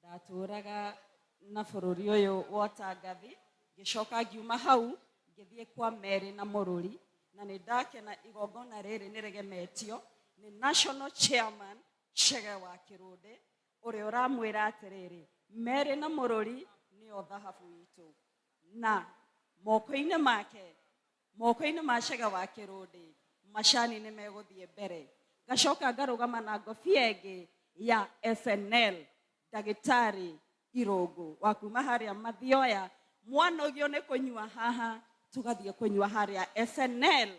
Ndatũraga na bũrũri ũyũ wa Ũtangathi, ngĩcoka ngiuma hau ngĩthiĩ kwa Mary na Mũrũri, na nĩ ndakena igongona rĩrĩ nĩ rĩgemetio nĩ National Chairman Chege wa Kĩrũndĩ, ũrĩa ũramwĩra atĩrĩrĩ, Mary na Mũrũri nĩo thahabu itũ, na moko-inĩ make, moko-inĩ ma Chege wa Kĩrũndĩ, macani nĩ megũthiĩ mbere. Ngacoka ngarũgama na ngobia ĩngĩ ya SNL, Ndagĩtarĩ Irũngũ wa kuma harĩa Mathioya. Mwanogio nĩ kũnyua haha, tũgathiĩ kũnyua harĩa SNL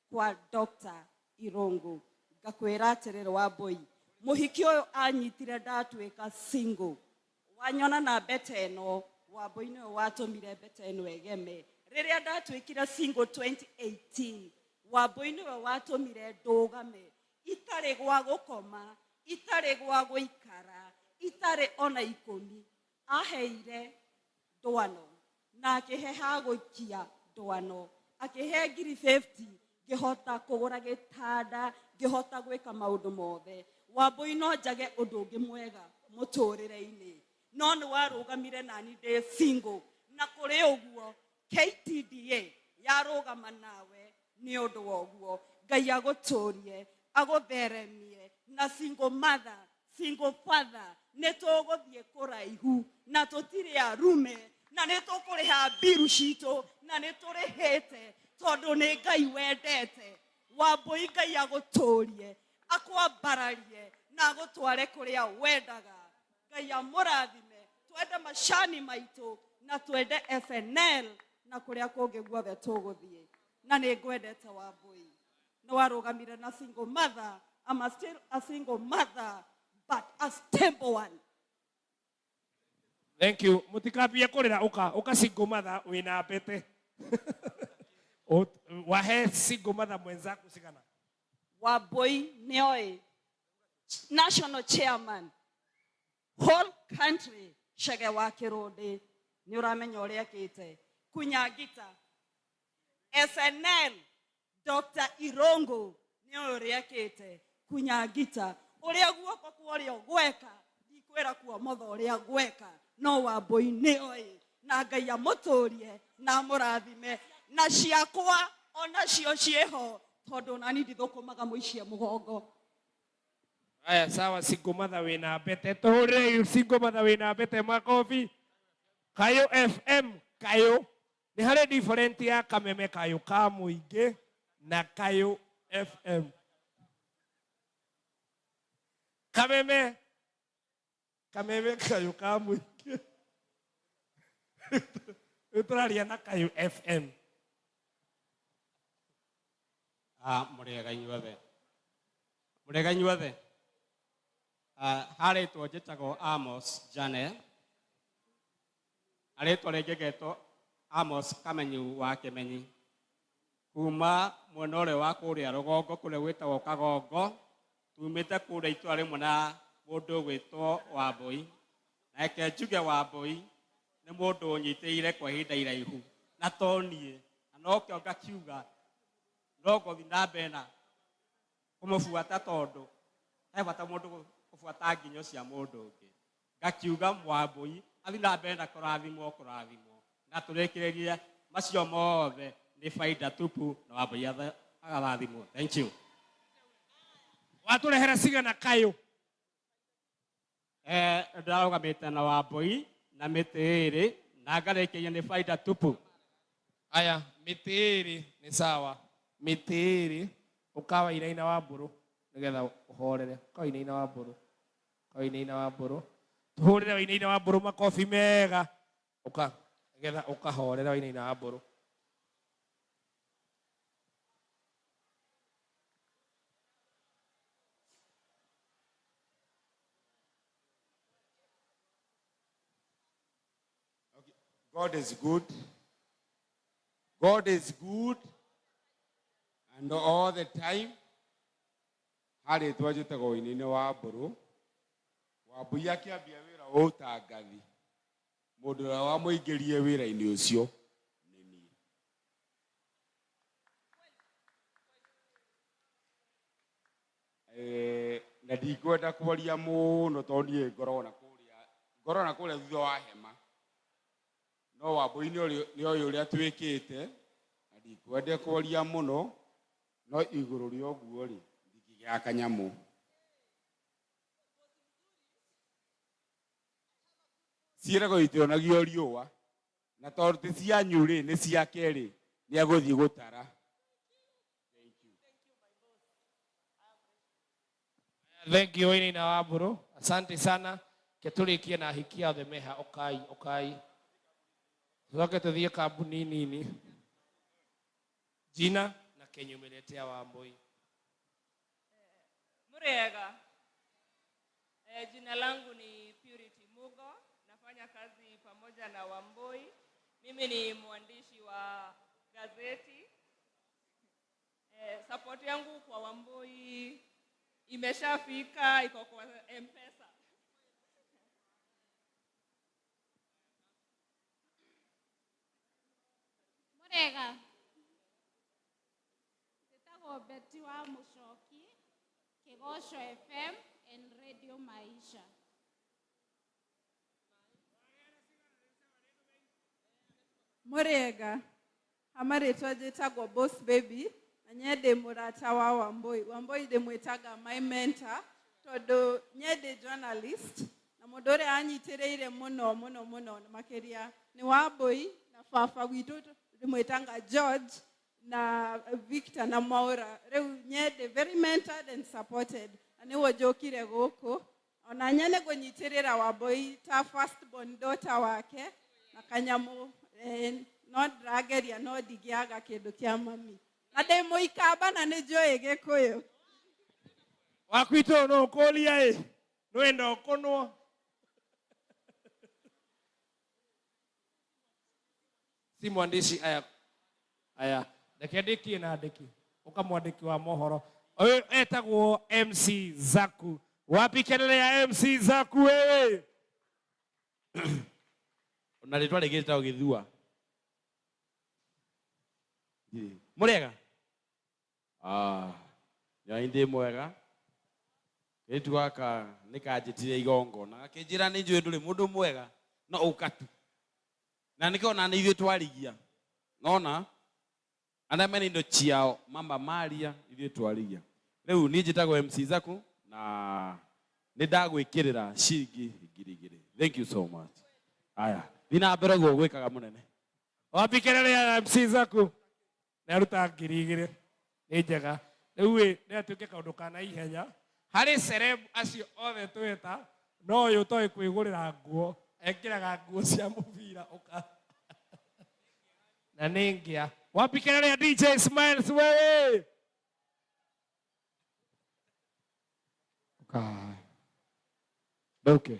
kwa Dr. Irũngũ. Ngakwĩra atĩrĩrĩ Wambũi, mũhiki ũyũ anyitire ndatuĩka single. Wanyona na mbete ĩno, Wambũi nĩwe watũmire mbete ĩno ĩgeme. Rĩrĩa ndatuĩkire single 2018, Wambũi nĩwe watũmire ndũgame, itarĩ gwa gũkoma, itarĩ gwa gũikara, itarĩ ona 10. Aheire ndwano na akĩhe ha gũikia ndwano, akĩhe ngiri 50, ngĩhota kũgũra gĩtanda, ngĩhota gwĩka maũndũ mothe. Wambũi no njage ũndũ ũngĩ mwega mũtũrĩre-inĩ, no nĩ warũgamire nani ndĩ single, na kũrĩ ũguo KTDA yarũgama nawe nĩ ũndũ wa ũguo. Ngai agũtũrie, agũtheremie, na single mother, single father, nĩ tũgũthiĩ kũraihu na tũtirĩ arume, na nĩ tũkũrĩha mbiru citũ, na nĩ tũrĩhĩte. Tondũ nĩ Ngai wendete. Wambũi Ngai agũtũrie, akwambararie na agũtware kũrĩa wendaga. Ngai amũrathime. Twende macani maitũ na twende FNL na kũrĩa kũngĩ guothe tũgũthiĩ. Na nĩ ngwendete Wambũi. Nĩ warũgamire na single mother. I'm still a single mother, but a stable one. Thank you. Mutikambie kurira uka uka single mother wina mbete. Wahe single mother mwenzaku cigana? Wambũi nĩoĩ national chairman whole country Chege wa Kĩrũndĩ nĩ ũramenya ũrĩa ekĩte. Kunyangita SNL Dr. Irungu nĩoĩ ũrĩa ekĩte. Kunyangita ũrĩa guoko kwa ũrĩo gweka ndikwĩra kwa ũmotho ũrĩa gweka no Wambũi nĩoĩ na Ngai amũtũrie na amũrathime na ciakwa onacio ciĩho tondũ nani ndithũkũmaga mũici e mũgongo. Aya sawa, single mother wina mbete. Tuhurire single mother wina mbete makofi. Kayo FM Kayo nĩ harĩ different ya Kameme Kayo ka mũingĩ na Kayo FM. Kameme Kameme Kayo ka mũingĩ. Rĩu tũraria na Kayo FM. Mũrĩega inyuothe. Mũrĩega inyuothe. Harĩtwo njĩtagwo Amos Jane. Arĩtwo rĩngĩ ngetwo Amos Kamenyu wa Kĩmenyi. Kuma mwena ũrĩa wa kũrĩa rũgongo kũrĩa gwĩtagwo Kagongo, tumĩte kũrĩa itũra rĩmwe na mũndũ ũgwĩtwo Wambũi. Na reke njuge Wambũi nĩ mũndũ ũnyitĩrĩire kwa ihinda iraihu na to niĩ, na nokĩo ngakiuga no ngũthiĩ na mbere na kũmũbuata tondũ he bata mũndũ kũbuata nginyo cia mũndũ ũngĩ. Ngakiuga Wambũi athiĩ na mbere na kũrathimwo kũrathimwo na tũrĩkĩrĩrie macio mothe nĩ baida tupu na Wambũi agarathimwo. Thank you. Watũrehera cigana Kayo? Ndĩrarũgamĩte na Wambũi na mĩtĩ ĩrĩ na ngarĩkĩria nĩ baida tupu. Aya, mĩtĩ ĩrĩ nĩ sawa. Mĩtĩ ĩrĩ ũkawa inaina wa mbũrũ nĩgetha ũhorere. Ũkawa inaina wa mbũrũ. Ũkawa inaina wa mbũrũ. Tũhũrĩre wainaina wa mbũrũ makobi mega. Ũka nĩgetha ũkahorera wainaina wa mbũrũ. God is good. God is good. And all the time. Harĩtwa njĩtagwo Wainaina wa Mbũrũ. Wambũi akĩambia wĩra wa ũtangathi. Mũndũ ũrĩa wamũingĩrie wĩra-inĩ ũcio nĩ niĩ. Na ndikwenda kwaria mũno tondũ niĩ ngoragwo na kũrĩa thutha wa hema. No Wambũi nĩ oĩ ũrĩa twĩkĩte na ndikwenda kwaria mũno no igũrũ rĩa ũguo rĩ ndingĩgĩa kanyamũ. Ciĩragwo itionagio riũa na tondũ ti cianyu rĩ nĩ ciake rĩ nĩ egũthiĩ gũtara. Thank you Wainaina wa Mbũrũ. Asante sana. Ketũrĩkie na ahikia othe meha ũkai ũkai. Tucoke tũthiĩ kambuni nini. Jina na kenyumĩrĩte Wambũi. Mũrĩega. Jina langu ni Purity Mugo, nafanya kazi pamoja na Wambui. Mimi ni mwandishi wa gazeti. Support yangu kwa Wambui imeshafika, iko kwa M-Pesa. Mũrĩega. Njĩtagwo Betty wa Mũcoki, Kĩgoco FM and Radio Maisha. Mũrĩega. Hamarĩtwa njĩtagwo Boss Baby na nye ndĩ mũrata wa Wambui. Wambui ndĩmwĩtaga my mentor tondũ nye ndĩ journalist na mũndũ ũrĩa anyitĩrĩire mũno mũno mũno makĩria nĩ Wambui na baba witũ ndĩmwĩtaga George Na Victor na Mwaura rĩu nyende very mentored and supported, na nĩguo njũkire gũkũ ona nyene ngũnyitĩrĩra Wambui ta first born daughter wake na kanyamũ, no ndĩrageria no ndingĩaga kĩndũ kĩa mami, na ndĩ mũikamba na nĩ njũĩ Gĩkũyũ. Wakwitũ no ũkũria ĩ nwenda ũkũnwo. Si mwandishi aya aya, reke ndĩkie na andĩki ũka mwandĩki wa mohoro ũyũ etagwo MC Zaku. Wapi kelele ya MC Zaku wewe? Na rĩtwa rĩngĩ rĩtagwo Gĩthua. Mũrĩega? Ah, nĩ ndĩ mwega. Kairĩtu gaka nĩ kanjĩtire igongona gakĩnjĩra nĩ njũĩ ndũrĩ mũndũ mwega no ũka tu, na nĩkĩo ona nĩ ithuĩ twarigia nona arĩa mena indo ciao mamba maria ithuĩ twarigia. Rĩu niĩ njĩtagwo MC Zaku na nĩ ndagwĩkĩrĩra ciringi 2000. Thank you so much. Aya, thiĩ na mbere ũguo gwĩkaga mũnene. Wapi kelele ya MC Zaku? Nĩ aruta 2000, nĩ njega. Rĩu ĩ nĩ atuĩke kaũndũ ka naihenya harĩ celeb acio othe tweta, no ũyũ ũtoĩ kwĩgũrĩra nguo ekĩraga nguo cia mũbira ũka na nĩ ngĩa. Wapi kelele ya DJ Smiles wewe? Ka okay.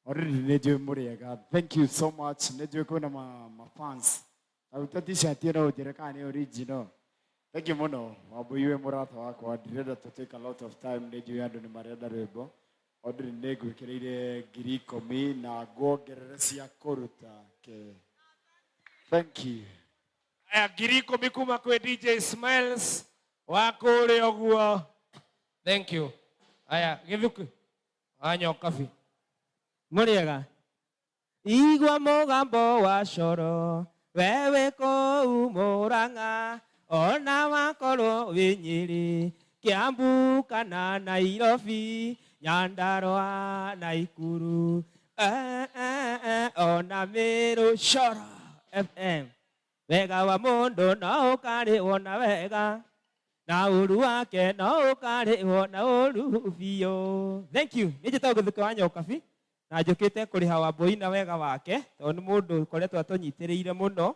Already nĩ njũĩ mũrĩega. Thank you so much. Nĩ njũĩ kwĩna ma fans. Taruta t-shirt ĩno ũnjĩre kana nĩ original. Thank you mũno. Wambui wĩ mũrata wakwa. Ndirenda to take a lot of time. Nĩ njũĩ andũ nĩ marenda rwĩmbo. Already nĩ ngwĩkĩrĩire 10,000 na nguongerere cia kũruta ke. Thank you. Aya, 10,000 kuma kwĩ DJ Smiles wa kũrĩa ũguo. Thank you. Aya, gĩthuku wanyokabi. Mũrĩega? Igua mũgambo wa coro wewe kũu Mũrang'a, ona wakorwo wĩ Nyĩrĩ, Kiambu kana Nairobi, Nyandarua na Ikuru, ona Meru, Coro FM. Wega wa mũndũ no ũkarĩhwo na wega, na ũru wake no ũkarĩhwo na ũru biũ. Thank you. Nĩ njĩtagwo Gĩthũkũ wa Nyokabi na njũkĩte kũrĩha Wambui na wega wake tondũ nĩ mũndũ ũkoretwo atũnyitĩrĩire mũno.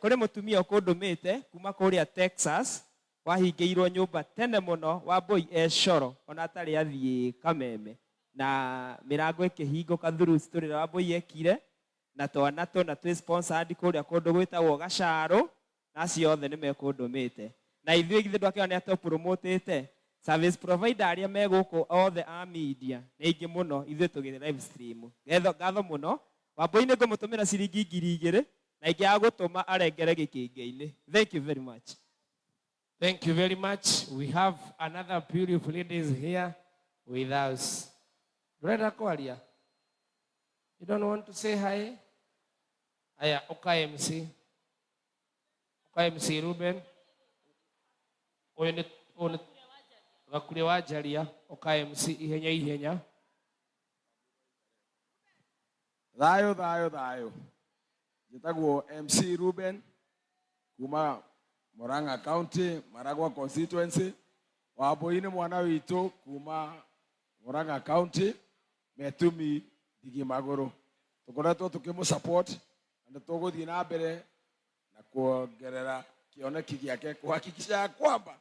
Kũrĩ mũtumia ũkũndũmĩte kuma kũrĩa Texas wahingĩirwo nyũmba tene mũno Wambui e coro ona atarĩ athiĩ Kameme, na mĩrango ĩkĩhingũka through story ĩrĩa Wambui ekire na twana tũna twĩ sponsored kũrĩa kũndũ gwĩtagwo Gacarũ, na acio othe nĩ mekũndũmĩte. Na ithuĩ githĩ ndwakĩona nĩ atũpromotĩte service provider arĩa me gũkũ othe a media nĩ aingĩ mũno, ithuĩ tũgĩ live stream. Ngatho mũno. Wambui nĩ ngũmũtũmĩra ciringi 2000 na ingĩ ya gũtũma arengere gĩkĩngĩ-inĩ. Thank you very much. Thank you very much. We have another beautiful ladies here with us. Ndũrenda kwaria? You don't want to say hi? Aya, ũka MC. Ũka MC Ruben. Ũyũ nĩ Gakure wa Njaria, ũka MC ihenya ihenya. Thayũ, thayũ, thayũ. Njĩtagwo MC Ruben kuma Murang'a County, Maragua constituency. Wambui nĩ mwana witũ kuma Murang'a County, Metumi Ndigi Magũrũ. Tũkoretwo tũkĩmũ support na nĩ tũgũthiĩ na mbere na kuongerera kĩoneki gĩake kuhakikisha ya kwamba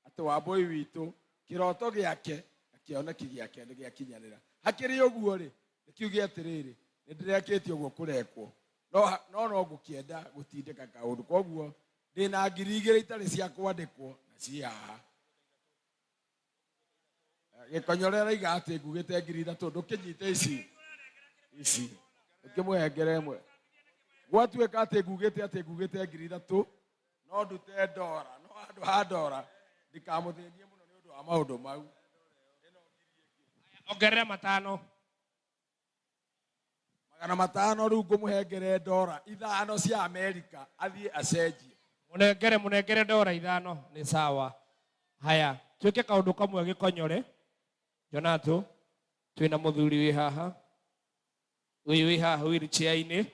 atĩ Wambui witũ kĩroto gĩake na kĩoneki gĩake nĩ gĩakinyanĩra. Hakĩrĩ ũguo rĩ, nĩ kiuge atĩrĩrĩ, nĩ ndĩrekĩtie ũguo kũrekwo, no ngũkĩenda gũtindĩka kaũndũ, koguo ndĩna 2000 itarĩ cia kwandĩkwo na ciĩ haha. Gĩkonyore araiga atĩ ngugĩte 3000, ndũkĩnyite ici ici ũkĩmũhengere ĩmwe. Gwatuĩka atĩ ngugĩte 3000, no ndute ndora, no handũ ha ndora ndikamũthĩnie mũno nĩ ũndũ wa maũndũ mau. Ongerera 500. 500 rĩu ngũmũhengere ndora 5 cia Amerika athiĩ acenjie. Mũnengere ndora 5 nĩ sawa. Haya, twĩke kaũndũ kamwe gĩkonyore. Jonathan, twĩna mũthuri wĩ haha. Ũyũ wĩ haha wheelchair-inĩ.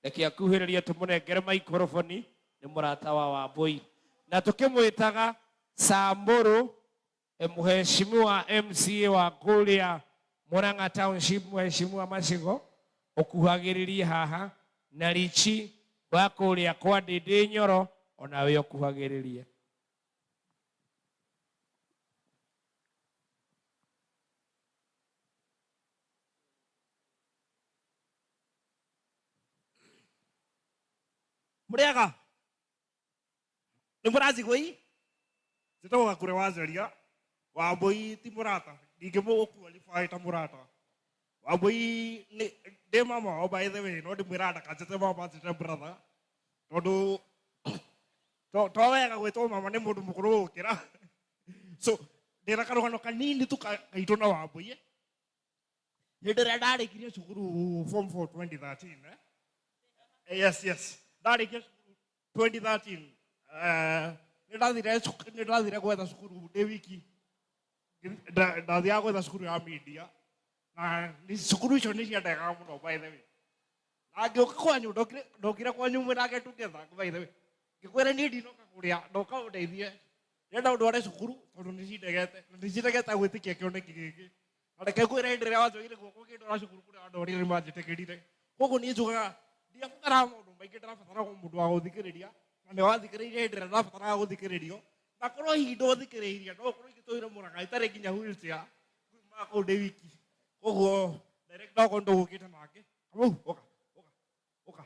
Reke akuhĩrĩrie tũmũnengere maikroboni. Nĩ mũrata wa Wambũi na tũkĩmwĩtaga Samburu, mheshimiwa MCA wa kũrĩa Murang'a Township, mheshimiwa Macigo ũkuhagĩrĩrie haha, na Richi wa kũrĩa kwa Ndĩndĩ Nyoro onawe ũkuhagĩrĩrie. Muriaga nĩ mũranjigua ii? Njĩtagwo Gakure wa Njeria. Wambũi ti mũrata, ndingĩmũqualify ta mũrata. Wambũi nĩ ndĩ mama wao by the way, no ndĩmwĩraga ndakanjĩte mama, njĩte brother, tondũ to wega gwĩtwo mama nĩ mũndũ mũkũrũ gũkĩra. So ndĩna karũgano kanini tu gaitũ na Wambũi. Hĩndĩ ĩrĩa ndarĩkirie cukuru form 4 2013, eh? Yes, ndarĩkia cukuru 2013, nĩ ndathire gwetha cukuru ndĩ wiki. Ndathiaga gwetha cukuru ya media na cukuru icio nĩ ciandegaga mũno by the way. Na ngĩũka kwanyu, ndokire kwanyu mwĩna get together by the way, ngĩkwĩra niĩ ndinoka kũrĩa, ndoka ũndeithie, ndĩrenda ũndware cukuru tondũ nĩ cindegete na nĩ cindegete gwĩtĩkia kĩoneki gĩkĩ. Na reke ngwĩre, hĩndĩ ĩrĩa wanjoire guoko ũkĩndwara cukuru kũrĩa wandwarire, nĩ manjĩtĩkĩrire. Koguo niĩ njugaga ndiabataraga maũndũ maingĩ, ndĩrabatara mũndũ wa gũthikĩrĩria, na nĩ wathikĩrĩirie hĩndĩ ĩrĩa ndabataraga gũthikĩrĩrio. Na korwo hihi ndũthikĩrĩirie, no ũkorwo ingĩtũire Mũrang'a itarĩ nginya wheelchair ngumaga kũu ndĩ wiki. Koguo director okorwo ndũgũkĩte nake, Kamau, ũka ũka ũka.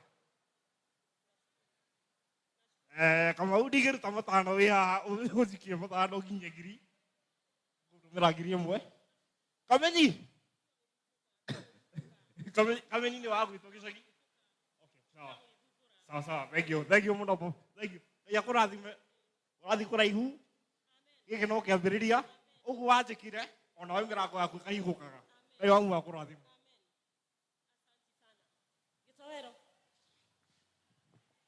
Kamau, ndingĩruta matano wĩ haha ũnjikie matano nginya ngiri, ngũtũmĩra 1000. Kamenyi. Kamenyi nĩ wa gwitũ gĩcagi. Okay, sawa sawa sawa, thank you, thank you mũno Bob. Thank you. Ngai akũrathime, ũrathiĩ kũraihu, gĩkĩ no kĩambĩrĩria. Ũguo wanjĩkire, onawe mĩrango yaku ĩkahingũkaga. Ngai wamu akũrathime. Gĩtoero.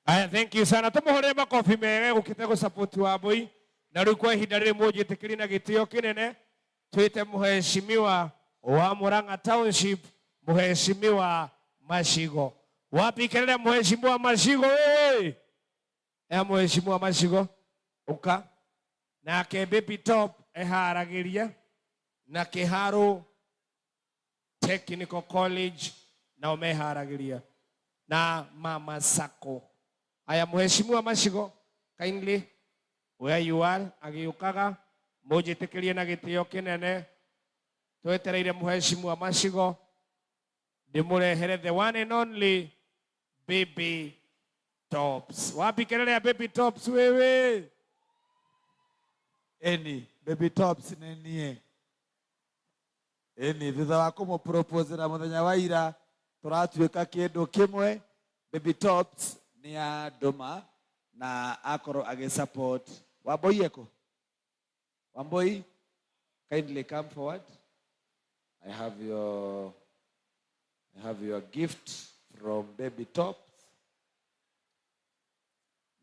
Aya, thank you sana. Tumuhũrĩre makobi mega gũkĩte gũsupport Wambũi. Na rĩu kwa ihinda rĩrĩ mũnjĩtĩkĩrie na gĩtĩo kĩnene twĩte mheshimiwa wa Murang'a Township, mheshimiwa Macigo. Wapi kelele mheshimiwa Macigo oi? Ya mheshimiwa Macigo ũka. Nake Baby Top eharagĩria na Kĩharũ Technical College nao meharagĩria na Mama Sacco. Aya, mheshimiwa Macigo, kindly where you are agĩũkaga mũnjĩtĩkĩrie na gĩtĩo kĩnene twetereire mheshimiwa Macigo ndĩmũrehere the one and only Baby Tops. Wapi kelele ya Baby Tops wewe? Eni Baby Tops nĩ niĩ. Eni thutha wa kũmũproposera mũthenya wa ira tũratuĩka kĩndũ kĩmwe. Baby Tops nĩ andũma na akorwo agĩsupport Wambui. Eko Wambui, kindly come forward. I have your gift from Baby Tops,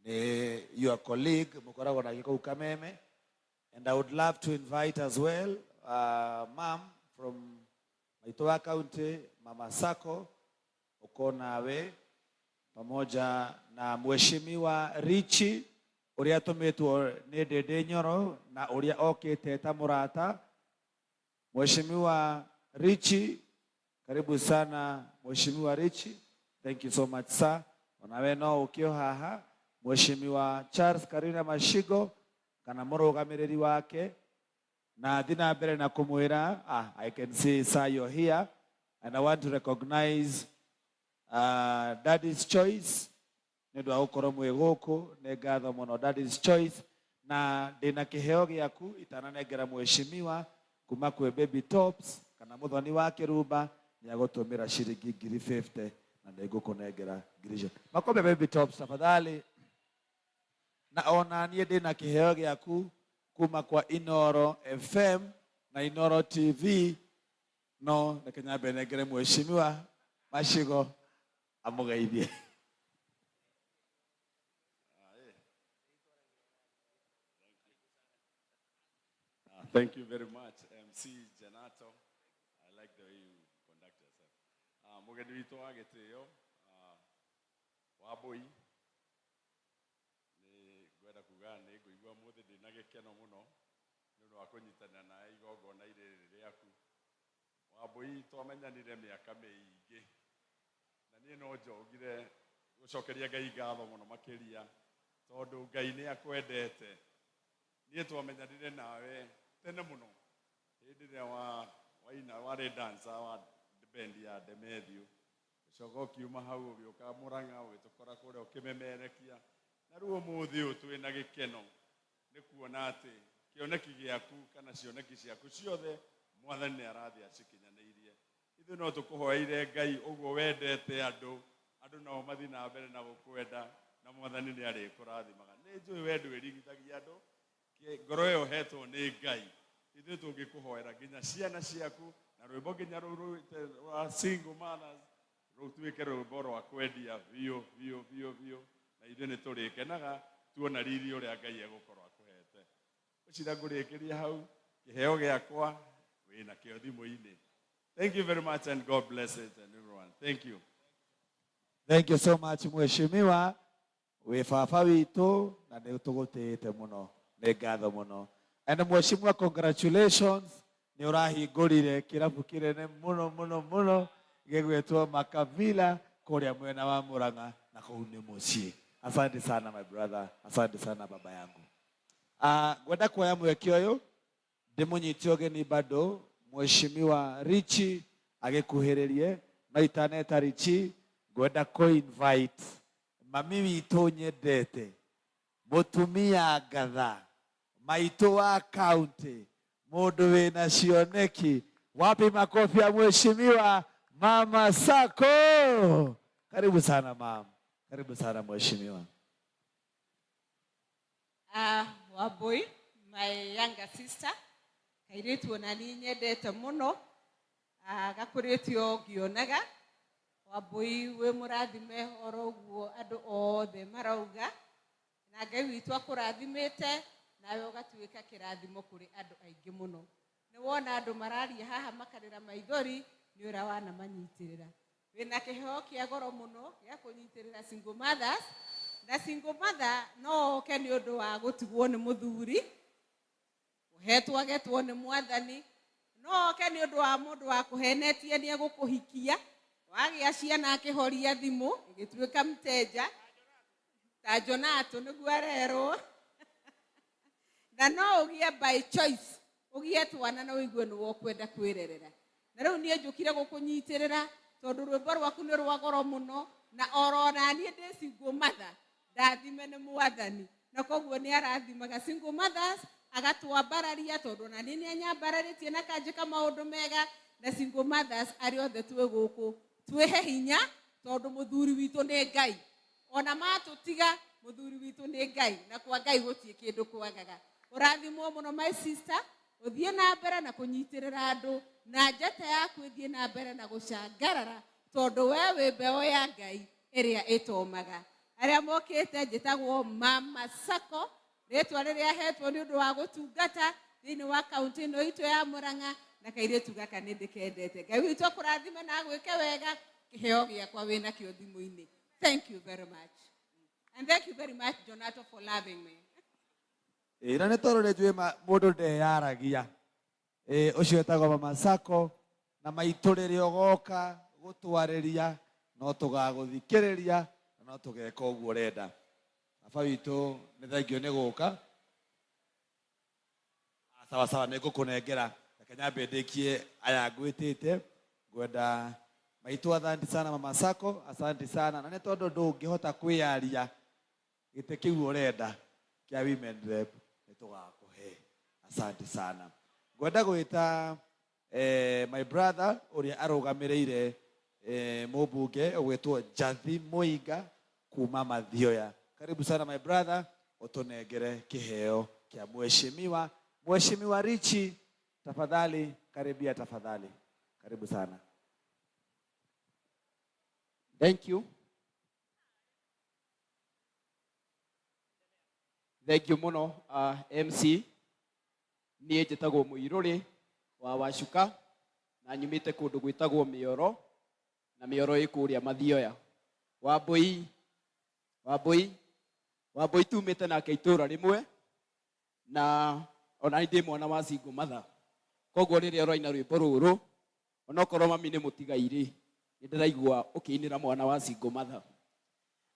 nĩ your colleague mũkoragwo nake kũu Kameme. And I would love to invite as well ma'am from Maitoa County, Mama Sako, uko nawe pamoja na Mheshimiwa Richi ũrĩa atũmĩtwo nĩ Ndĩndĩ Nyoro na ũrĩa okĩte ta mũrata. Mheshimiwa Richi, karibu sana Mheshimiwa Richi. Thank you so much, sir. Onawe no ũkĩo haha. Mheshimiwa Charles Karina Mashigo kana mũrũgamĩrĩri wake na thiĩ na mbere na kũmwĩra. Ah, I can see, sir, you're here, and I want to recognize Daddy's Choice nĩ ũndũ wa gũkorwo mwĩ gũkũ. Nĩ ngatho mũno, Daddy's Choice, na ndĩna kĩheo gĩaku itananengera mheshimiwa kuma kwĩ Baby Tops kana mũthoni wa kĩrumba. Nĩ agũtũmĩra ciringi 50,000 na nĩ ngũkũnengera ngiri icio. Makombe Baby Tops tafadhali. Na ona niĩ ndĩna kĩheo gĩaku kuma kwa Inoro FM na Inoro TV, no reke nyambe nengere mheshimiwa Macigo amũgeithie. Thank you very much, MC Janato. I like the way you conduct yourself. Mũgeni witũ wa gĩtĩo, Wambui. Kuga nĩ ngũigua mũthĩ ndĩna gĩkeno mũno nĩ ũndũ wa kũnyitanĩra nawe igongona-inĩ rĩrĩ rĩaku. Wambũi twamenyanire mĩaka mĩingĩ na niĩ no njogire gũcokeria Ngai ngatho mũno makĩria tondũ Ngai nĩ akwendete. Niĩ twamenyanire nawe tene mũno hĩndĩ ĩrĩa wa waina warĩ dancer wa bendi ya Demethiũ, ũcoka ũkiuma hau ũgĩũka Mũrang'a ũgĩtũkora kũrĩa ũkĩmemerekia, na rĩu ũmũthĩ ũyũ twĩna gĩkeno nĩ kuona atĩ kĩoneki gĩaku kana cioneki ciaku ciothe Mwathani nĩ arathiĩ acikinyanĩirie. Ithuĩ no tũkũhoeire Ngai ũguo wendete andũ, andũ nao mathiĩ na mbere na gũkwenda na Mwathani nĩ arĩkũrathimaga. Nĩ njũĩ we ndwĩrigithagia andũ, ngoro ĩyo ũhetwo nĩ Ngai, ithuĩ tũngĩkũhoera nginya ciana ciaku na rwĩmbo nginya rũu rwa single mothers rũtuĩke rwĩmbo rwa kwendia biũ biũ biũ biũ, na ithuĩ nĩ tũrĩkenaga tuona riri ũrĩa Ngai egũkorwo akũhete. Ũcira ngũrĩkĩria hau, kĩheo gĩakwa wĩna kĩo thimũ-inĩ. Thank you very much and God bless it and everyone. Thank you. Thank you so much mheshimiwa, wĩ baba witũ na nĩ tũgũtĩĩte mũno, nĩ ngatho mũno. And mheshimiwa, congratulations, nĩ ũrahingũrire kĩrabu kĩnene mũno mũno mũno gĩgwĩtwo Makavila kũrĩa mwena wa Murang'a na kũu nĩ mũciĩ. Asante sana my brother, asante sana baba yangu. Ngwenda kuoya mweke ũyũ ndĩmũnyite ũgeni bado mheshimiwa Richi agĩkuhĩrĩrie, no itaneta Richi ngwenda kũ invite mami witũ nyendete, mũtumia ngatha, maitũ wa county, mũndũ wĩna cioneki. Wapi makofi ya mheshimiwa Mama Sako? Karibu sana mam, karibu sana mheshimiwa. Wambui, my younger sister, kairĩtu ona niĩ nyendete mũno, gakũrĩtio ngĩonaga. Wambui wĩ mũrathime oro ũguo andũ othe marauga, na Ngai witũ akũrathimĩte nawe ũgatuĩka kĩrathimo kũrĩ andũ aingĩ mũno. Nĩ wona andũ mararia haha makarĩra maithori nĩ ũrĩa wanamanyitĩrĩra. Wĩna kĩheo kĩa goro mũno gĩa kũnyitĩrĩra single mothers, na single mother no oke nĩ ũndũ wa gũtigwo nĩ mũthuri, ũhetwo agetwo nĩ mwathani, no oke nĩ ũndũ wa mũndũ wa kũhenetie nĩ egũkũhikia, wagĩa ciana akĩhoria thimũ ĩgĩtuĩka mteja ta Jonato nĩguo arerwo. Na no ũgĩe by choice, ũgĩe twana na ũigue nĩ ũkwenda kwĩrerera. Na rĩu niĩ njũkire gũkũnyitĩrĩra tondũ rwĩmbo rwaku nĩ rwa goro mũno, na oro na niĩ ndĩ single mother, ndathime nĩ mwathani, na koguo nĩ arathimaga single mothers agatwambararia, tondũ na niĩ nĩ anyambararĩtie na kanjĩka maũndũ mega. Na single mothers arĩa othe twĩ gũkũ twĩhe hinya, tondũ mũthuri witũ nĩ Ngai, ona matũtiga mũthuri witũ nĩ Ngai, na kwa Ngai gũtirĩ kĩndũ kwagaga. Ũrathimwo mũno my sister, ũthiĩ na mbere na kũnyitĩrĩra andũ, na njata yaku ĩthiĩ na mbere na gũcangarara, tondũ we wĩ mbeũ ya Ngai ĩrĩa ĩtomaga. Arĩa mokĩte njĩtagwo Mama Sako, rĩtwa rĩrĩa hetwo nĩ ũndũ wa gũtungata thĩinĩ wa kaunti ĩno itũ ya Murang'a, na kairĩtu gaka nĩ ndĩkendete. Ngai witũ akũrathime na agwĩke wega, kĩheo gĩakwa wĩnakĩo thimũ-inĩ. Thank you very much. And thank you very much, Jonato, for loving me. Ĩ, na nĩ tondũ nĩ njũĩ mũndũ ndeyaragia. Ĩ, ũcio etagwo Mama Sako, na maitũ rĩrĩa ũgoka gũtwarĩria no tũgagũthikĩrĩria na no tũgeka ũguo ũrenda. Baba witũ nĩ thengio nĩ gũka. Sawa sawa, nĩ ngũkũnengera. Reke nyambe ndĩkie aya ngwĩtĩte. Ngwenda maitũ, asante sana Mama Sako, asante sana. Na nĩ tondũ ndũngĩhota kwĩyaria gĩtĩ kĩu ũrenda kĩa women rep, nĩ tũgakũhe. Asante sana. Ngwenda gwĩta my brother ũrĩa arũgamĩrĩire mũmbunge ũgwĩtwo Jathi Muiga kuma Mathioya. Karibu sana my brother, ũtũnengere kĩheo kĩa mheshimiwa. Mheshimiwa Richi, tafadhali karibia tafadhali. Karibu sana. Thank you. Thank you mũno, MC. Niĩ njĩtagwo Mũirũrĩ wa Wacuka na nyumĩte kũndũ gwĩtagwo Mĩoro, na Mĩoro ĩ kũrĩa Mathioya. Wambũi, Wambũi, Wambũi tumĩte nake itũra rĩmwe na ona niĩ ndĩ mwana wa single mother. Koguo rĩrĩa ũraina rwĩmbo rũrũ onokorwo mami nĩ mũtigairĩ, nĩ ndĩraigua ũkĩinĩra mwana wa single mother.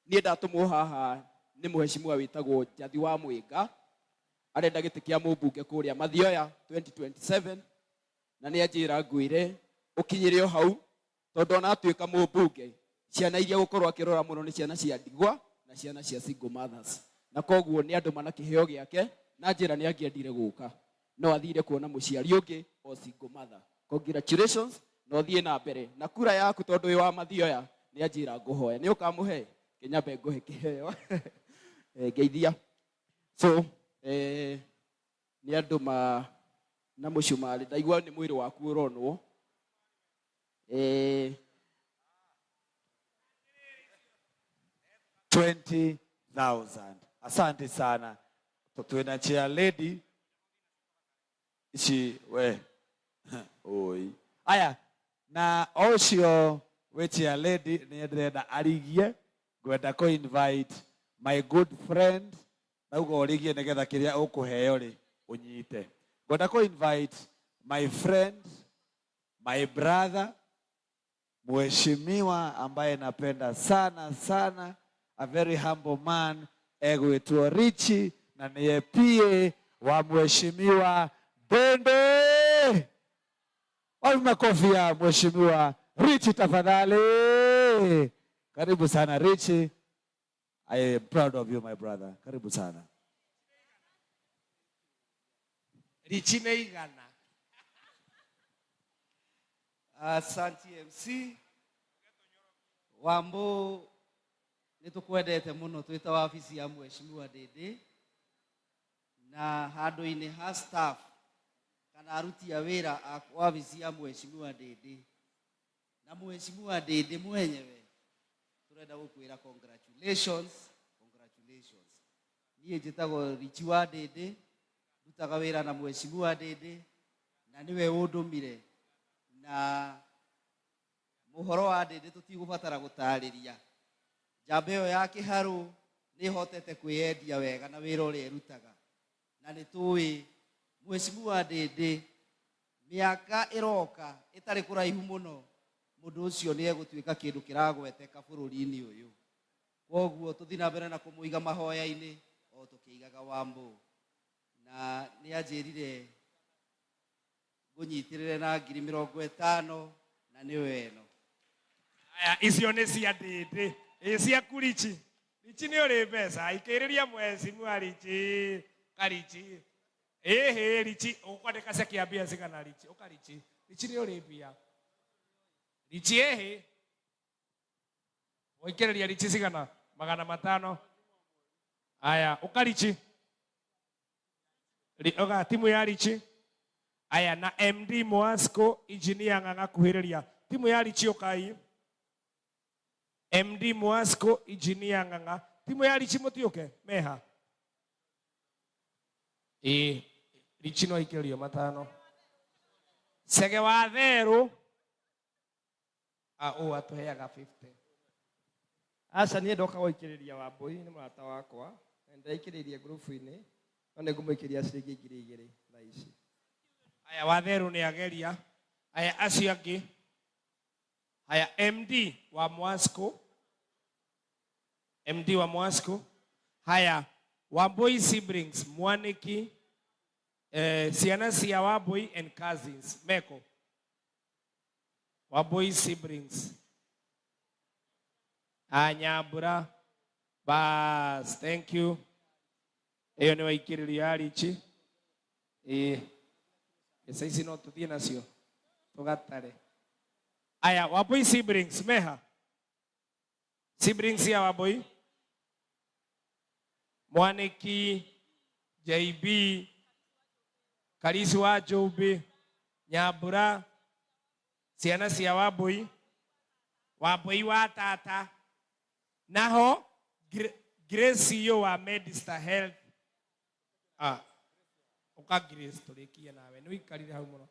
Niĩ ndatũmwo haha nĩ mũheshimiwa wĩtagwo Njathi wa Mwĩnga, arenda gĩtĩ kĩa mũmbunge kũrĩa Mathioya 2027, na nĩ anjĩra ngwĩre ũkinyĩre o hau, tondũ ona atuĩka mũmbunge ciana iria gũkorwo akĩrora mũno nĩ ciana cia ndigwa na ciana cia single mothers, na koguo nĩ andũ mana kĩheo gĩake, na njĩra nĩ angĩendire gũka no athire kuona mũciari ũngĩ o single mother. Congratulations, na ũthiĩ na mbere na kura yaku, tondũ wĩ wa Mathioya. Nĩ anjĩra ngũhoya nĩ ũkamũhe kĩnyambe ngũhe kĩheo. Ngeithia. So nĩ andũ ma na mũcumarĩ, ndaigua nĩ mwĩrĩ waku ũronwo. 20,000. Asante sana. Twina chair lady ici we oi aya na ũcio wĩ chair lady nĩ ndĩrenda arigie, ngwenda kũ invite my good friend, nauga ũrigie nĩgetha kĩrĩa ũkũheo rĩ ũnyite. Ngwenda kũ invite my friend, my brother, mheshimiwa ambaye napenda sana sana, a very humble man, egwĩtwo Richi, na niye PA wa mheshimiwa Ndindi. Wapi makofi ya mheshimiwa Richi tafadhali? Karibu sana Richi. I am proud of you, my brother. Karibu sana. Richi nĩ igana. Asante MC. Wambo, nĩ tũkwendete mũno twĩ ta wabici ya mheshimiwa Ndindi, na handũ-inĩ ha staff kana aruti a wĩra a wabici ya mheshimiwa Ndindi na mheshimiwa Ndindi mwenyewe, tũrenda gũkwĩra congratulations, congratulations. Niĩ njĩtagwo Richi wa Ndindi, ndutaga wĩra na mheshimiwa Ndindi, na nĩwe ũndũmire, na mũhoro wa Ndindi tũtigũbatara gũtarĩria. Njamba ĩyo ya kĩharũ nĩ ĩhotete kwĩyendia wega na wĩra ũrĩa ĩrutaga, na nĩ tũĩ mheshimiwa Ndindi mĩaka ĩroka ĩtarĩ kũraihu mũno, mũndũ ũcio nĩ egũtuĩka kĩndũ kĩragweteka bũrũri-inĩ ũyũ. Koguo tũthiĩ na mbere na kũmũiga mahoya-inĩ o tũkĩigaga Wambũ, na nĩ anjĩrire ngũnyitĩrĩre na 50,000, na nĩyo ĩno. Aya, icio nĩ cia Ndindi. Ĩ ciaku Richi. Richi nĩ ũrĩ mbeca, ikĩrĩria mheshimiwa Richi, karichi. Ĩhĩ Richi, ũkwandĩka ceki ya mbia cigana Richi? Ũka Richi. Richi nĩ ũrĩ mbia. Richi ĩhĩ. Waikĩrĩria Richi cigana? 500. Aya, ũka Richi. Oga timu ya Richi. Aya, na MD Mwasco engineer ng'ang'a kuhĩrĩria. Timu ya Richi ũkai. MD Mwasco engineer ng'ang'a. Timu ya Richi mũtiũke meha. Ĩ Richi no aikĩrĩrio 5. Cege wa Therũ. Ũ atũheaga 50. Aca, niĩ ndoka gũikĩrĩria Wambũi, nĩ mũrata wakwa, na ndĩraikĩrĩirie ngurubu-inĩ, no nĩ ngũmũikĩria ciringi 2,000 thaa ici. Aya, wa Therũ nĩ ageria. Aya, acio angĩ. Aya, MD wa Mwasco. MD wa Mwasco. Haya, Wambui siblings, Mwaniki, ciana cia Wambui and cousins, meko. Wambui siblings. Anyambura. Bas, thank you. Iyo nĩ waikĩrĩrio ya Richi. Mbeca ici no tũthiĩ nacio tũgatare. Aya, Wambui siblings, meha. Siblings ya Wambui. Mwaniki, JB, Karisi wa Njũmbĩ, Nyambura, ciana cia Wambui, Wambui wa tata, naho Grace yo wa Medistar Health. Uka Grace tũrĩkie nawe, nĩ ũikarire hau mũno.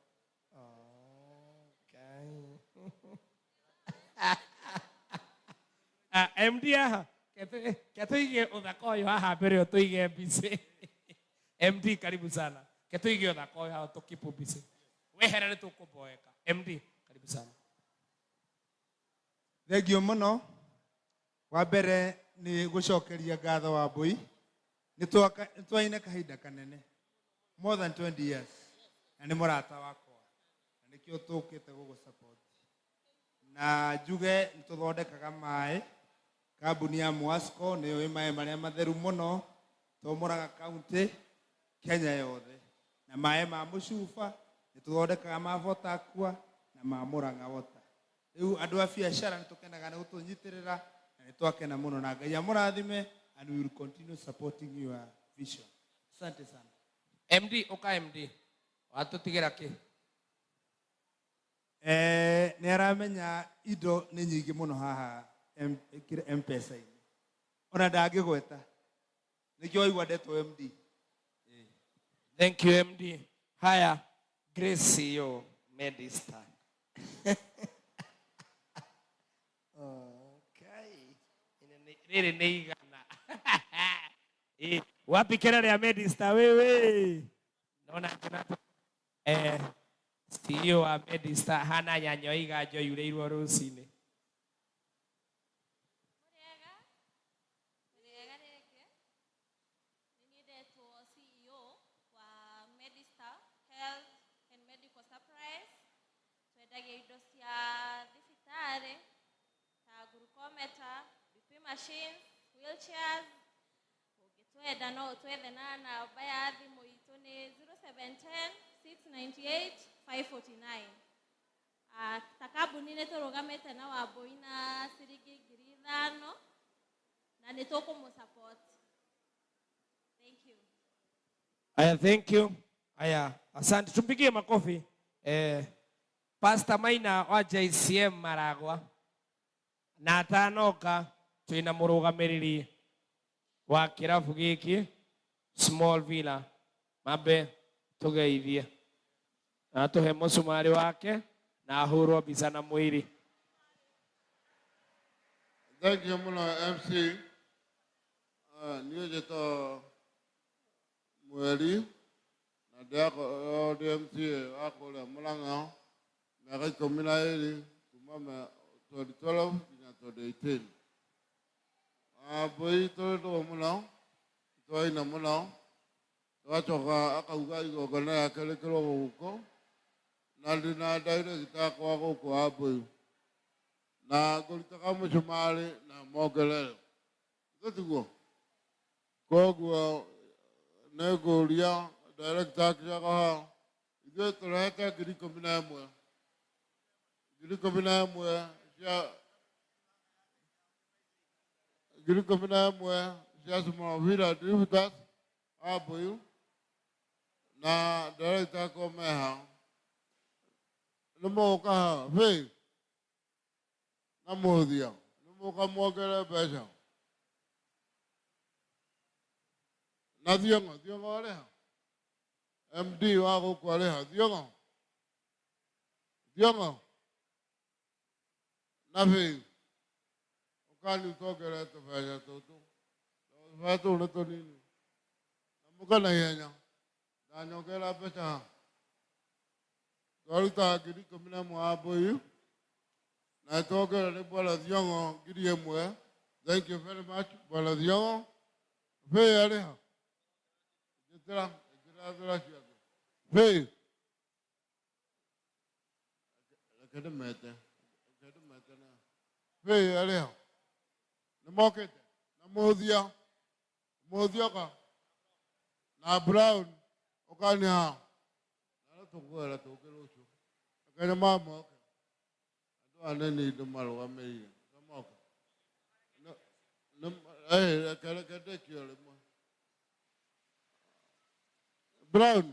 Okay. MD aha, Ke tuige uthaka uyu haha mbere yo tuige busy. MD karibu sana. Ke tuige uthaka uyu haha tukipu busy. Weherere tukuboeka. MD karibu sana. Thengio muno. Wa mbere ni gucokeria ngatho Wambui. Ni twaine kahinda kanene. More than 20 years. Na ni murata wakwa. Na nikio tukite gugu support. Na njuge ni tuthondekaga maĩ. Kambuni ya Mwasco niyo ĩ maĩ marĩa matheru mũno to Murang'a County Kenya yothe. Na maĩ ma mũcuba nĩ tũthondekaga ma Votakwa na ma Murang'a Water. Rĩu andũ a biacara nĩ tũkenaga nĩ gũtũnyitĩrĩra na nĩ twakena mũno na Ngai amũrathime and we will continue supporting your vision. Asante sana. MD uka MD watutigĩra kĩ? Nĩ aramenya indo nĩ nyingĩ mũno haha M-Pesa-inĩ. Ona ndangĩgweta. Nĩkĩo waigua ndetwo MD. Thank you MD. Haya, Grace yo Medistar. Okay. Rĩrĩ nĩ igana. Wapi kelele ya Medistar wewe? Naona kuna CEO wa Medistar hana nyanyo iganjo yurĩirwo rũcinĩ. Wega rĩngĩ. Nĩ niĩ ndetwo CEO wa Medistar Health and Medical Supplies. Twendagia indo cia thibitarĩ ta glucometer, BP machines, wheelchairs. Ũngĩtwenda no ũtwethe na namba ya thimũ itũ nĩ 0710 698 549. Ta kambuni nĩ tũrũgamĩte na Wambui na ciringi 5,000 na nĩ tũkũmũ support. Thank you. Aya, thank you. Aya, asante. Tumpigie makofi. Pastor Maina wa JCM Maragwa na atanoka twina mũrũgamĩrĩri wa kĩrabu gĩkĩ Small Villa mambe tũgeithie na tũhe mũcumarĩ wake na ahũrwo mbica na mwĩrĩ. Thank you mũno MC. Niĩ njĩtagwo Mweri na ndĩrakorwo ndĩ MCA wa kũrĩa Murang'a mĩaka 12 kuma 2012 nginya 2018. Wambui tũrĩ ndũgũ mũno, twaina mũno, tũgacoka akauga igongona rĩake rĩkĩrwo gũkũ na ndĩna director akwa gũkũ Wambui na ngũrutaga mũcumarĩ na mongerere tiguo. Koguo nĩ ngũria director akĩaga haha ithuĩ tũrehete 11,000 11,000 cia 11,000 cia Small Villa Drifters Wambui na director akwa meha nĩ mũgũka haha Faith na mũthia nĩ mũka muongerere mbeca na Thiong'o. Thiong'o arĩ ha? MD wa gũkũ arĩ ha? Thiong'o, Thiong'o na Faith ũkani ũtongerere tũbeca tũtũ, tũbeca tũu nĩ tũnini na mũke na ihenya ndanyongerera mbeca haha. Twarutaga 11,000 Wambui na tuongerera nĩ Bwana Thiong'o 1,000. Thank you very much Bwana Thiong'o. Faith arĩ ha? Njĩtĩra, njĩtĩra thura ciothe. Faith, reke ndĩmete, reke ndĩmete na Faith arĩ ha? Nĩ mokĩte na mũthia, mũthia ũka na Brown ũkani haha na no tũkwera tũke rũciũ. Reke nĩ mamoke andũ aya nĩ niĩ ndĩmarũgamĩrĩire nĩ moke. Reke reke ndĩkie o rĩmwe. Brown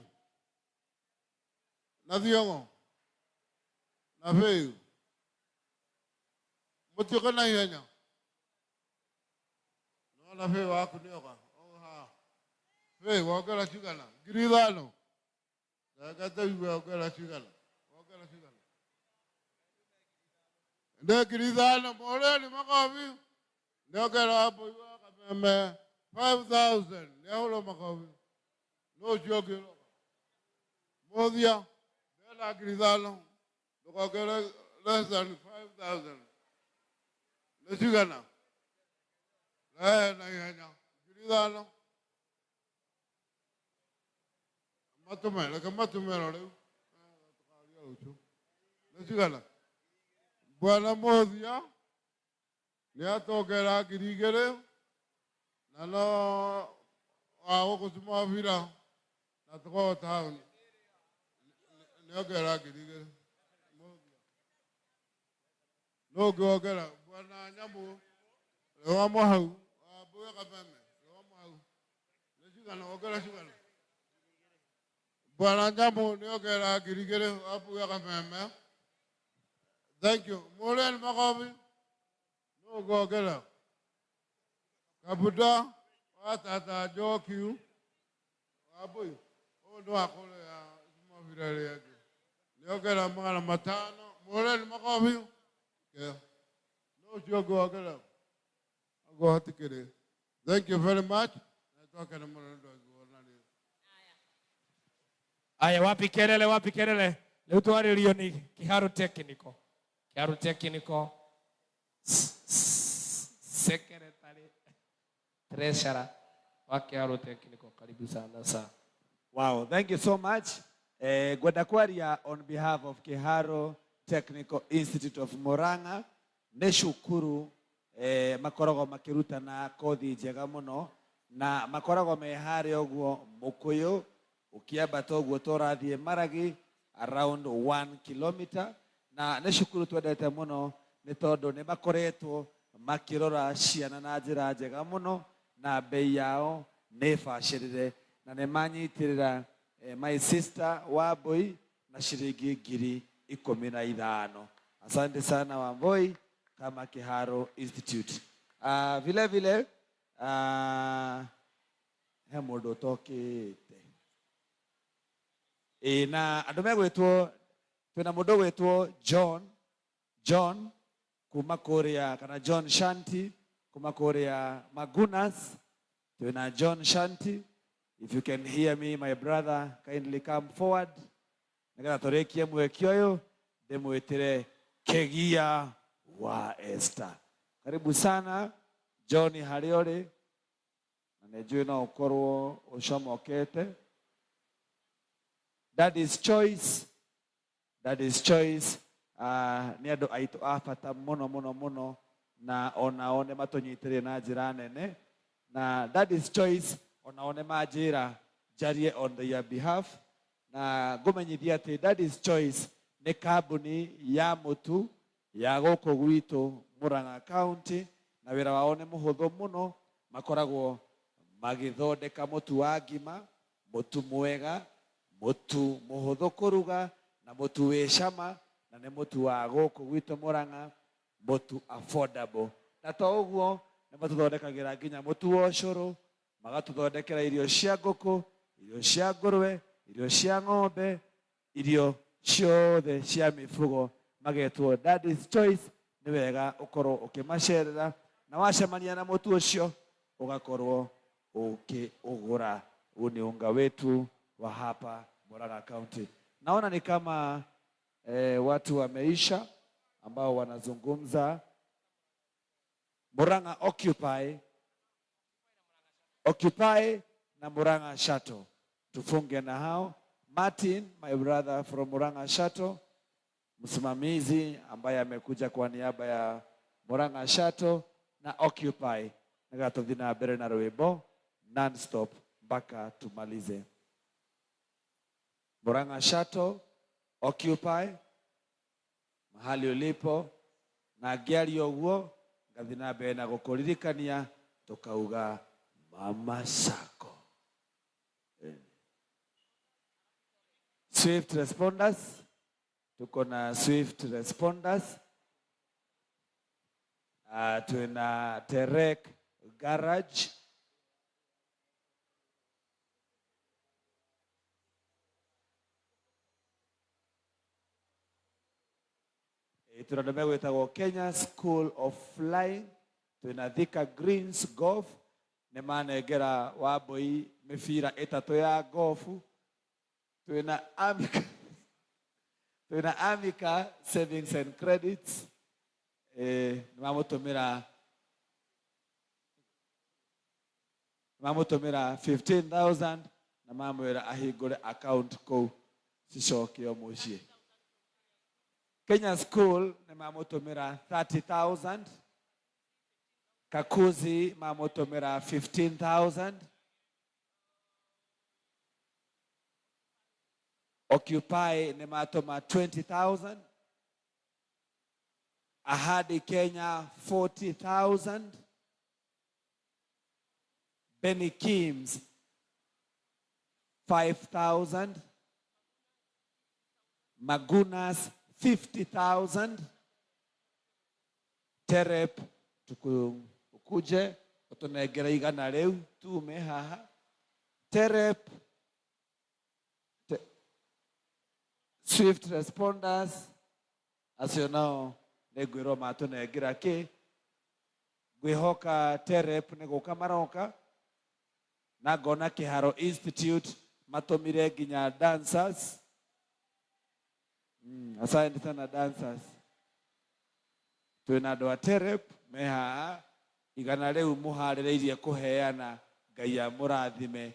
na Thiong'o na Faith mũtiũke na ihenya. Nĩwona Faith waku nĩoka haha. Faith wongera cigana? 5,000. Reke tũigue wongera cigana, wongera cigana? Nĩ 5,000. Mũhũreni makobi. Nĩongerera Wambũi wa Kameme 5000. Nĩahũrwo makobi. Nũ ũcio ũngĩ ũroka? Mũthia ndĩrenda 5,000. Ndũkongerere less than 5000. Nĩ cigana? Rehe na ihenya. 5,000. Matũme, reke matũme ro rĩu. Tũkaria rũciũ. Nĩ cigana? Bwana Mũthia nĩ atongera 2,000 na no wa gũkũ Cumabira na tũkorwo taũni nĩ ongera 2,000. Nũ ũngĩ wongera? Bwana Nyamũ rũgama hau. Wambũi Kameme rũgama hau. Nĩ cigana? Wongera cigana? Bwana Nyamũ nĩ ongera 2,000. Wambũi Kameme. Thank you. Mũrĩeni makobi. Nũ ũngĩ wongera? Kabuta wa tata Njoki Wambũi ũyũ nĩ wa kũrĩa Cumabira ĩrĩa ĩngĩ nĩ ongera 500. Mũrĩeni makobi. Nũ ũcio ũngĩ wongera? Ũguo hatikĩrĩ. Thank you very much. Na twakena mũno nĩ ũndũ wa igongona rĩrĩ. Aya, wapi kelele, wapi kelele? Leo twarĩrio nĩ Kiharu Technical. Kiharu Technical Secretary Treasurer wa Kiharu Technical. Karibu sana sir. Wow, thank you so much. Ngwenda kwaria on behalf of Kiharu Technical Institute of Murang'a nĩ cukuru makoragwo makĩrutana kothi njega mũno na makoragwo me harĩa ũguo Mũkũyũ ũkĩambata ũguo tũrathiĩ Maragi around 1 kilometer, na nĩ cukuru twendete mũno nĩ tondũ nĩ makoretwo makĩrora ciana na njĩra njega mũno na bei yao nĩ bacĩrĩre na nĩ manyitĩrĩra my sister Wambũi na ciringi 15,000. Asante sana Wambũi kama Kiharu Institute. Vile vile he mũndũ ũtokĩte. Ĩ, na andũ megwĩtwo, twĩna mũndũ ũgwĩtwo John kuma kũrĩa, kana John Shanti kuma kũrĩa Magunas. Twĩna John Shanti. If you can hear me, my brother, kindly come forward. Nĩgetha tũrĩkie mweke ũyũ, ndĩmwĩtĩre Kegia wa Esther. Karibu sana John harĩa ũrĩ, na nĩ njũĩ no ũkorwo ũcomokete. Daddy's Choice, Daddy's Choice, nĩ andũ aitũ a bata mũno mũno mũno, na onao nĩ matũnyitĩrĩire na njĩra nene. Na Daddy's Choice onao nĩ manjĩra njarie on their behalf, na ngũmenyithia atĩ Daddy's Choice nĩ kambuni ya mũtu ya gũkũ gwitũ Murang'a County, na wĩra wao nĩ mũhũthũ mũno. Makoragwo magĩthondeka mũtu wa ngima, mũtu mwega, mũtu mũhũthũ kũruga, na mũtu wĩ cama, na nĩ mũtu wa gũkũ gwitũ Murang'a, mũtu affordable. Na to ũguo, nĩ matũthondekagĩra nginya mũtu wa ũcũrũ, magatũthondekera irio cia ngũkũ, irio cia ngũrwe, irio cia ng'ombe, irio ciothe cia mĩfugo, magetwo Daddy's Choice. Nĩ wega ũkorwo ũkĩmacerera, na wacemania na mũtu ũcio ũgakorwo ũkĩũgũra. Huu ni unga wetu wa hapa Murang'a County. Naona ni kama watu wameisha ambao wanazungumza Murang'a Occupy, Occupy na Murang'a Shuttle. Tufunge na hao. Martin, my brother from Murang'a Shuttle, msimamizi ambaye amekuja kwa niaba ya Murang'a Shuttle na Occupy. Nĩgetha tũthiĩ na mbere na rwĩmbo non-stop mpaka tumalize. Murang'a Shuttle, Occupy, mahali ulipo, na ngĩaria ũguo ngathiĩ na mbere na gũkũririkania tukauga Mama Sacco. Swift Responders, tuko na Swift Responders. Tuna Terek Garage. Tuna andũ megwĩtagwo Kenya School of Flying. Twĩna Thika Greens Golf nĩ manengera Wambui mĩbira ĩtatũ ya golf. Twĩna Amica, twĩna Amica Savings and Credits, nĩ mamũtũmĩra 15,000 na mamwĩra ahingũre account kũu cicokio mũciĩ. Kenya School nĩ mamũtũmĩra 30,000. Kakuzi mamũtũmĩra 15,000. Occupy nĩ matũma 20,000. Ahadi Kenya 40,000. Benny Kims 5,000. Magunas 50,000. Terep tukuje utunengere igana riu tume haha. Terep Swift Responders acio nao nĩ ngwĩrwo matũnengera kĩ. Ngwĩhoka Terep nĩ gũka maroka, na ngona Kĩharo Institute matũmire nginya dancers. Asante sana dancers. Twĩna andũ a Terep me haha, igana rĩu mũharĩrĩirie kũheana, Ngai amũrathime,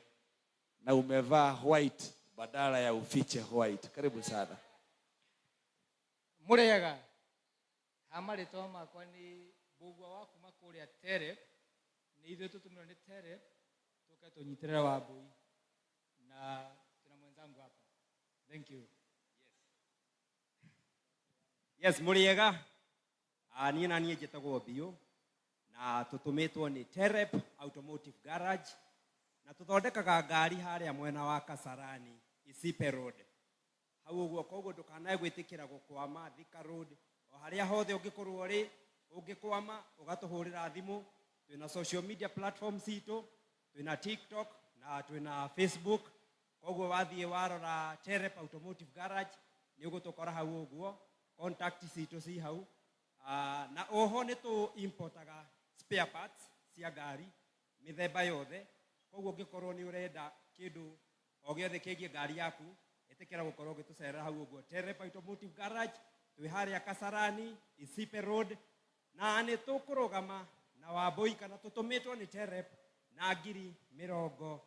na umevaa white badala ya ufiche white. Karibu sana. Mũrĩega. Ha marĩtwa makwa nĩ Mbũgua wa kuma kũrĩa Terep. Nĩ ithuĩ tũtũmirwo nĩ Terep tũke tũnyitĩrĩre Wambui, na tuna mwenzangu hapa. Thank you. Yes, mũrĩega. Niĩ na niĩ njĩtagwo Biũ, na tũtũmĩtwo nĩ Terep Automotive Garage, na tũthondekaga ngari harĩa mwena wa Kasarani, Isipe Road. Hau ũguo, koguo ndũkanae gwĩtĩkĩra gũkwama Thika Road, o harĩa hothe ũngĩkorwo ũrĩ, ũngĩkwama ũgatũhũrĩra thimũ. Twĩna social media platforms citũ, twĩna TikTok na twĩna Facebook. Koguo wathiĩ warora Terep Automotive Garage nĩ ũgũtũkora hau ũguo, contact citũ ci hau. Na oho nĩ tũ importaga spare parts cia ngari mĩthemba yothe. Koguo ũngĩkorwo nĩ ũrenda kĩndũ o gĩothe kĩgiĩ ngari yaku, ĩtĩkĩra gũkorwo ũgĩtũcerera hau ũguo Terep Automotive Garage. Twĩ harĩa Kasarani, Isipe Road, na nĩ tũkũrũgama na Wambui kana tũtũmĩtwo nĩ Terep na 50,000.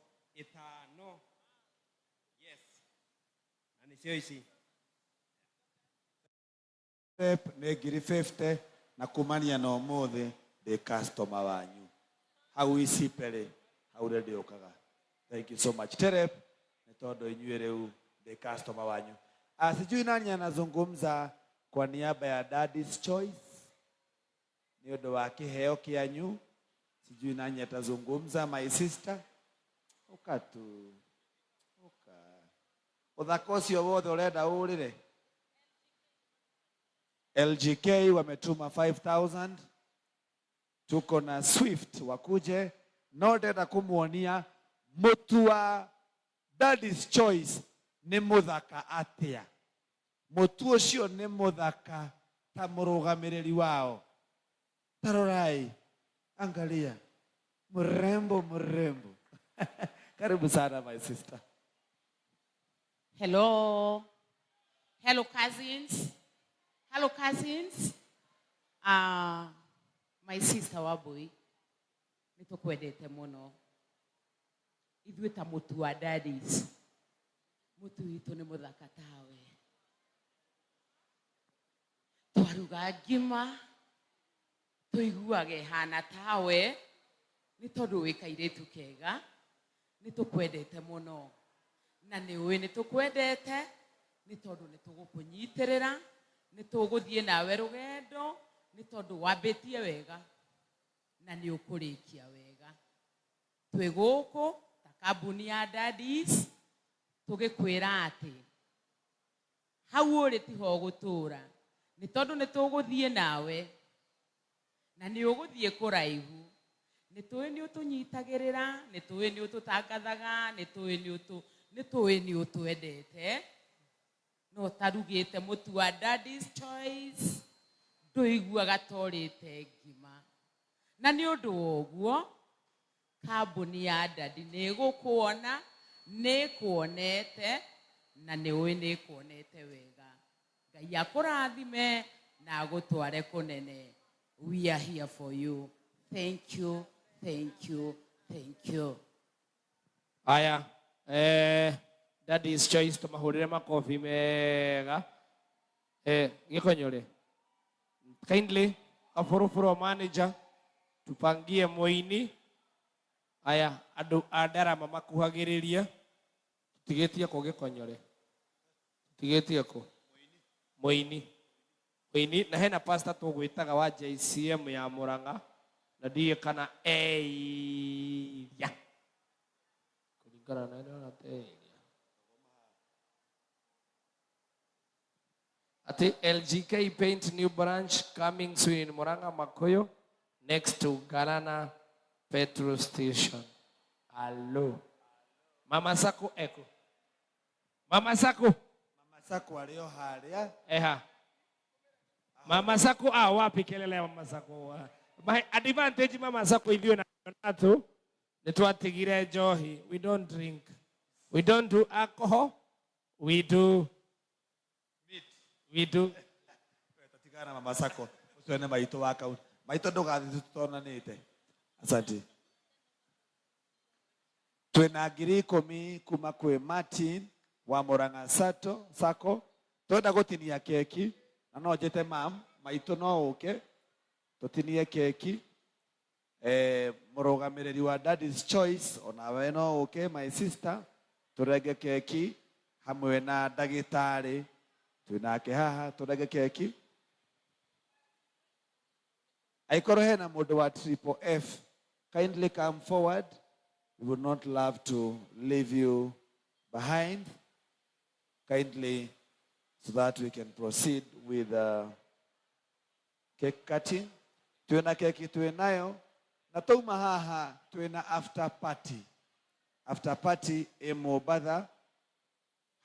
Yes, na nĩcio ici. Terep nĩ 50,000, na kumania na ũmũthĩ ndĩ customer wanyu hau Isipe rĩ, hau rĩ ndĩũkaga. Thank you so much Terep, nĩ tondũ inyuĩ rĩu ndĩ customer wanyu. Sijui nani anazungumza kwa niaba ya Daddy's Choice nĩ ũndũ wa kĩheo kĩanyu. Sijui nani atazungumza. My sister, ũka tu, ũka. Ũthaka ũcio wothe ũrenda ũrĩre. LGK wametuma 5,000. Tuko na Swift wakuje, no ndenda kumuonia mũtu wa Daddy's Choice nĩ mũthaka atĩa. Mũtu ũcio nĩ mũthaka ta mũrũgamĩrĩri wao. Tarorai, angalia, mrembo mrembo. Karibu sana my sister. Hello. Hello cousins. Hello cousins. My sister Wambui, nĩtũkwendete mũno. Ithuĩ ta mũtu wa Daddies, mũtu witũ nĩ mũthaka tawe. Twaruga ngima tũiguage ĩhana tawe, nĩ tondũ wĩ kairĩtu kega. Nĩtũkwendete mũno, na nĩ ũĩ nĩtũkwendete, nĩ tondũ nĩtũgũkũnyitĩrĩra, nĩtũgũthiĩ nawe rũgendo, nĩ tondũ wambĩtie wega na nĩ ũkũrĩkia wega. Twĩ gũkũ ta kambuni ya Daddies tũgĩkwĩra atĩ hau ũrĩ tiho ũgũtũra, nĩ tondũ nĩtũgũthiĩ nawe na nĩ ũgũthiĩ kũraihu. Nĩ tũĩ nĩ ũtũnyitagĩrĩra, nĩ tũĩ nĩ ũtũtangathaga, nĩ tũĩ nĩ ũtwendete. No ũtarugĩte mũtu wa Daddy's Choice ndũiguaga ta ũrĩte ngima. Na nĩ ũndũ wa ũguo kambuni ya Dadi nĩ ĩgũkuona, nĩ ĩkuonete na nĩ ũĩ nĩ ĩkuonete wega. Ngai akũrathime na agũtware kũnene. We are here for you. Thank you, thank you, thank you. Aya, Daddy's Choice tumahurire makofi mega. Gikonyore. Kindly, kaburuburu manager, tupangie muini. Aya, andu a ndarama makuhagiririe. Tutigitie ku Gikonyore. Tutigitie ku muini. Muini na hena pastor tugwitaga wa JCM ya Murang'a na ndiĩ kana eiria kũringana na ĩno ateiria ati LGK Paint new branch coming soon in Murang'a Makuyu next to Galana petrol station. Hello. Mama Sako eko. Mama Sako. Mama Sako alio haria. Eha. Mama Sako wapi kelele ya Mama Sako? My advantage Mama Sako ithuĩ na tu nĩ twatigire njohi. We don't drink. We don't do alcohol. We do meat. We do. Tigana Mama Sako. Ũcio nĩ maitũ wa kaunti. Maitũ ndũgathiĩ tũtonanĩte. Asante. Twĩna 10,000 kuma kwĩ Martin wa Murang'a Sato Sako. Twenda gũtinia keki na no njĩte mam maitũ no ũke tũtinie keki. Mũrũgamĩrĩri wa Daddy's Choice onawe no ũke my sister tũrenge keki hamwe na ndagĩtarĩ twĩnake haha tũrenge keki. Aikorwo hena mũndũ wa Triple F, kindly come forward. We would not love to leave you behind. Kindly, so that we can proceed with cake cutting. Twina keki twinayo na tauma haha twina after party. After party e Mobatha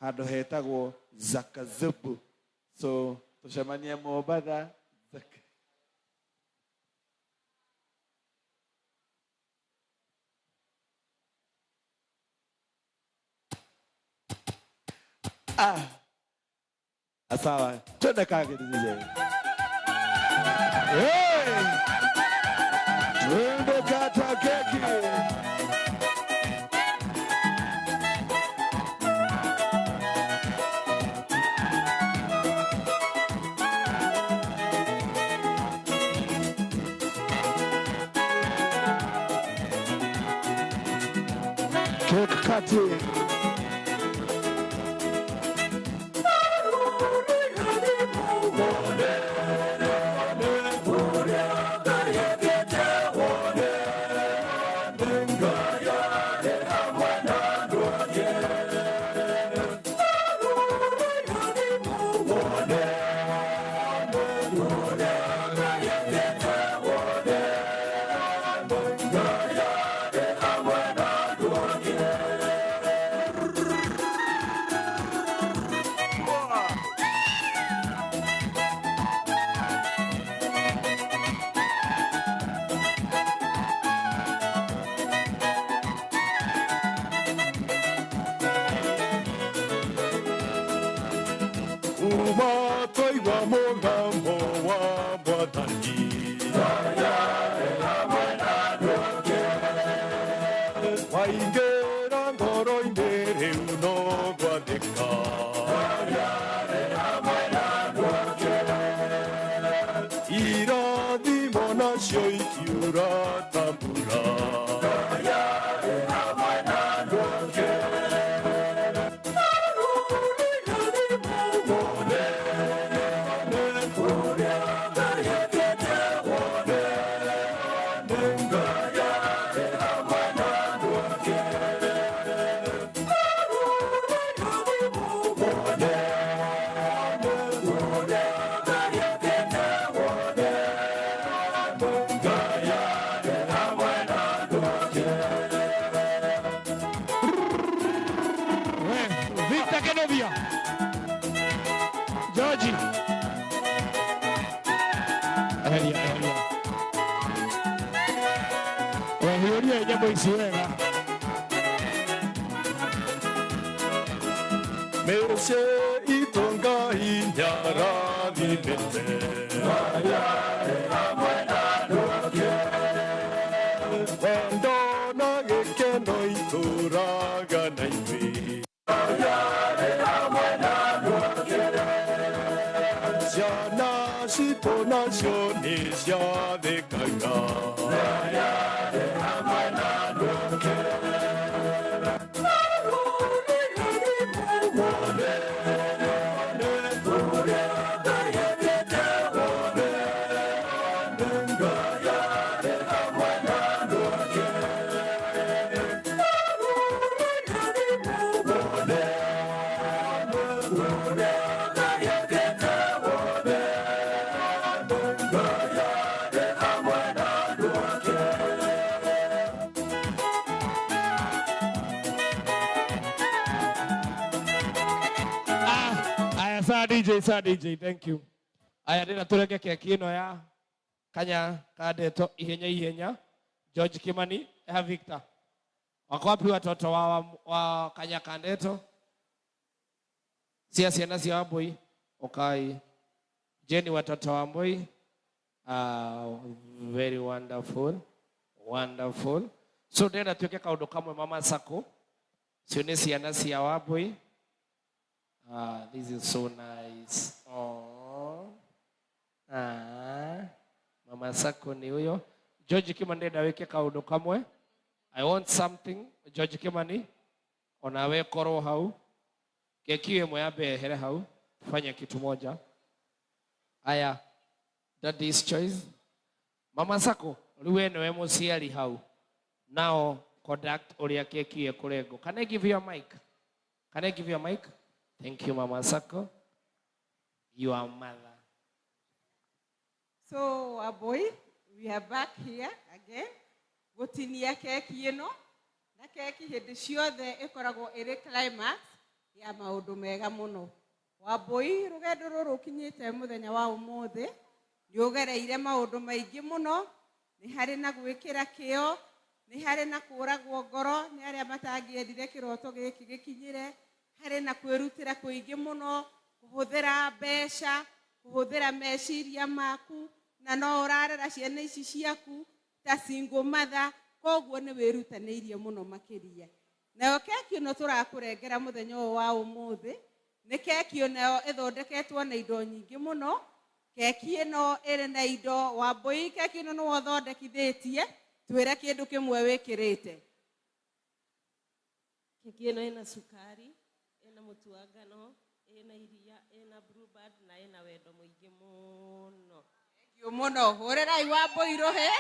handu hetagwo Zakazubu. So tucemanie Mobatha. Sawa, twende kage DJ. Hey! Twende kata keki. Cake cutting. Nyĩmbo ici wega. Mĩciĩ itũ Ngai nĩarathimĩte. Wendo na gĩkeno itũraga na ithuĩ. Ciana citũ nacio nĩ ciathĩkaga. Aya, sa DJ, sa DJ, thank you. Aya, ndĩna tũrenge keki ĩno ya kanya kandeto ihenya ihenya. George Kimani, eha Victor. Wako wapi watoto wa kanya kandeto? Cia ciana cia Wambui. Okay. Jeni watoto wa Wambui. Very wonderful. Wonderful. So ndĩrenda tuĩke kaũndũ kamwe mama Sacco. Cio nĩ ciana cia Wambui. Ah, this is so nice. Oh. Ah. Mama Sacco ni huyo. George Kimani ndĩrenda wĩke kaũndũ kamwe. I want something. George Kimani, onawe korwo hau. Keki ĩmwe yambe yehere hau. Tufanye kitu moja. Aya, daddy's choice. Mama Sacco, rĩu we nĩwe mũciari hau. Now conduct ũrĩa keki ĩkũrengwo. Can I give you a mic? Can I give you a mic? Thank you, Mama Sacco. Your mother. So, Wambui, we are back here again. Gũtinia keki ĩno, na keki hĩndĩ ciothe ĩkoragwo ĩrĩ climax ya maũndũ mega mũno. Wambui, rũgendo rũrũ ũkinyĩte mũthenya wa ũmũthĩ, nĩ ũgereire maũndũ maingĩ mũno, nĩ harĩ na gwĩkĩra kĩo, nĩ harĩ na kũragwo ngoro nĩ arĩa matangĩendire kĩroto gĩkĩ gĩkinyĩre, harĩ na kwĩrutĩra kũingĩ mũno, kũhũthĩra mbeca, kũhũthĩra meciria maku, na no ũrarera ciana ici ciaku ta single mother, koguo nĩ wĩrutanĩirie mũno makĩria. Nayo keki ĩno tũrakũrengera mũthenya ũyũ wa ũmũthĩ, nĩ keki nayo ĩthondeketwo na indo nyingĩ mũno. Keki ĩno ĩrĩ na indo, Wambui, keki ĩno nĩwe ũthondekithĩtie, twĩre kĩndũ kĩmwe wĩkĩrĩte. Keki ĩno ĩna cukari, ĩna mũtu wa ngano, ĩna iria, ĩna blueband na ĩna wendo mũingĩ mũno. Thank you mũno. Hũrĩrai Wambui rũhĩ.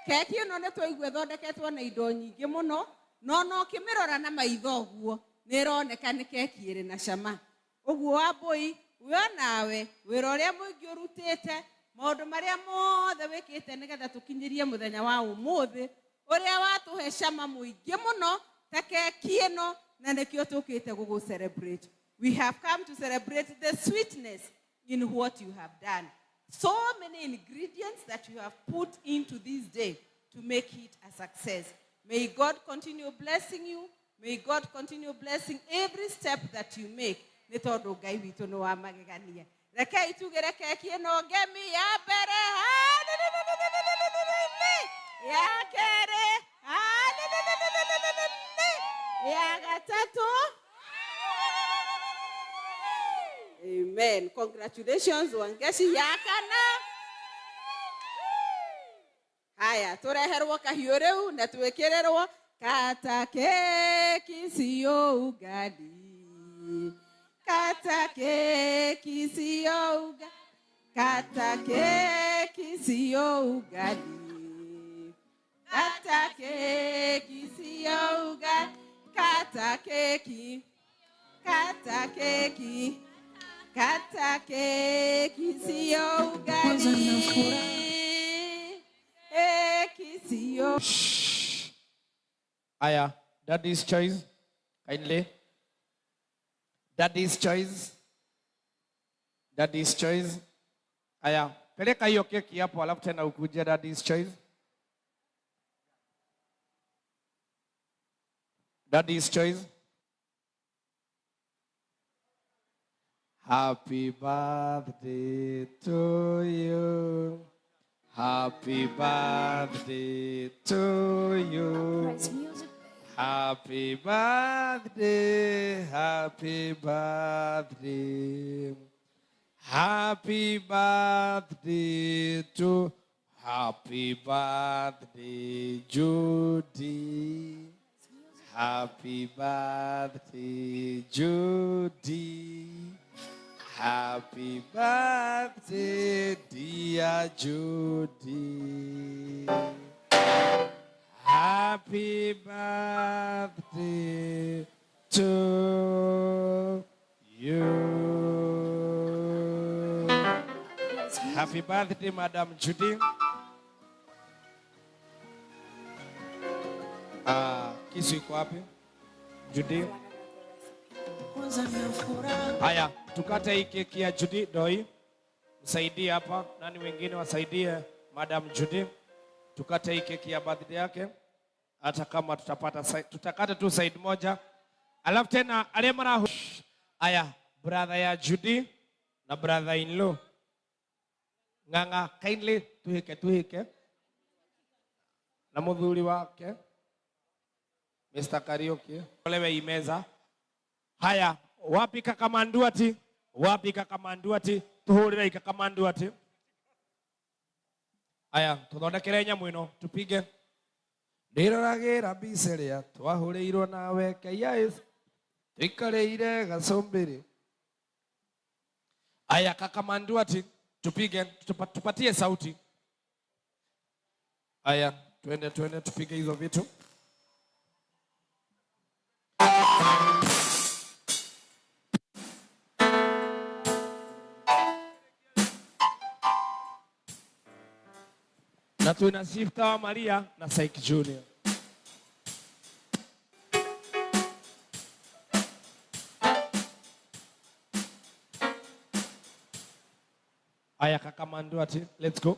Keki ĩno nĩ twaigua ĩthondeketwo na indo nyingĩ mũno, no no ũkĩmĩrora na maitho ũguo nĩ ĩroneka nĩ keki ĩrĩ na cama. Ũguo Wambui, we nawe wĩra ũrĩa mũingĩ ũrutĩte, maũndũ marĩa mothe wĩkĩte nĩgetha tũkinyĩrie mũthenya wa ũmũthĩ, ũrĩa watũhe cama mũingĩ mũno ta keki ĩno, na nĩkĩo tũkĩte gũgũ celebrate. We have come to celebrate the sweetness in what you have done. So many ingredients that you have put into this day to make it a success. May God continue blessing you. May God continue blessing every step that you make. Nĩ tondũ Ngai witũ nĩ wa magegania. Rekei tugĩre keki ĩno ngemi ya mbere, ya kerĩ, ya gatatũ. Amen. Congratulations, Wangeci. Ya kana. Haya, tũreherwo kahiũ rĩu na twĩkĩrĩrwo kata keki sio ugali. Kata keki sio ugali. Kata keki sio ugali. Kata keki sio ugali. Kata keki. Kata keki. Kata keki sio ugali. Keki sio. Aya, daddy's choice, kindly. Daddy's choice. Daddy's choice. Aya, peleka hiyo keki hapo alafu tena ukuje daddy's choice. Daddy's choice. Happy birthday to you. Happy birthday to you. Happy birthday, happy birthday. Happy birthday to Happy birthday, Judy. Happy birthday, Judy. Happy birthday, dear Judy. Happy birthday to you. Happy birthday, Madam Judy. Kisu iko wapi? Judy. Haya, tukate hii keki ya Judy doi. Msaidie hapa, nani wengine wasaidie Madam Judy. Tukate hii keki ya birthday yake. Hata kama tutapata tutakata tu side moja. Alafu tena alemara. Haya, brother ya Judy na brother in law. Ng'ang'a kindly tuhike tuhike. Na muthuri wake Mr. Kariuki. Olewe imeza. Haya, wapi kaka Manduati? Wapi kaka Manduati? Tuhurire kaka Manduati. Haya, tuthondekere nyamu ino tupige. Ndiroragira mbica ĩrĩa twahũrĩirwo nawe KIS tũikarĩire gacumbĩrĩ. Haya, kaka Manduati, tupige, tupatie sauti. Haya, twende twende tupige hizo vitu. Na tuna Shifta wa Maria na Syke Junior. Aya kaka Manduati, let's go.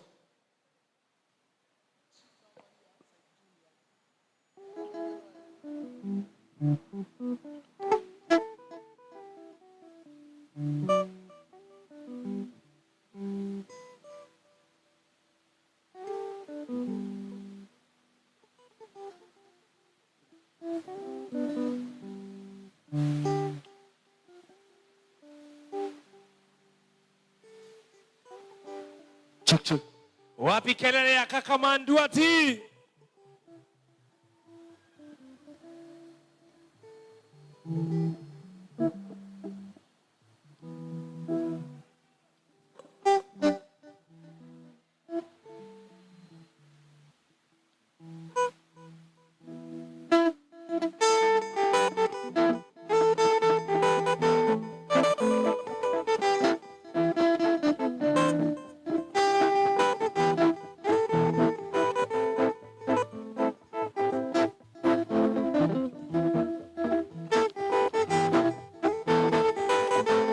Chuk chuk. Wapi kelele ya kaka Manduati?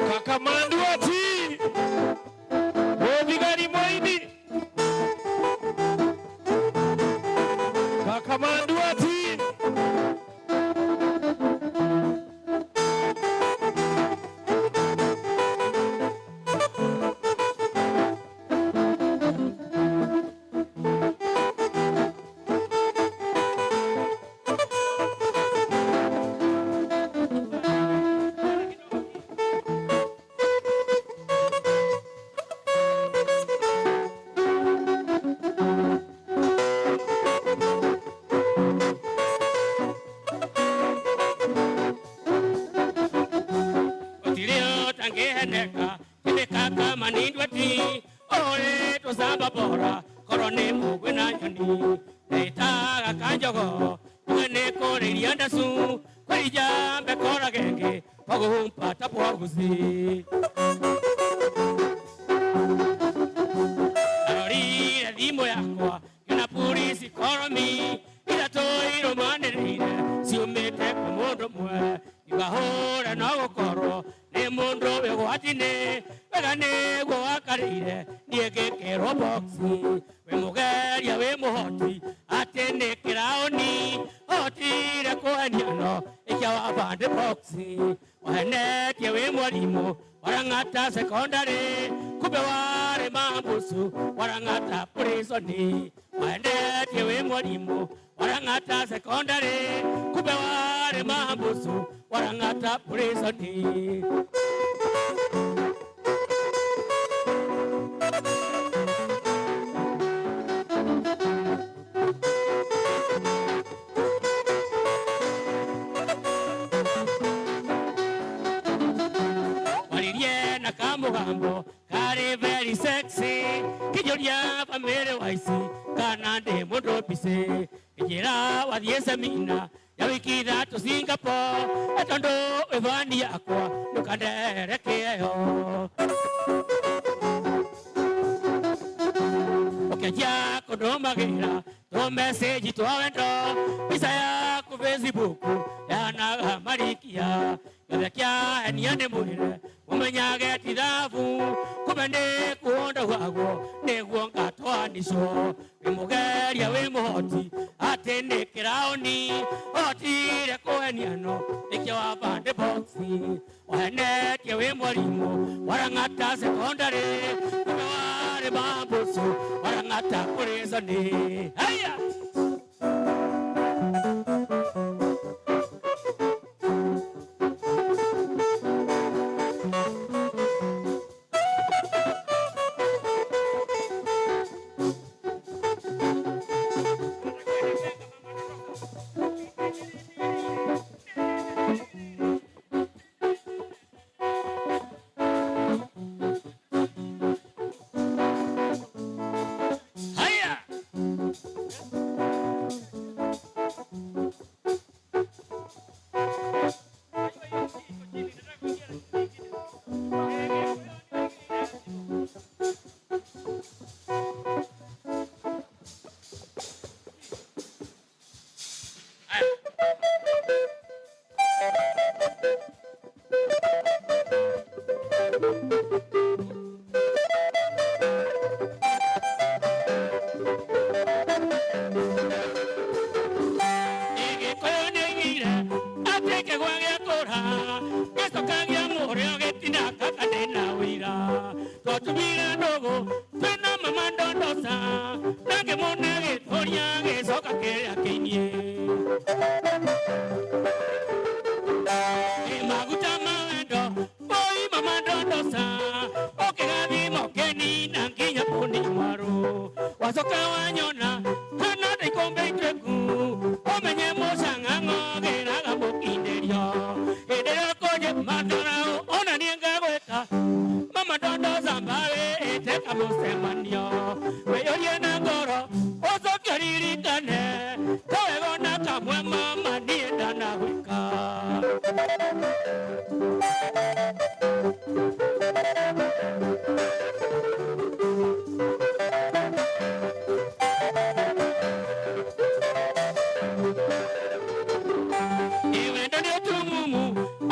Kaka Manduati. Othigari Moini. Kaka Manduati. Tangeheneka kaka manindwati ore tosamba bora korone mugwe na nyoni itaga kanjogo twene koreria ndasu kwijambe kora genge pagumpata bwaguzi arorire thimo yakwa ngena polisi koromi ithatũ irũmanĩrĩire ciumĩte kwĩ mũndũ ũmwe igahũra no gũkorwo nĩ mũndũ wĩ ũgwati-inĩ wega nĩguo wakarĩire niĩ ngĩkĩrwo boxi wĩ mũgeria wĩ mũhoti atĩ nĩ kĩraũni Otire kũhenia no ikia wa bande boxi wahenetie wĩ mwarimu warang'ata secondary kumbe warĩ mambusu warang'ata prisoni wahenetie wĩ mwarimu warang'ata secondary kumbe warĩ mambusu warang'ata prisoni. Waririe na kamugambo kari very sexy kijoria family waici kana ndi mundu busy njira wathie semina ya wiki ithatu Singapore tondu wĩ yakwa ndukanderekeyo ukianjia kundumagira tu message twa wendo mbica yaku Facebook yanaga marikia gĩthe kĩa henia nĩ mwĩre ũmenyage ti thabu kumbe nĩ kuondagwo nĩguo ngatwanicwo wĩ mũgeria wĩ mũhoti atĩ nĩ kĩraũni hotire kũhenia no nĩkĩo wa bande boxi wahenetie wĩ mwarimu warang'ata secondary kumbe warĩ mambusu warang'ata prison. Haya! Haya! Gĩkũyũ nĩoigire atĩ kĩgwa gĩakũra gĩcoka gĩa mũrĩo gĩtinaka ndĩ na ũira twatumire ndũgũ twĩna mama ndondoca na ngĩmũne gĩtũria gĩcoka kĩrĩa kĩinie Ĩ maguta ma wendo oi mama ndondoca ũkĩgathima ũkĩnina nginya puni mwarũ wacoka wanyona hana ndaikombe itweku ũmenye mũcang'ang'o gĩraga mũkindĩrio hĩndĩ ĩrĩa kũnje matarau ona niĩ ngagwĩka mama ndondoca mbarĩ ĩteka mũcemanio wĩyũrie na ngoro ũcoke ũririkane kawega ona kamwe mama niĩ ndanagwĩka. Iwendo nĩ ũtumumu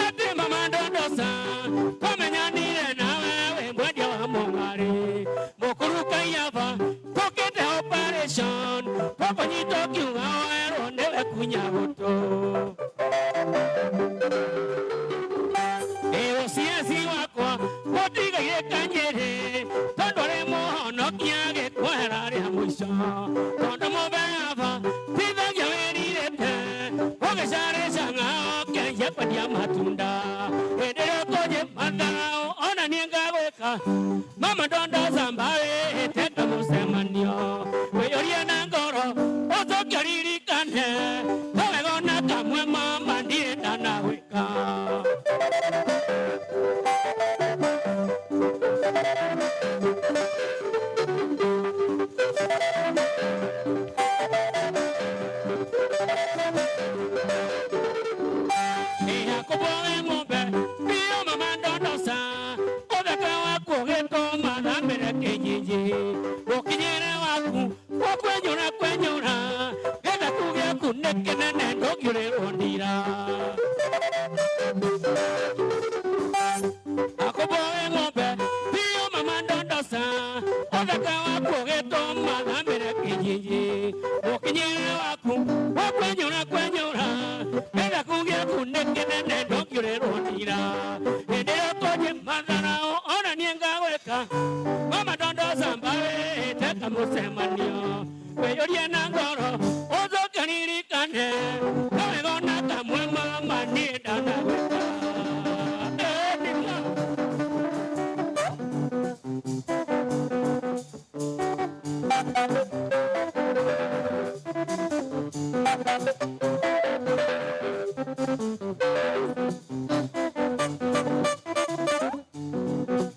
atĩ mama ndondoca twamenyanire nawe wĩ mwendia wa mũng'arĩ mũkũrũ kaiyaba tũkĩte operation twakũnyita ũkiuga werwo nĩwe kunya gũtũ. Ĩ ũciaci wakwa ũtigaire kanyĩrĩ tondũ arĩ mũhonokia gĩkwehera rĩa mũico tondũ mũbeaba tithagia wĩrirĩte ũgĩcarĩca ng'ao kĩanjia kwendia matunda hĩndĩ ĩrĩa ũkũnjĩ matharau ona niĩ ngagwĩka mama ndondoca mbarĩ ĩteka mũcemanio wĩyũrie na ngoro ũcoke ũririkane kawega ona kamwe mama niĩ ndanagwĩka. Yakobo we ng'ombe biyo mama ndondoca ũthaka waku ũgĩtũma thambĩre kĩnjinji ũkinyĩre waku ũkwenyũra kwenyũra gĩthaku gĩaku nĩ kĩnene ndũngiũrĩrwo ndira. Teka mama dondoza mbawe teka mucemanio wiyũrie na ngoro ũcoke ririkane kawegona kamwe mama niĩ ndanagwĩka.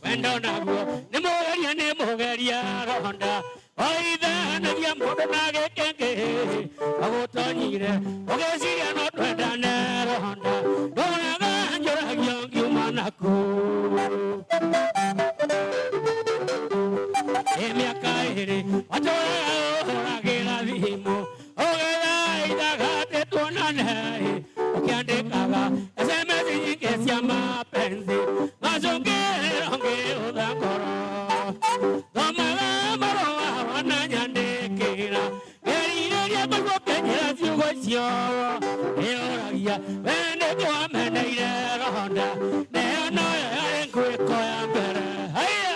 Wendo naguo nĩ mũgeria nĩ mũgeria ronda oithanagia mũndũ na gĩkĩngĩ agũtonyire ũgĩciria no twendane ronda ndũraga njũragio ngiuma naku ĩ mĩaka ĩrĩ watũraga ũhũragĩra thimũ ũgĩthaithaga atĩ tuonane ũkĩandĩkaga SMS nyingĩ cia mapenzi macũngĩrĩro ngĩũtha ngoro thomaga marũa wananyandĩkĩra ngerirĩria kũigua ũkĩnjĩra ciugo icio nĩũragia we nĩkĩ wameneire ronda nĩyo noyo yarĩ ngwĩko ya mbere. Haya.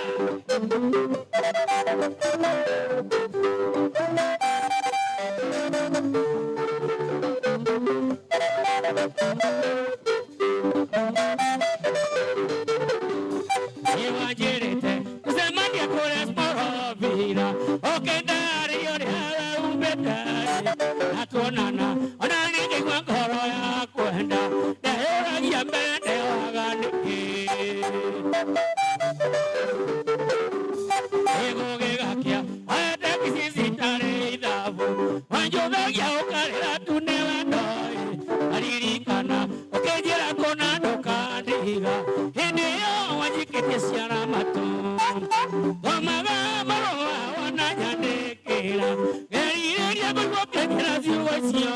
Nĩwanjĩrĩte gũcemania kũrĩa Smorovira ũkĩndarĩria ũrĩa we umĩte na tuonana ona niĩ ngĩigua ngoro ya kwenda ndeyũragia mbere ndeyohaga nĩkĩ ĩgũgĩgakia wete kicici tarĩ ithabu wanjũthagia ũkarĩra tu nĩ wendo aririkana ũkĩnjĩra kũna ndũkandiga hĩndĩ ĩyo wanjikĩtie ciara matũ thomaga marũa wananyandĩkĩra ngerirĩria kũigua ũkĩnjĩra ciugo icio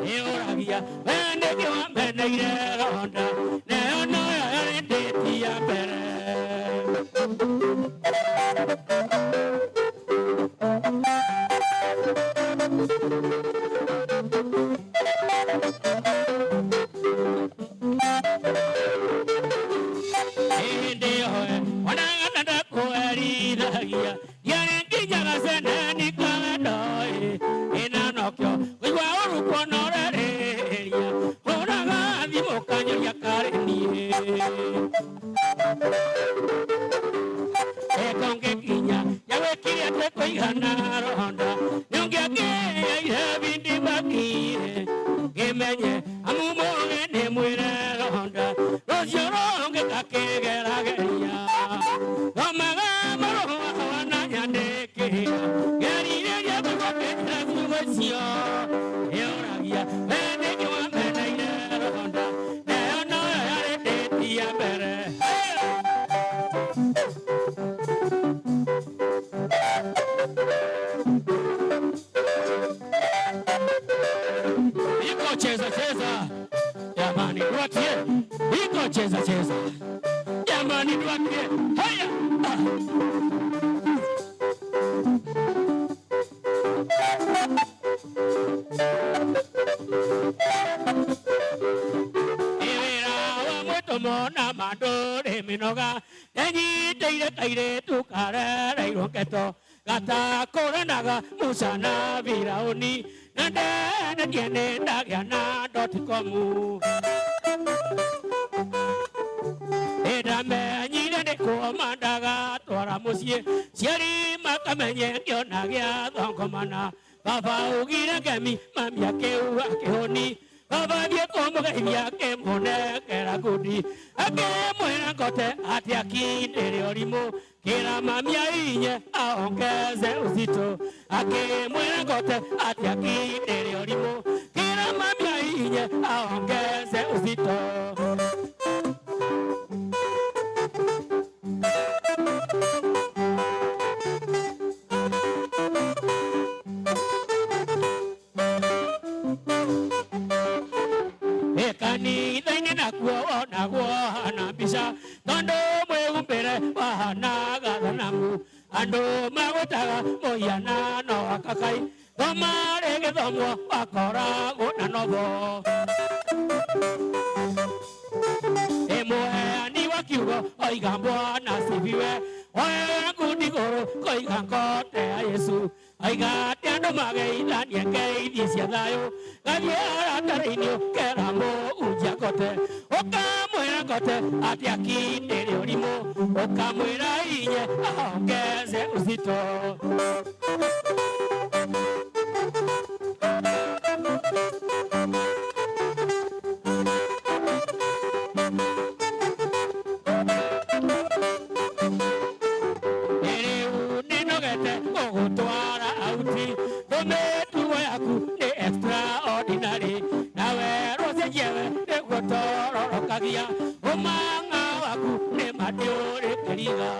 nĩũragia we nĩkĩ wameneire ronda nayo noyo yarĩ ndĩti ya mbere. Hĩndĩ ĩyo onaga ndakwĩriragĩria ndiarĩ nginyaga ceneni kawendo ĩna nokĩo kũigua ũru kuona ũrerĩria hũraga thimũ ũkanjũria karĩ niĩ ĩkũngĩkinya nyagwĩkire atĩ kũigana ronda nĩũngĩakĩire bindi bakire ngĩmenye amu mũgĩ nĩ mwĩre ronda rũciũ rũngĩ gakĩgerageria thomaga marũa wananyandĩkĩra ngerirĩria kũigua ũkĩnjĩra ciugo icio nĩũragia we nĩkĩ wameneire ronda nayo noyo yarĩ ndĩti ya mbere. Iko cheza cheza jamani, tuatie. Iko cheza cheza jamani, tuatie. Haya. Wĩra wa mũtũmwo na mandũrĩ mĩnoga nĩnyitĩire kairĩtu karereirwo ngeto gatakũranaga Musa na Firaũni na ndenetie nĩ ndagĩa na dotikomu ndamenyire nĩ kuoma ndagatwara mũciĩ ciari makamenye ngĩona gĩa thongomana baba augire ngemi mami akĩuga kĩhũni baba thiĩ kũmũgeithia akĩmũnengera ngundi akĩmwĩra ngote atĩ akindĩre ũrimũ kĩra mami ainye aongeze uzito akĩmwĩra ngote atĩ akindĩre ũrimũ kĩra mami ainye aongeze uzito. Kanitha-inĩ nakuo wonagwo hana mbica tondũ mwĩhumbĩre wahanaga thanamu andũ magũtaga mũhianano wa kakai thoma rĩgĩthomwo wakoragwo na nobo ĩmũheani wa kiugo oiga Bwana sifiwe Oe ngundi igũrũ koiga ngote ya Yesu aiga atĩ andũ mageithanie ngeithi cia thayũ gathiĩ aratarĩinĩ ũkera mũunjia ngote ũkamwĩra ngote atĩ akindĩre ũrimũ ũkamwĩra inye aongeze uzito. Rĩu nĩnogete gũgũtwara auti mĩtugo yaku nĩ extraordinary nawe rũcenjewe nĩguo tororokagia ũmang'a waku nĩ matiũrĩkĩriga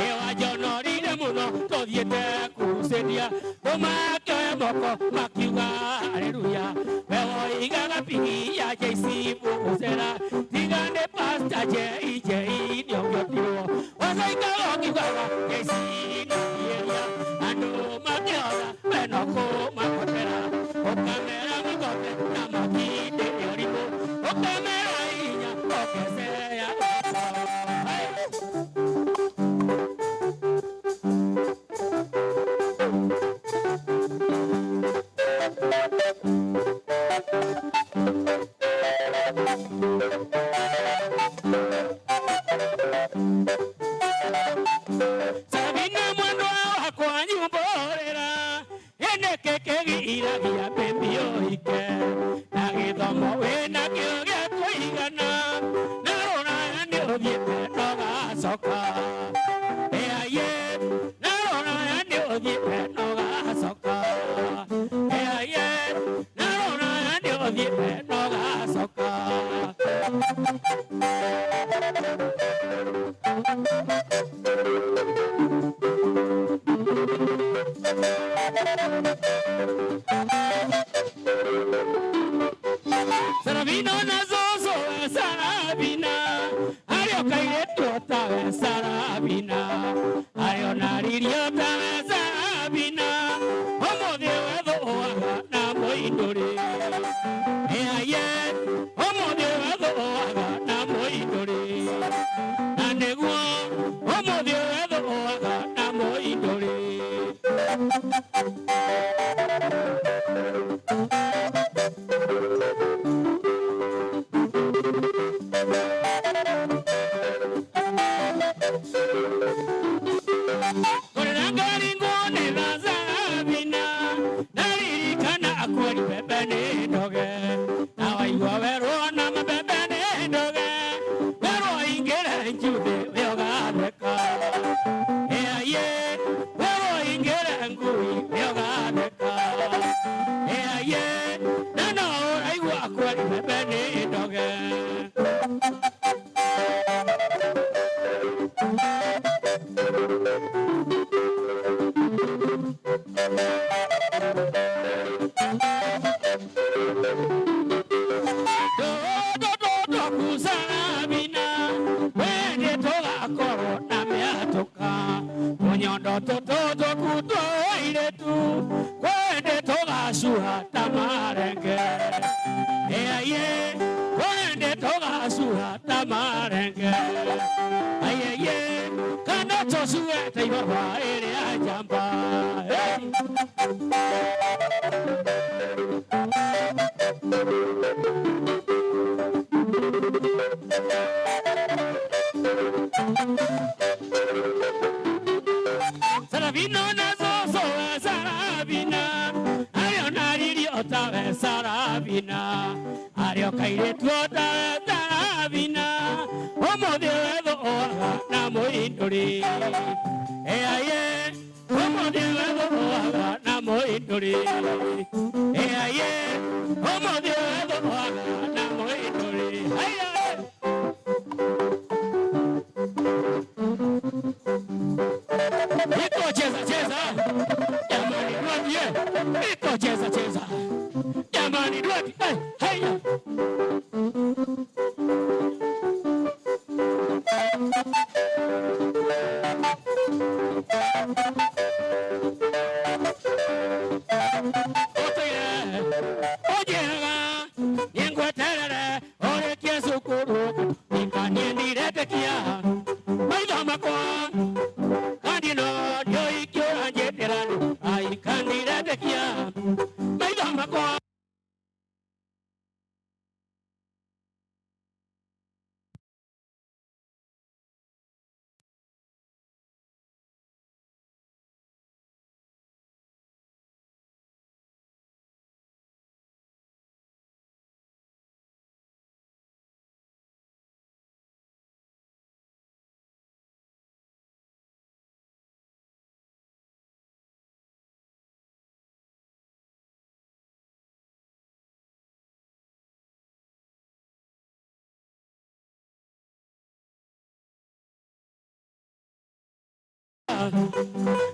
ĩwanjonorire mũno tũthiĩte kurucĩria tũmakĩoe moko makiuga haleluya we woigaga pigi ya JC vuvuzela tiga nĩ pasta JJ nĩũgĩotirwo wacaikaga ũkiugaga JC nĩũkĩeria andũ makĩhora we no kũmakotera ũkamera makote na makindĩre ũrimũ ũkamera hinya ongezea Sabina mwendwa wakwa nyumborera ene kekegiragia mbembio ike na gĩthomo wĩna kĩo gĩa kũigana na rũraya nĩ ũthiĩte ndũgacoka ĩaye na rũraya nĩ ũthiĩte ndũgacoka ĩaye na rũraya nĩ ũthiĩte ndũgacoka. Sarabina na zozo Sarabina ario kairetu tawe Sarabina ario naririo tawe Sarabina ũmũthĩ wethũaga na mũindũrĩ ĩaye ũmũthĩ wethũaga na mũindũrĩ na nĩguo ũmũthĩ wethũaga na mũindũrĩ. Ngorera ngari nguone tha Sabina naririkana akweri mbembe nĩ ndoge na waigua werwo na mabembe nĩ ndoge werwo ingĩre njuthĩ we ũgatheka ĩaye werwo ingĩre ngui we ũgatheka ĩaye na no ũraigua akweri mbembe nĩ ndoge. Sarabina wende tũgakorwo na mĩatũka tũnyondo tũtũ twaku twa airĩtu kwende tũgacuha ta marenge ĩaye kwende tũgacuha ta marenge ayeye kana tũcue ta ibaba ĩrĩa njamba. Hey! Sarabina na zozo Sarabina ario naririo tawe Sarabina ario kairetu tawe Sarabina ũmũthĩ wethũaga na mũindũrĩ ĩaye ũmũthĩ wethũaga na mũindũrĩ ĩaye ũmũthĩ wethũaga na mũindũrĩ. Haya! Iko cheza cheza jamani duati iko cheza cheza jamani duati haya. Ojeraga ningweterere ũrĩkie cukuru ikaniendire Ndiretĩkia maitho makwa kandi no ndiũĩ kĩũra njĩtĩra nũ ai kandi ndiretĩkia maitho makwa.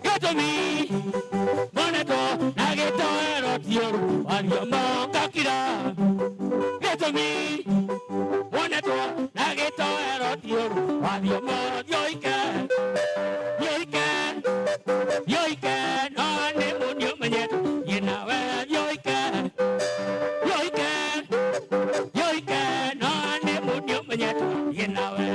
Gĩtũmi monetwo na gĩtoero ti ũru wario mokakira. Gĩtũmi monetwo na gĩtoero ti ũru wario mothioike thioike thioike no nĩ mũni ũmenyetwo niĩ nawe thioike thioike thioike no nĩ mũni ũmenyetwo niĩ nawe.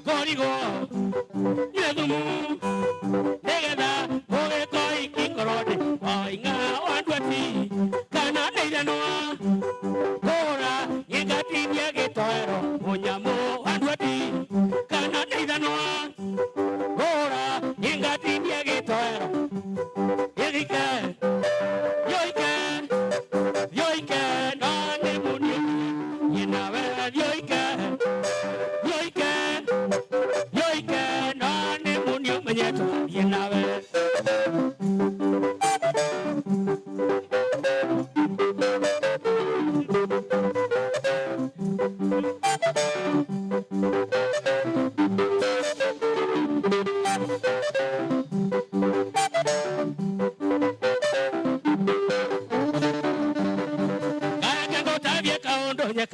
Ngorigwo nyue thumu nĩgetha ũgĩko ikingorwo ndĩ oing'a wa nduati kana nĩ ithanwa ngũra nyingatinie gĩtoero mũnyamũ wa nduati kana nĩ ithanwa ngũra nyingatinie gĩtoero gĩthike yoike yoike no nĩ mũni niĩ nawe yoike yoike yoike no nĩ mũni ũmenyetwo niĩ nawe.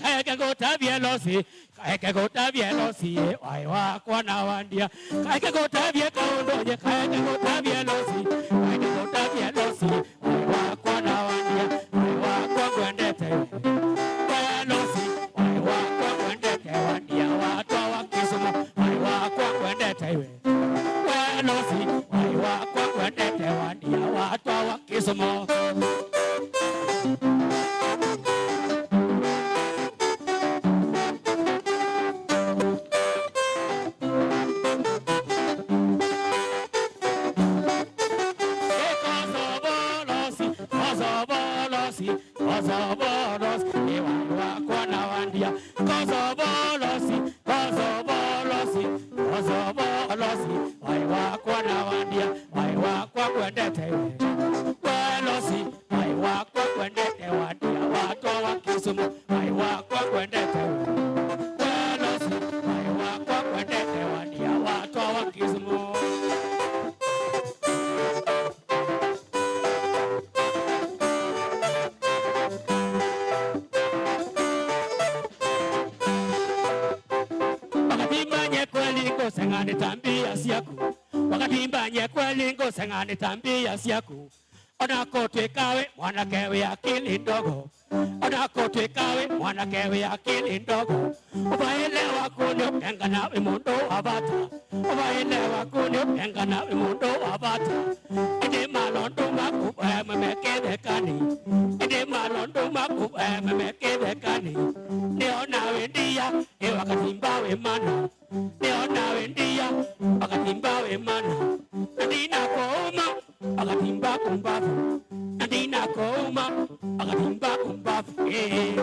Kaeke ngũtambie losi kaeke ngũtambie losi waĩ wakwa na wandia kaeke ngũtambie kaũndũ nye kaeke ngũtambie losi kaeke ngũtambie losi waĩ wakwa na wandia waĩ wakwa ngwendete we losi waĩ wakwa ngwendete wandia watwa wa Kisumu waĩ wakwa ngwendete we we losi waĩ wakwa ngwendete wandia watwa wa Kisumu. Seng'ane tambia ciaku ona gũtuĩka wĩ mwanake wĩ akili ndogo ona gũtuĩka wĩ mwanake wĩ akili ndogo ũbaĩle waku nĩ ũkengana wĩ mũndũ wa bata ũbaĩle waku nĩ ũkengana wĩ mũndũ wa bata ĩndĩ malondu maku memekethekani ĩndĩ malondu maku memekethekani nĩona wĩ ndia ĩ wakatimba wĩ mana nĩona wĩ ndia wakatimba wĩ mana Andina koma akatimba kumbavu Andina koma akatimba kumbavu eh.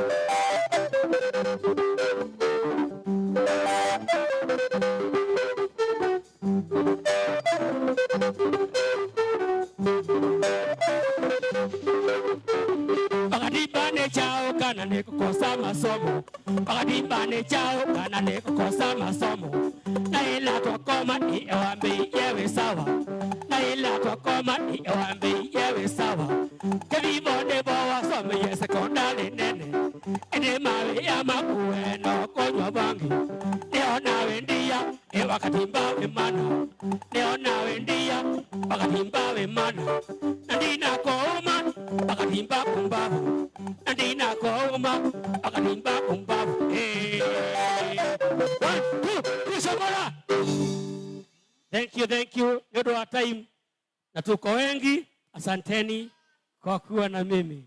Wakati chao kana nikukosa masomo Wakati chao kana nikukosa masomo Na ila twakoma ni ewambi yewe sawa Na ila twakoma ni ewambi yewe sawa Kevimo nebo wasome ye sekondari nene Ene mawe ya makuwe no konywa bangi Neo nawe ndia Wakatimba we mana Neona wendia Wakatimba we mana Nandina kouma Wakatimba pumbavu Nandina kouma Wakatimba pumbavu. Hey. 1, 2, 3, Samora. Thank you, thank you. Nyodo wa time na tuko wengi. Asanteni kwa kuwa na mimi.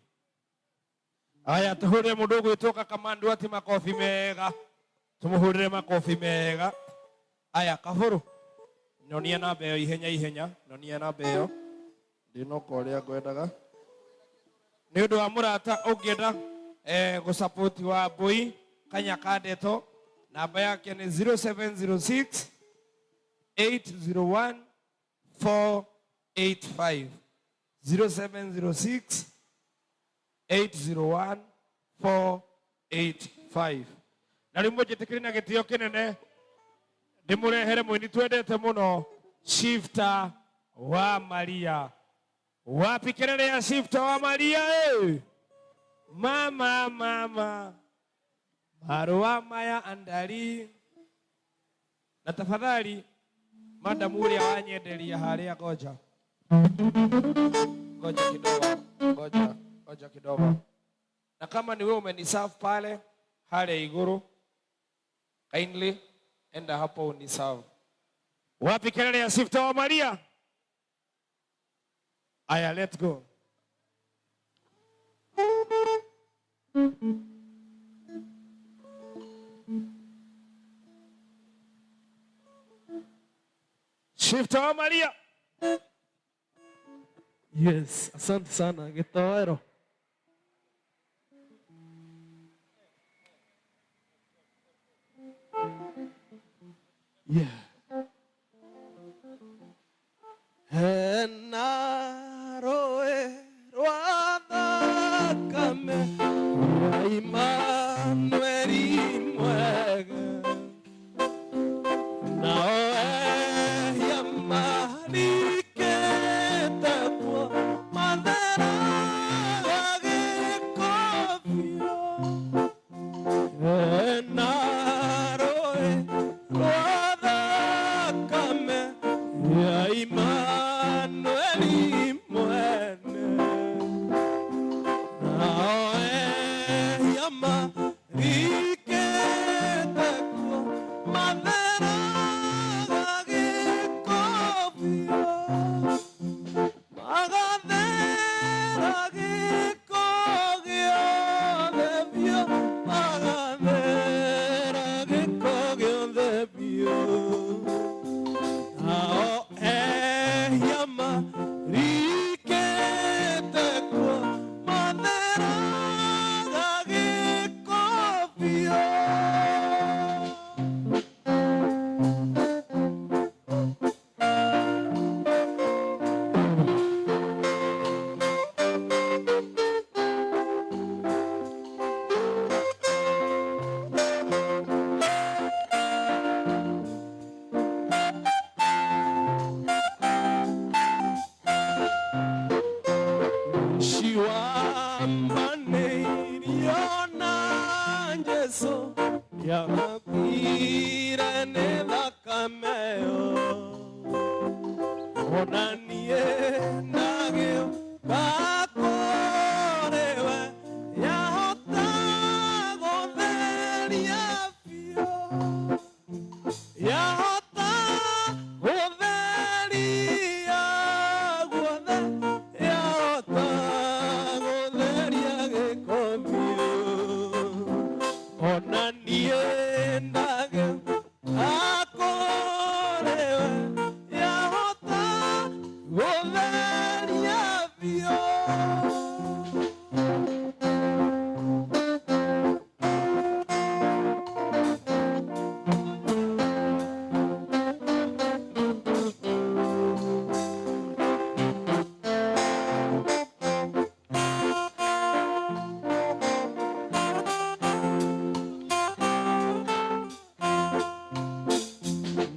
Aya tuhurire mundu ugwitwo Kamandu ati makofi mega. Tumuhurire makofi mega. Aya Kaburu nonia namba ĩyo ihenya ihenya, nonia namba ĩyo ndinoka ũrĩa ngwendaga nĩ ũndũ wa mũrata ũngĩenda gũsupport Wambui Kanya Kandeto, namba yake ni 0706 801 485 0706 801 485. Na rĩu mũnjĩtĩkĩrie na gĩtĩo kĩnene ndĩmũrehere mũini twendete mũno, Shifter wa Maria. Wapi kelele ya Shifter wa Maria? Mama mama marua maya andali. Na tafadhali madam uria wanyenderia haria, ngoja ngoja kidogo, ngoja ngoja kidogo. Na kama ni wewe umeniserve pale hale iguru, kindly enda hapo uniserve. Wapi kelele ya Shifter wa Maria? Aya, let's go. Shifter wa Maria. Yes, asante sana Gitowero. Yeah. Hena roe rwa thakame ya Immanueli mwega nao ehia marikĩte kuo matheraga gĩko biũ. Hena rũĩ rwa thakame ya Immanueli mwene nao ehia marikĩte kuo matheraga gĩko biũ. Magathera gĩko gĩothe biũ, magathera gĩko gĩothe biũ. Nao ehia marikĩte kuo matheraga gĩko biũ. Ciwambanĩirio na Jesũ yamakuire nĩ thakame ĩyo. Ona niĩ ndagĩũka kũrĩ we, yahota gũtheria biũ. Yahota gũtheria guothe, yahota gũtheria gĩko biũ. Ona niĩ ndagĩũka kũrĩ we, yahota gũtheria biũ.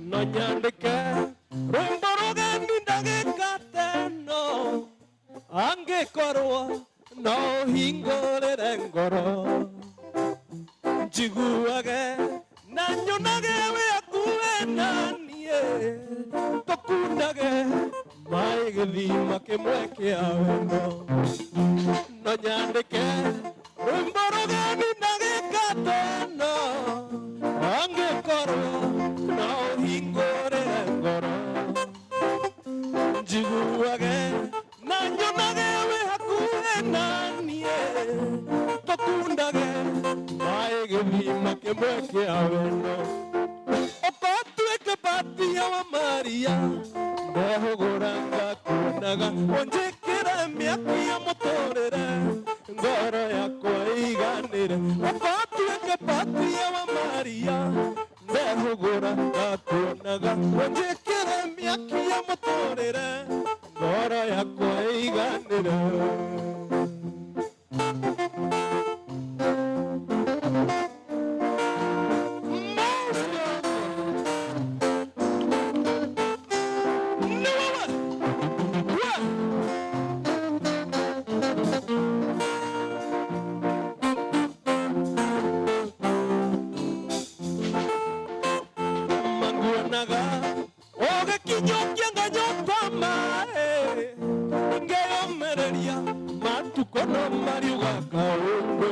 No nyandĩke rwĩmbo rũgeni ndagĩka teno angĩkorwo no hingũrĩre ngoro njiguage na nyonage wĩ hakuhĩ na niĩ tũkundage maĩ gĩthima kĩmwe kĩa wendo no nyandĩke rwĩmbo rũgeni ndagĩka teno angĩkorwo no ũhingũrĩre ngoro njiguage na nyonage wĩ hakuhĩ na niĩ tũkundage maĩ gĩthima kĩmwe kĩa wendo ũkotuĩke batia wa Maria ndehũgũra ngakuonaga ũnjĩkĩre mĩaki ya mũtũrĩre ngoro yakwa ĩiganĩre ũkotuĩke batia wa Maria ndehũgũra ngakuonaga ũnjĩkĩre mĩaki ya mũtũrĩre ngoro yakwa ĩiganĩre. Manguonaga ũgĩkinyũkia nganyota maĩ ngeyũmĩrĩria matukũ no mariuga kaũndũ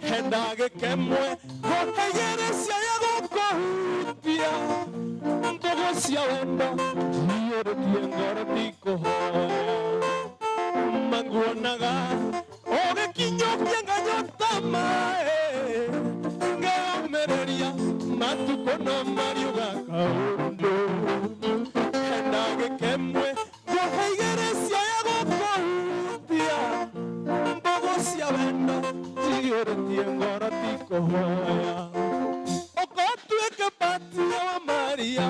he ndagĩka ĩmwe ngũkaigĩrĩcia ya gũkũhutia mbũgũ cia wendo njiyũrĩtie ngoro ndikũhoya manguonaga ũgĩkinyũkia nganyota maĩ ngeyũmĩrĩria matukũ no mariuga kaũndũ he ndagĩka ĩmwe ngũkaigĩrĩcia ya gũkũhutia mbũgũ cia wendo njiyũrĩtie ngoro ndikũhoya ũkotuĩke batia wa Maria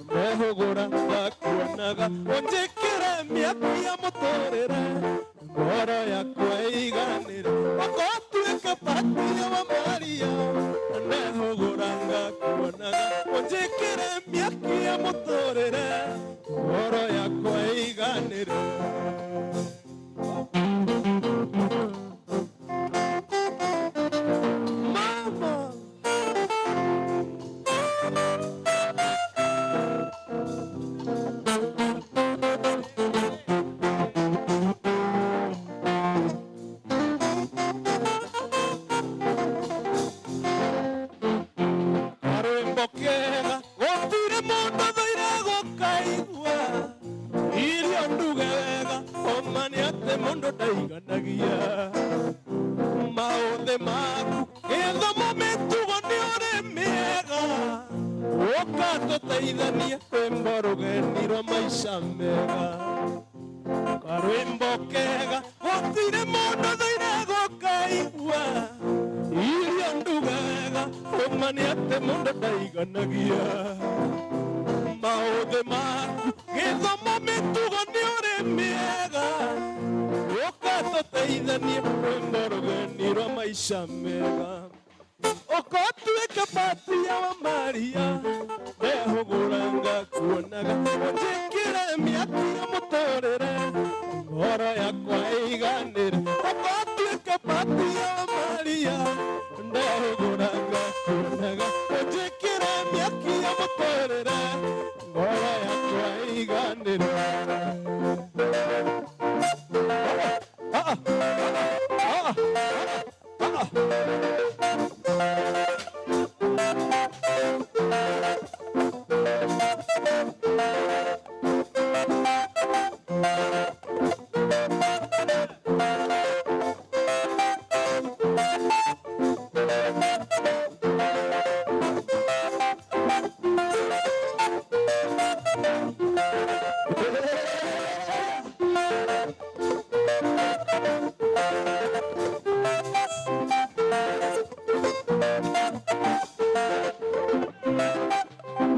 ndehũgũra ngakuonaga ũnjĩkĩre mĩaki ya mũtũrĩre ngoro yakwa ĩiganĩre ũkotuĩke batia wa Maria ndehũgũra ngakuonaga ũnjĩkĩre mĩaki ya mũtũrĩre ngoro yakwa ĩiganĩre. Mama. Karwĩmbo kega gũtirĩ mũndũ thũire gũkaigua irio nduge wega ũma nĩ atĩ mũndũ ndaiganagia maũthĩ maku gĩthomo mĩtugo nĩ ũrĩ mĩega ũka tũteithanie rwĩmbo rũgeni rwa maica mega karwĩmbo kega gũtirĩ mũndũ thũire gũkaigua irio nduge wega ũma nĩ atĩ mũndũ ndaiganagia maũthĩ maku gĩthomo mĩtugo nĩ ũrĩ mĩega ũka tũteithanie rwĩmbo rũgeni rwa maica mega ũkotuĩke batia wa Maria ndehũgũra ngakuonaga ũnjĩkĩre mĩaki ya mũtũrĩre ngoro yakwa ĩiganĩre ũkotuĩke batia wa Maria ndehũgũra ngakuonaga ũnjĩkĩre mĩaki ya mũtũrĩre ngoro yakwa ĩiganĩre. Ah, ah, ah, ah.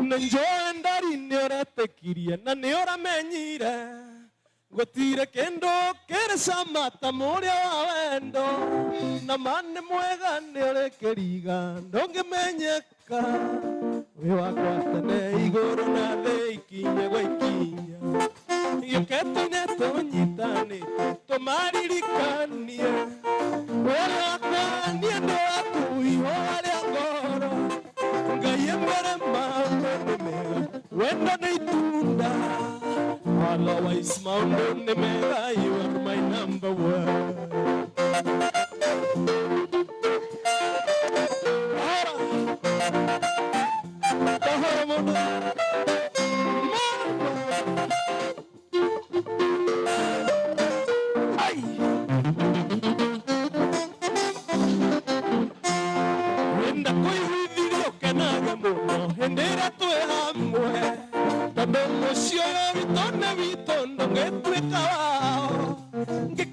Njoe ndari nĩ ũretĩkirie na nĩ ũramenyire gũtirĩ kĩndũ kĩrĩ cama ta mũrĩa wa wendo na ma nĩ mwega nĩ ũrĩ kĩriga ndũngĩmenyeka wĩ wakwa tene igũrũ na thĩ ikinya gwa ikinya gĩũke tũine tũnyitanĩte tũmaririkanie wĩ wakwa niĩ ndĩ waku ihũa rĩa ngoro Ngai mbere maũndũ nĩ mega. Wendo nĩ itunda. Otherwise maũndũ nĩ mega, you are my number one. Kahora mũndũ. Ai. Wenda kũiguithirio kenage mũno hĩndĩ ĩrĩa twĩ hamwe, tondũ mũciĩ ũyũ witũ nĩ witũ, ndũngĩtuĩka wao.